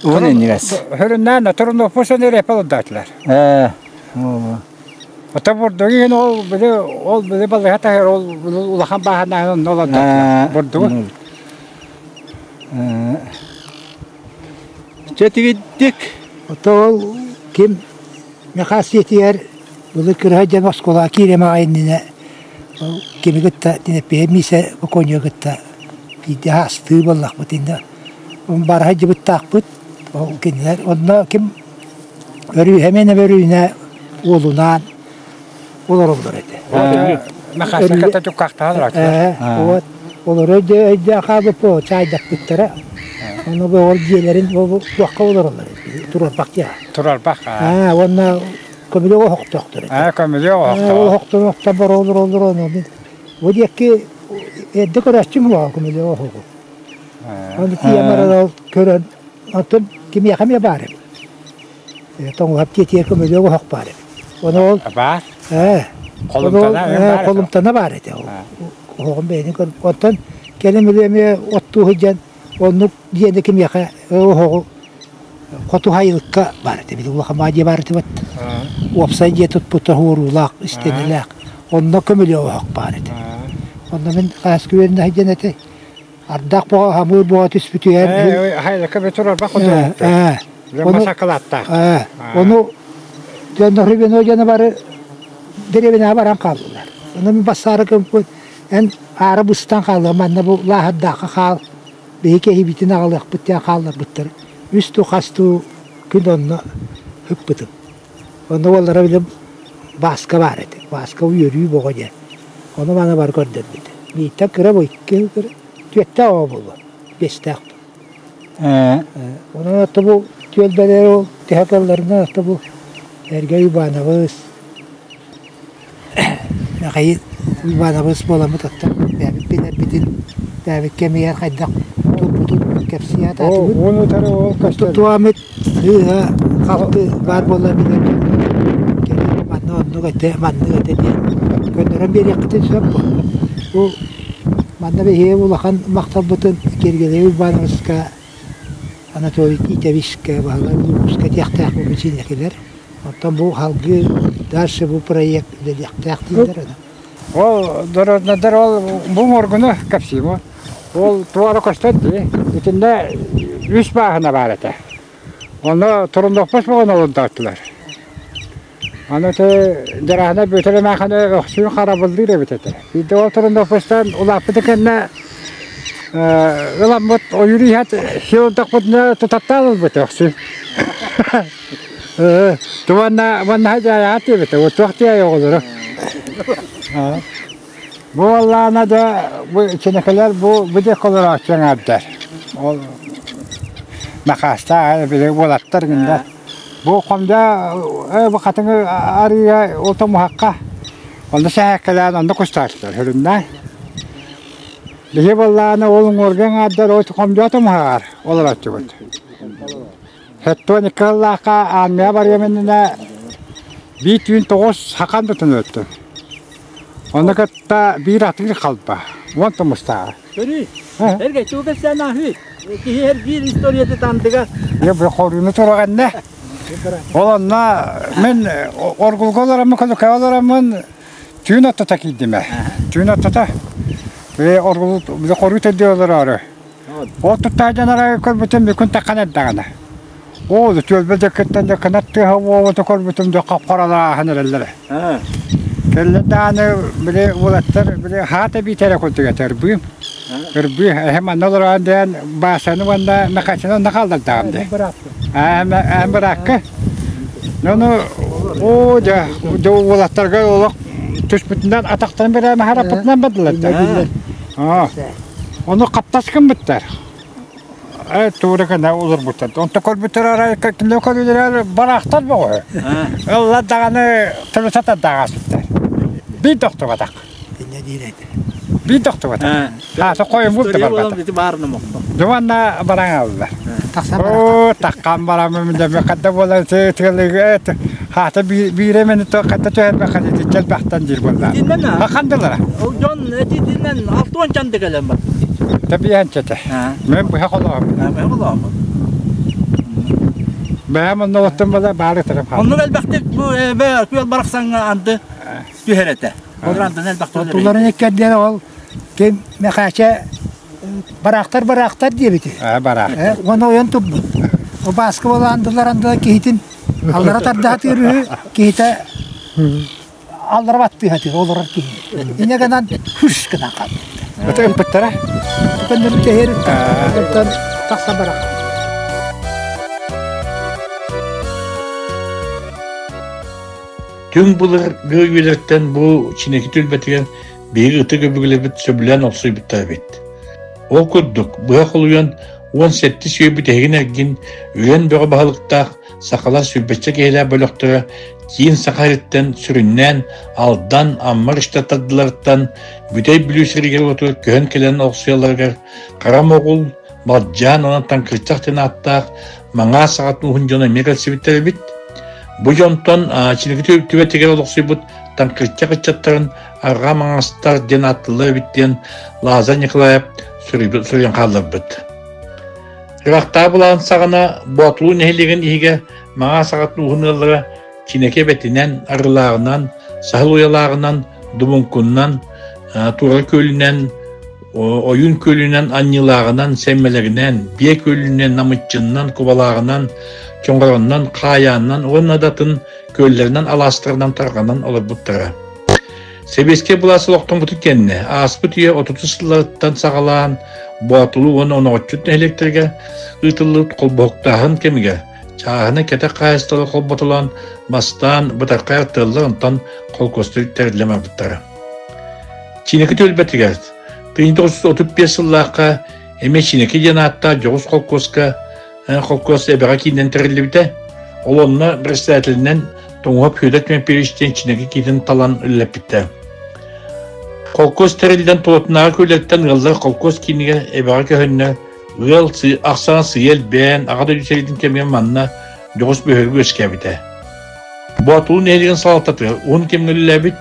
Угун иннигээс. Хөрүннээн турноппусан эрэ олордоотулар. Ээ. Ото бурдугу иһин ол били ол били балыһа таһыр ол улахан бааһынаһын онно олордоотулар. Бурдугу. Чэ тигиддик. Ото ол ким Михас сиэтигэр былыр кыраһа дьон оскуолаҕа киириэмэҕэ иннинэ. Кими кытта Тинэппиһэ Миисэ Боконьо кытта биирдэ аастыы буоллахпыт иннэ бара сылдьыбыттаахпыт. Ол кинилэр онно ким Өрүүһэ миэнэ Өрүүнэ уолунаан олороллор этэ. Махаска кытта туккахтаан Вот олору өйдөөх хаалбыппыт чаайдаппыттара. Ону бу ол дьиэлэрин ол туохха олороллор турарбах диэ. Турарбах. Аа уонна көмүлүөк оһохтоохтор этэ. Аа көмүлүөк оһохтоох. Ол оһохтон оһохтон бара олороллор ону мин бу диэки эрдэ көрөөччүм буолан көмүлүөк оһоҕу. Ону тиийэн баран ол көрөн оттон кимиэхэ эмиэ баар эбит. Тоҥуһап тиэтигэр көмүлүөк оһох баар эбит. Ону ол Баар. Ээ. Холумтана Холумтана баар этэ ол. Оһоҕун бэйэтин көрүп. Оттон кэлин били эмиэ оттуу сылдьан оннук дьиэни кимиэхэ оһоҕу Хоту Хайылыкка баар этэ, били улахан баадьа баар этэ Уопсай дьиэ туппута уоруулаах, истиэнэлээх. Онно көмүлүө оһох баар этэ. Онно мин хааскы үөрэнэ сылдьан этэ. Ардах боҕо, хамыыр боҕо түспүтүгэр Хайылыкка бе турарбах Масакалааттаах. Ону дьонно Рыбино дьоно бары дэриэбинэҕэ баран хааллылар. Ону мин бассаары көмпүт эн аара быстан хаалла манна бу лааһардаахха хаал Биһиги киһибитин аҕалыахпыт диэн хаалларбыттар. Үс дуу, хас дуу күн онно ыппытым. Онно уоллара били Бааска баар этэ. Бааска үөрүү боҕо диэн. Ону маны бары көрдөрбүт. Бииртэн кыра бу икки кыра түөртээх оҕо буолуо. Биэстээх. Онон ото бу түөлбэлэр ол төһө кыалларынан ото бу Эргэй Уйбаанабыс Михаил Иванович буоламмыт оттон бэйэбит билэрбитин бэйэбит кэмигэр хайдах турбутун кэпсии сатаатыбыт. Уон утары ол көстөр. Туамыт сыыһа халты баар буолла билэр дьон манна оннук этэ, маннык этэ диэн көннөрөн биэриэххитин сөп буолла. Бу манна биһиги улахан махталбытын Киргизий Ивановичка, Анатолий Титовичка, Баһылай Луковска этиэхтээх буолбут Оттон бу салгыы дальше бу проект үлэлиэхтээх дииллэр аны. Ол дорожнадар ол бу моргуну кэпсиим. Ол туора көстөр дии. Итиннэ үс бааһына баар этэ. Онно туруннохпос буолан олордооччулар. Аны те дьараһына Бүөтүр эмээхини өхсүүн харабыллыыр эбит этэ. Биирдэ ол туруннохпостон улааппыты кэннэ ыламмыт ойуур иһэт сиэлдахпытына тутаттаан ылбыт өхсүүн. Туонна манна дьайаат диэбитэ, туох диэй оҕолору. Бу буоллаҕына да бу чинэкэлэр бу бу диэки олорооччу аҥаардар. Ол Махаастаах били уолаттар гында. Бу хомдо бу хатыҥы арыыга ол томуһахха онно сэһээккэлээн онно кустааччылар хөрүннээн. Биһи буоллаҕына ол уҥуорга аҥаардар ол хомдьоо томуһаҕар олорооччубут. Сэттион икки сыллаахха аармыйа барыам иннинэ биир түүн тоҕус сакан да төнөөттүм. Ону кытта биир атыыр халба, уон тумустааҕа. Көрүүй, эргэ чугу кэпсээн ааһыы. Киһи эр биир историята тандыга. Дьэ, бу хоруйну тураҕанна. Ол онно мин оргулга олороммун, көлөкөҕө олороммун түүн ортото киирдим ээ. Түүн ортото оргул хоруй төрдүө олороору. Ол туттаа дьон арай көрбүтүм бүкүн таххан эрдэҕинэ. Оо, түөлбэ дьэккиттэн дьэккинат тыаһа уобута көрбүтүм дьэ хап-харалааһын эрэллэрэ. Кэллэ даҕаны били уолаттар били хаата биитэрэ курдук этэ ырбыым. Ырбыы эһэм манна олорон диэн Баасаны уонна Мэхээчэни онно хааллардаҕым дии. Эһэм быраакка. Ону оо дьэ дьэ уолаттарга олох түспүтүнэн атахтарын бэрээм хараппытынан бардылар да. Ону хаптас гыммыттар. Э, туура гына олорбуттар. Онто көрбүттэр арай кинилэр көрүүлэрэ бараахтар боҕо. Ылла даҕаны төлөсө тардаҕаспыттар. Биир да охтубатах. Инньэ диир этэ. Биир да охтубатах. Аата хойуммут да барбатах. Дьуонна баран аллар. Оо, таххан бараммын дэмэ хадда буолан тыалыга хаата биире мени хатта түһэрбэ хадити чэлбэхтэн диир буолла. Хахандылара. Ол дьон этитинэн алтуон чанды кэлэн бар. Тэбиэнчэтэ. Мен быһа холоом. Быһа холоом. Бэйэм онно оттон бала баары тарап Оннук элбэхтик бу эбэ күөл барахсаҥҥа анды түһэр этэ. Олор андыны элбэхтик Туларын эккэрдиэн ол ким Мэхээчэ бараахтар бараахтар диэбити. Бараах. Уонна ойон турбут. О Бааска буола андылар андылар киһитин аллара тардаатыыр үһү киһитэ. Аллара баттыы хатыр олорор киһи. Инньэ гынан хүс гынан хаалбыт. Аты ыппыттара? Көннөрү тэһэр оттон тахса барах. Түҥ былыргы үйэлэртэн бу Чинэки түөлбэтигэр биһиги ытык өбүгэлэрбит сөбүлээн олохсуйбуттар эбит. Ол курдук, быһа холуйан 17 үйэ бүтэһигин эргин Үрэн Бөҕө баһылыктаах сахалар сүүрбэччэ киһилээх бөлөхтөрө киин Саха сириттэн сүрүннээн Алдан, Амма штаттардыларыттан Бүтэй Бүлүү сиригэр-уотугар көһөн кэлэн олохсуйалларыгар Хара Моҕул, Балдьаан уонна Таҥкырчах диэн ааттаах Маҥаас саҕатын уһун дьоно эмиэ кэлсибиттэр эбит. Бу дьонтон Чинэки түбэтигэр олохсуйбут Таҥкырчах ыччаттарын Арҕаа Маҥаастар диэн ааттыыллар эбит диэн Лазарь Николаев суруйан хаалларбыт. Ыраахтааҕы былаан саҕана Боотулуу нэһилиэгин иһигэр Маҥаас аҕатын уһун ыаллара Чинэки эбэтинэн, Арылааҕынан, Саһыл Уйалааҕынан, Дубуҥкуннан, Туора Күөлүнэн, Ойуун Күөлүнэн, Анньыылааҕынан, Сэммэлэринэн, Биэ Күөлүнэн, Намыччыннан, Кубалааҕынан, Чоҥороннон, Хаайааннан уонна да атын күөллэринэн алаастарынан тарҕанан олорбуттара. Сэбиэскэй былаас олохтоммутун кэннэ, ааспыт үйэ отутус сылларыттан саҕалаан Боотулуу уонна Оноҕоччут нэһилиэктэригэр ыытыллыбыт холбоһуктааһын кэмигэр чааһынай кэтэх хаһаайыстыбалар холботолоон бастаан бытархай артыаллар онтон холкуостар тэриллэн барбыттара. Чинэки түөлбэтигэр 1935 сыллаахха эмиэ Чинэки диэн ааттаах дьоҕус холкуоска холкуос эбэҕэ киинэн тэриллибитэ. Ол онно председателинэн Тоҥуһап Федор Тимофеевич диэн Чинэки киитин талан үлэлэппиттэр. Холкуос тэриллэн тулатынааҕы күөллэртэн ыаллар холкуос киинигэр эбэҕэ көһөннө ыал ахсаана сыыйа элбээн, аҕа дойду сэриитин кэмигэр манна дьоҕус бөһүөлүк үөскээбитэ. Боотулуу нэһилиэгин салалтатыгар уһун кэмҥэ үлэлээбит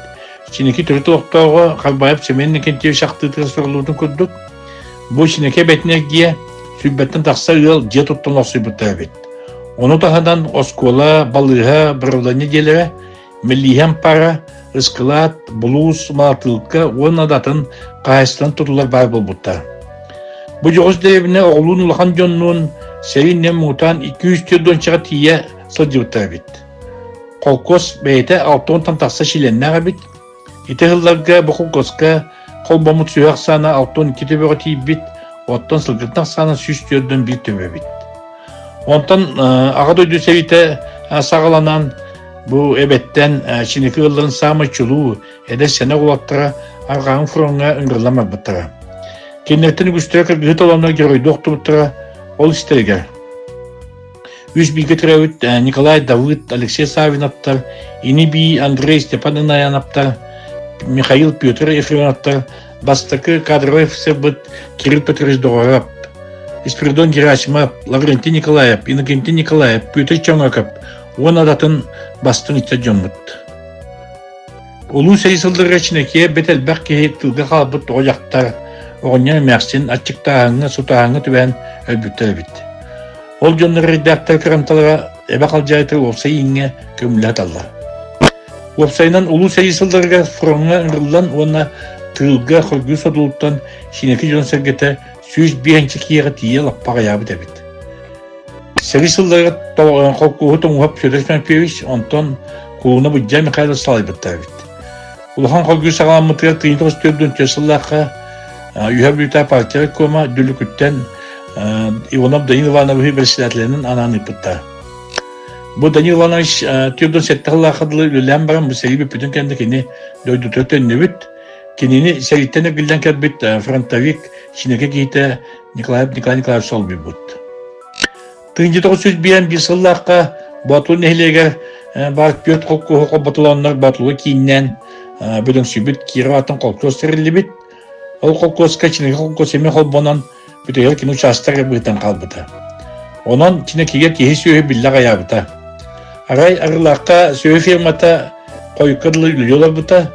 Чинэки төрүт олохтооҕо Харбаев Семен Никитич ахтыытыгар суруллубутун курдук, Бу Чинэкэ эбэтин эргийэ сүүрбэттэн тахса ыал дьиэ туттан олохсуйбуттар эбит. Ону таһынан оскуола, балыыһа, быралыанньа дьиэлэрэ, мэлииһэ ампаара, ыскылаат, булуус, малатыылка уонна да атын хаһаайыстыбанан тутулар баар буолбуттар. Бу дьоҕус дэриэбинэ оҕолуун улахан дьоннуун сэрии иннинэ муҥутаан 200 уончаҕа тиийэ сылдьыбыттар эбит. Холкуос бэйэтэ 60 тахса чилиэннээх эбит. Ити сылларга бу холкуоска холбоммут сүһүөх ахсаана 62 төбөҕө тиийбит, оттон сылгытын ахсаана 141 төбө эбит. Онтон Аҕа дойду сэриитэ саҕаланан бу эбэттэн Чинэки ыалларын саамай чулуу, эдэр сэнэх уолаттара Арҕааҥы фроҥҥа ыҥырыллан барбыттара. Кинилэртэн үгүстэрэ кыргыһыы толоонугар геройдуу охтубуттара, ол истэригэр Үс бииргэ төрөөбүт Николай Давыд, Алексей Савиновтар, ини-бии Андрей Степан Инаяновтар, Михаил Петр Ефремовтар, бастакы кадровай офицербыт Кирилл Петрович Доҕоров, Спиридон Герасимов, Лаврентий Николаев, Иннокентий Николаев, Петр Чоҥоков уонна атын бастыҥ ыччат дьоммут. Улуу сэрии сылларыгар Чинэкиэ бэрт элбэх киһи тыылга хаалбыт оҕо дьахтар, оҕонньор эмээхсин аччыктааһыҥҥа, сутааһыҥҥа түбэһэн өлбүттэр эбит. Ол дьоннор эрэйдээхтэр кырамталара эбэ халдьаайытыгар уопсай ииҥҥэ көмүллэ сыталлар. Уопсайынан Улуу сэрии сылларыгар фроҥҥа ыҥырыллан уонна тыылга хоргуйуу содулуттан Чинэки дьон-сэргэтэ 105 киһиэхэ тиийэ лаппа аҕыйаабыт эбит. Сэрии сылларыгар холкуоһу Тоҥуһап Федор Тимофеевич, онтон Кулуна Буддьа Михайлов салайбыттар эбит. Улахан хоргуйуу саҕаламмытыгар 1944 сыллаахха Үһэ Бүлүүтэ партия райкома Дүллүкүттэн Иванов Данил Ивановиһы председателинэн анаан ыыппыттар. Бу Данил Иванович 47 сыллаахха дылы үлэлээн баран бу сэрии бүппүтүн кэннэ кини дойдутугар төннүбүт. Кинини сэрииттэн эргиллэн кэлбит фронтовик Чинэкэ киһитэ Николаев Николай Николаевич солбуйбут. 1905 сыллаахха Боотулуу нэһилиэгэр баар түөрт холкуоһу холботолооннор Боотулууга кииннээн бөдөҥсүйбүт Киров аатын холкуос тэриллибит. Ол холкуоска Чинэки холкуос эмиэ холбонон бүтүгэр кини учаастак быһыытынан хаалбыта. Онон Чинэкигэ киһи-сүөһү биллэ аҕыйаабыта. Арай Арыылаахха сүөһү фермата хойукка дылы үлэлии олорбута.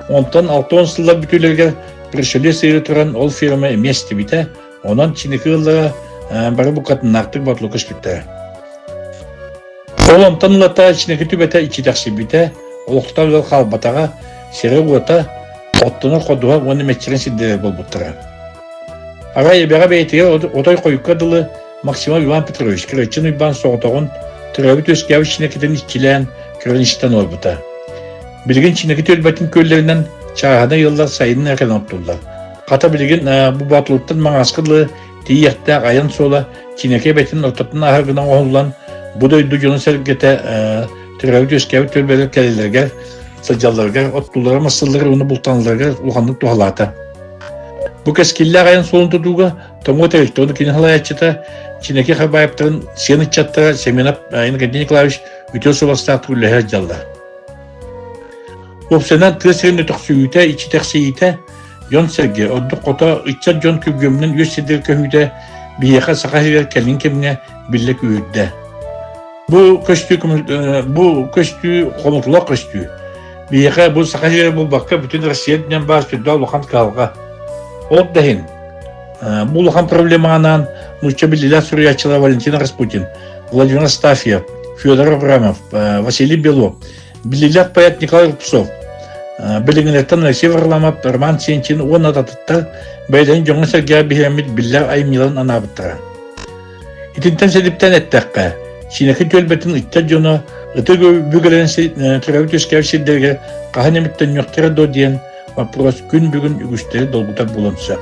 Онтон 60 сыллар бүтүүлэригэр Пришелец сыыры туран ол ферма эмиэ эстибитэ. Онон Чинэки ыаллара бары букатыннаахтык ботлука испиттэрэ. Ол онтон ылата Чинэки түбэтэ иччитэхсийбитэ, олохтоох ыал хаалбатаҕа, сирэ-уота, оттонор ходуһа уонна мэччирэҥ сирдэрэ буолбуттара. Арай эбэҕэ бэйэтигэр отой хойукка дылы Максимов Иван Петрович Кырачын Уйбаан соҕотоҕун төрөөбүт-үөскээбит Чинэкитин иччилээн көрөн-истэн олорбута. Билигин Чинэки түөлбэтин күөллэринэн чааһынай ыаллар сайынын эрэ кэлэн оттууллар. Хата билигин бу Боотулуттан Маҥааска дылы тиийиэхтээх айан суола Чинэки эбэтин ортотун ааһар гына оҥоһуллан, бу дойду дьоно-сэргэтэ төрөөбүт-үөскээбит түөлбэлэр кэлэллэригэр, сылдьалларыгар, оттууллара, массыылларыгар уонна бултаналларыгар улаханнык туһалаата. Бу кэскиллээх айан суолун тутууга Тоҥуо тэрилтэ уонна кини салайааччыта Чинэки Хабаевтарын сиэн ыччаттара Семенов Иннокентий Николаевич үтүө суобастаахтык үлэлэһэ сылдьаллар. Уопсайынан тыа сирин өтөхсүйүүтэ, иччитэхсийиитэ дьон-сэргэ, ордук хото ыччат дьон күргүөмүнэн үөс сирдэр көһүүтэ биһиэхэ Саха сиригэр кэлин кэмҥэ биллэ күүһүрдэ. Бу көстүү, бу көстүү хомотулаах көстүү. Биһиэхэ бу Саха сиригэр буолбакка бүтүн Россия үрдүнэн баар сүрдээх улахан кыһалҕа. Ол да иһин бу улахан проблемаҕа анаан нуучча биллиилээх суруйааччылара Валентин Распутин, Владимир Астафьев, Федор Абрамов, Василий Белов, биллиилээх поэт Николай Рубцов, билиҥҥилэртэн Алексей Варламов, Роман Сенчин уонна татыттар бэйэлэрин дьоҥҥо-сэргэҕэ биһирэммит биллэр айымньыларын анаабыттара. Итинтэн сэдиптэн эттэххэ, Сиинэки түөлбэтин ыччат дьоно ытык өбүгэлэрин төрөөбүт үөскээбит сирдэригэр хаһан эмит төннүөхтэрэ дуо диэн боппуруос күн бүгүн үгүстэри долгутар буолуон сөп.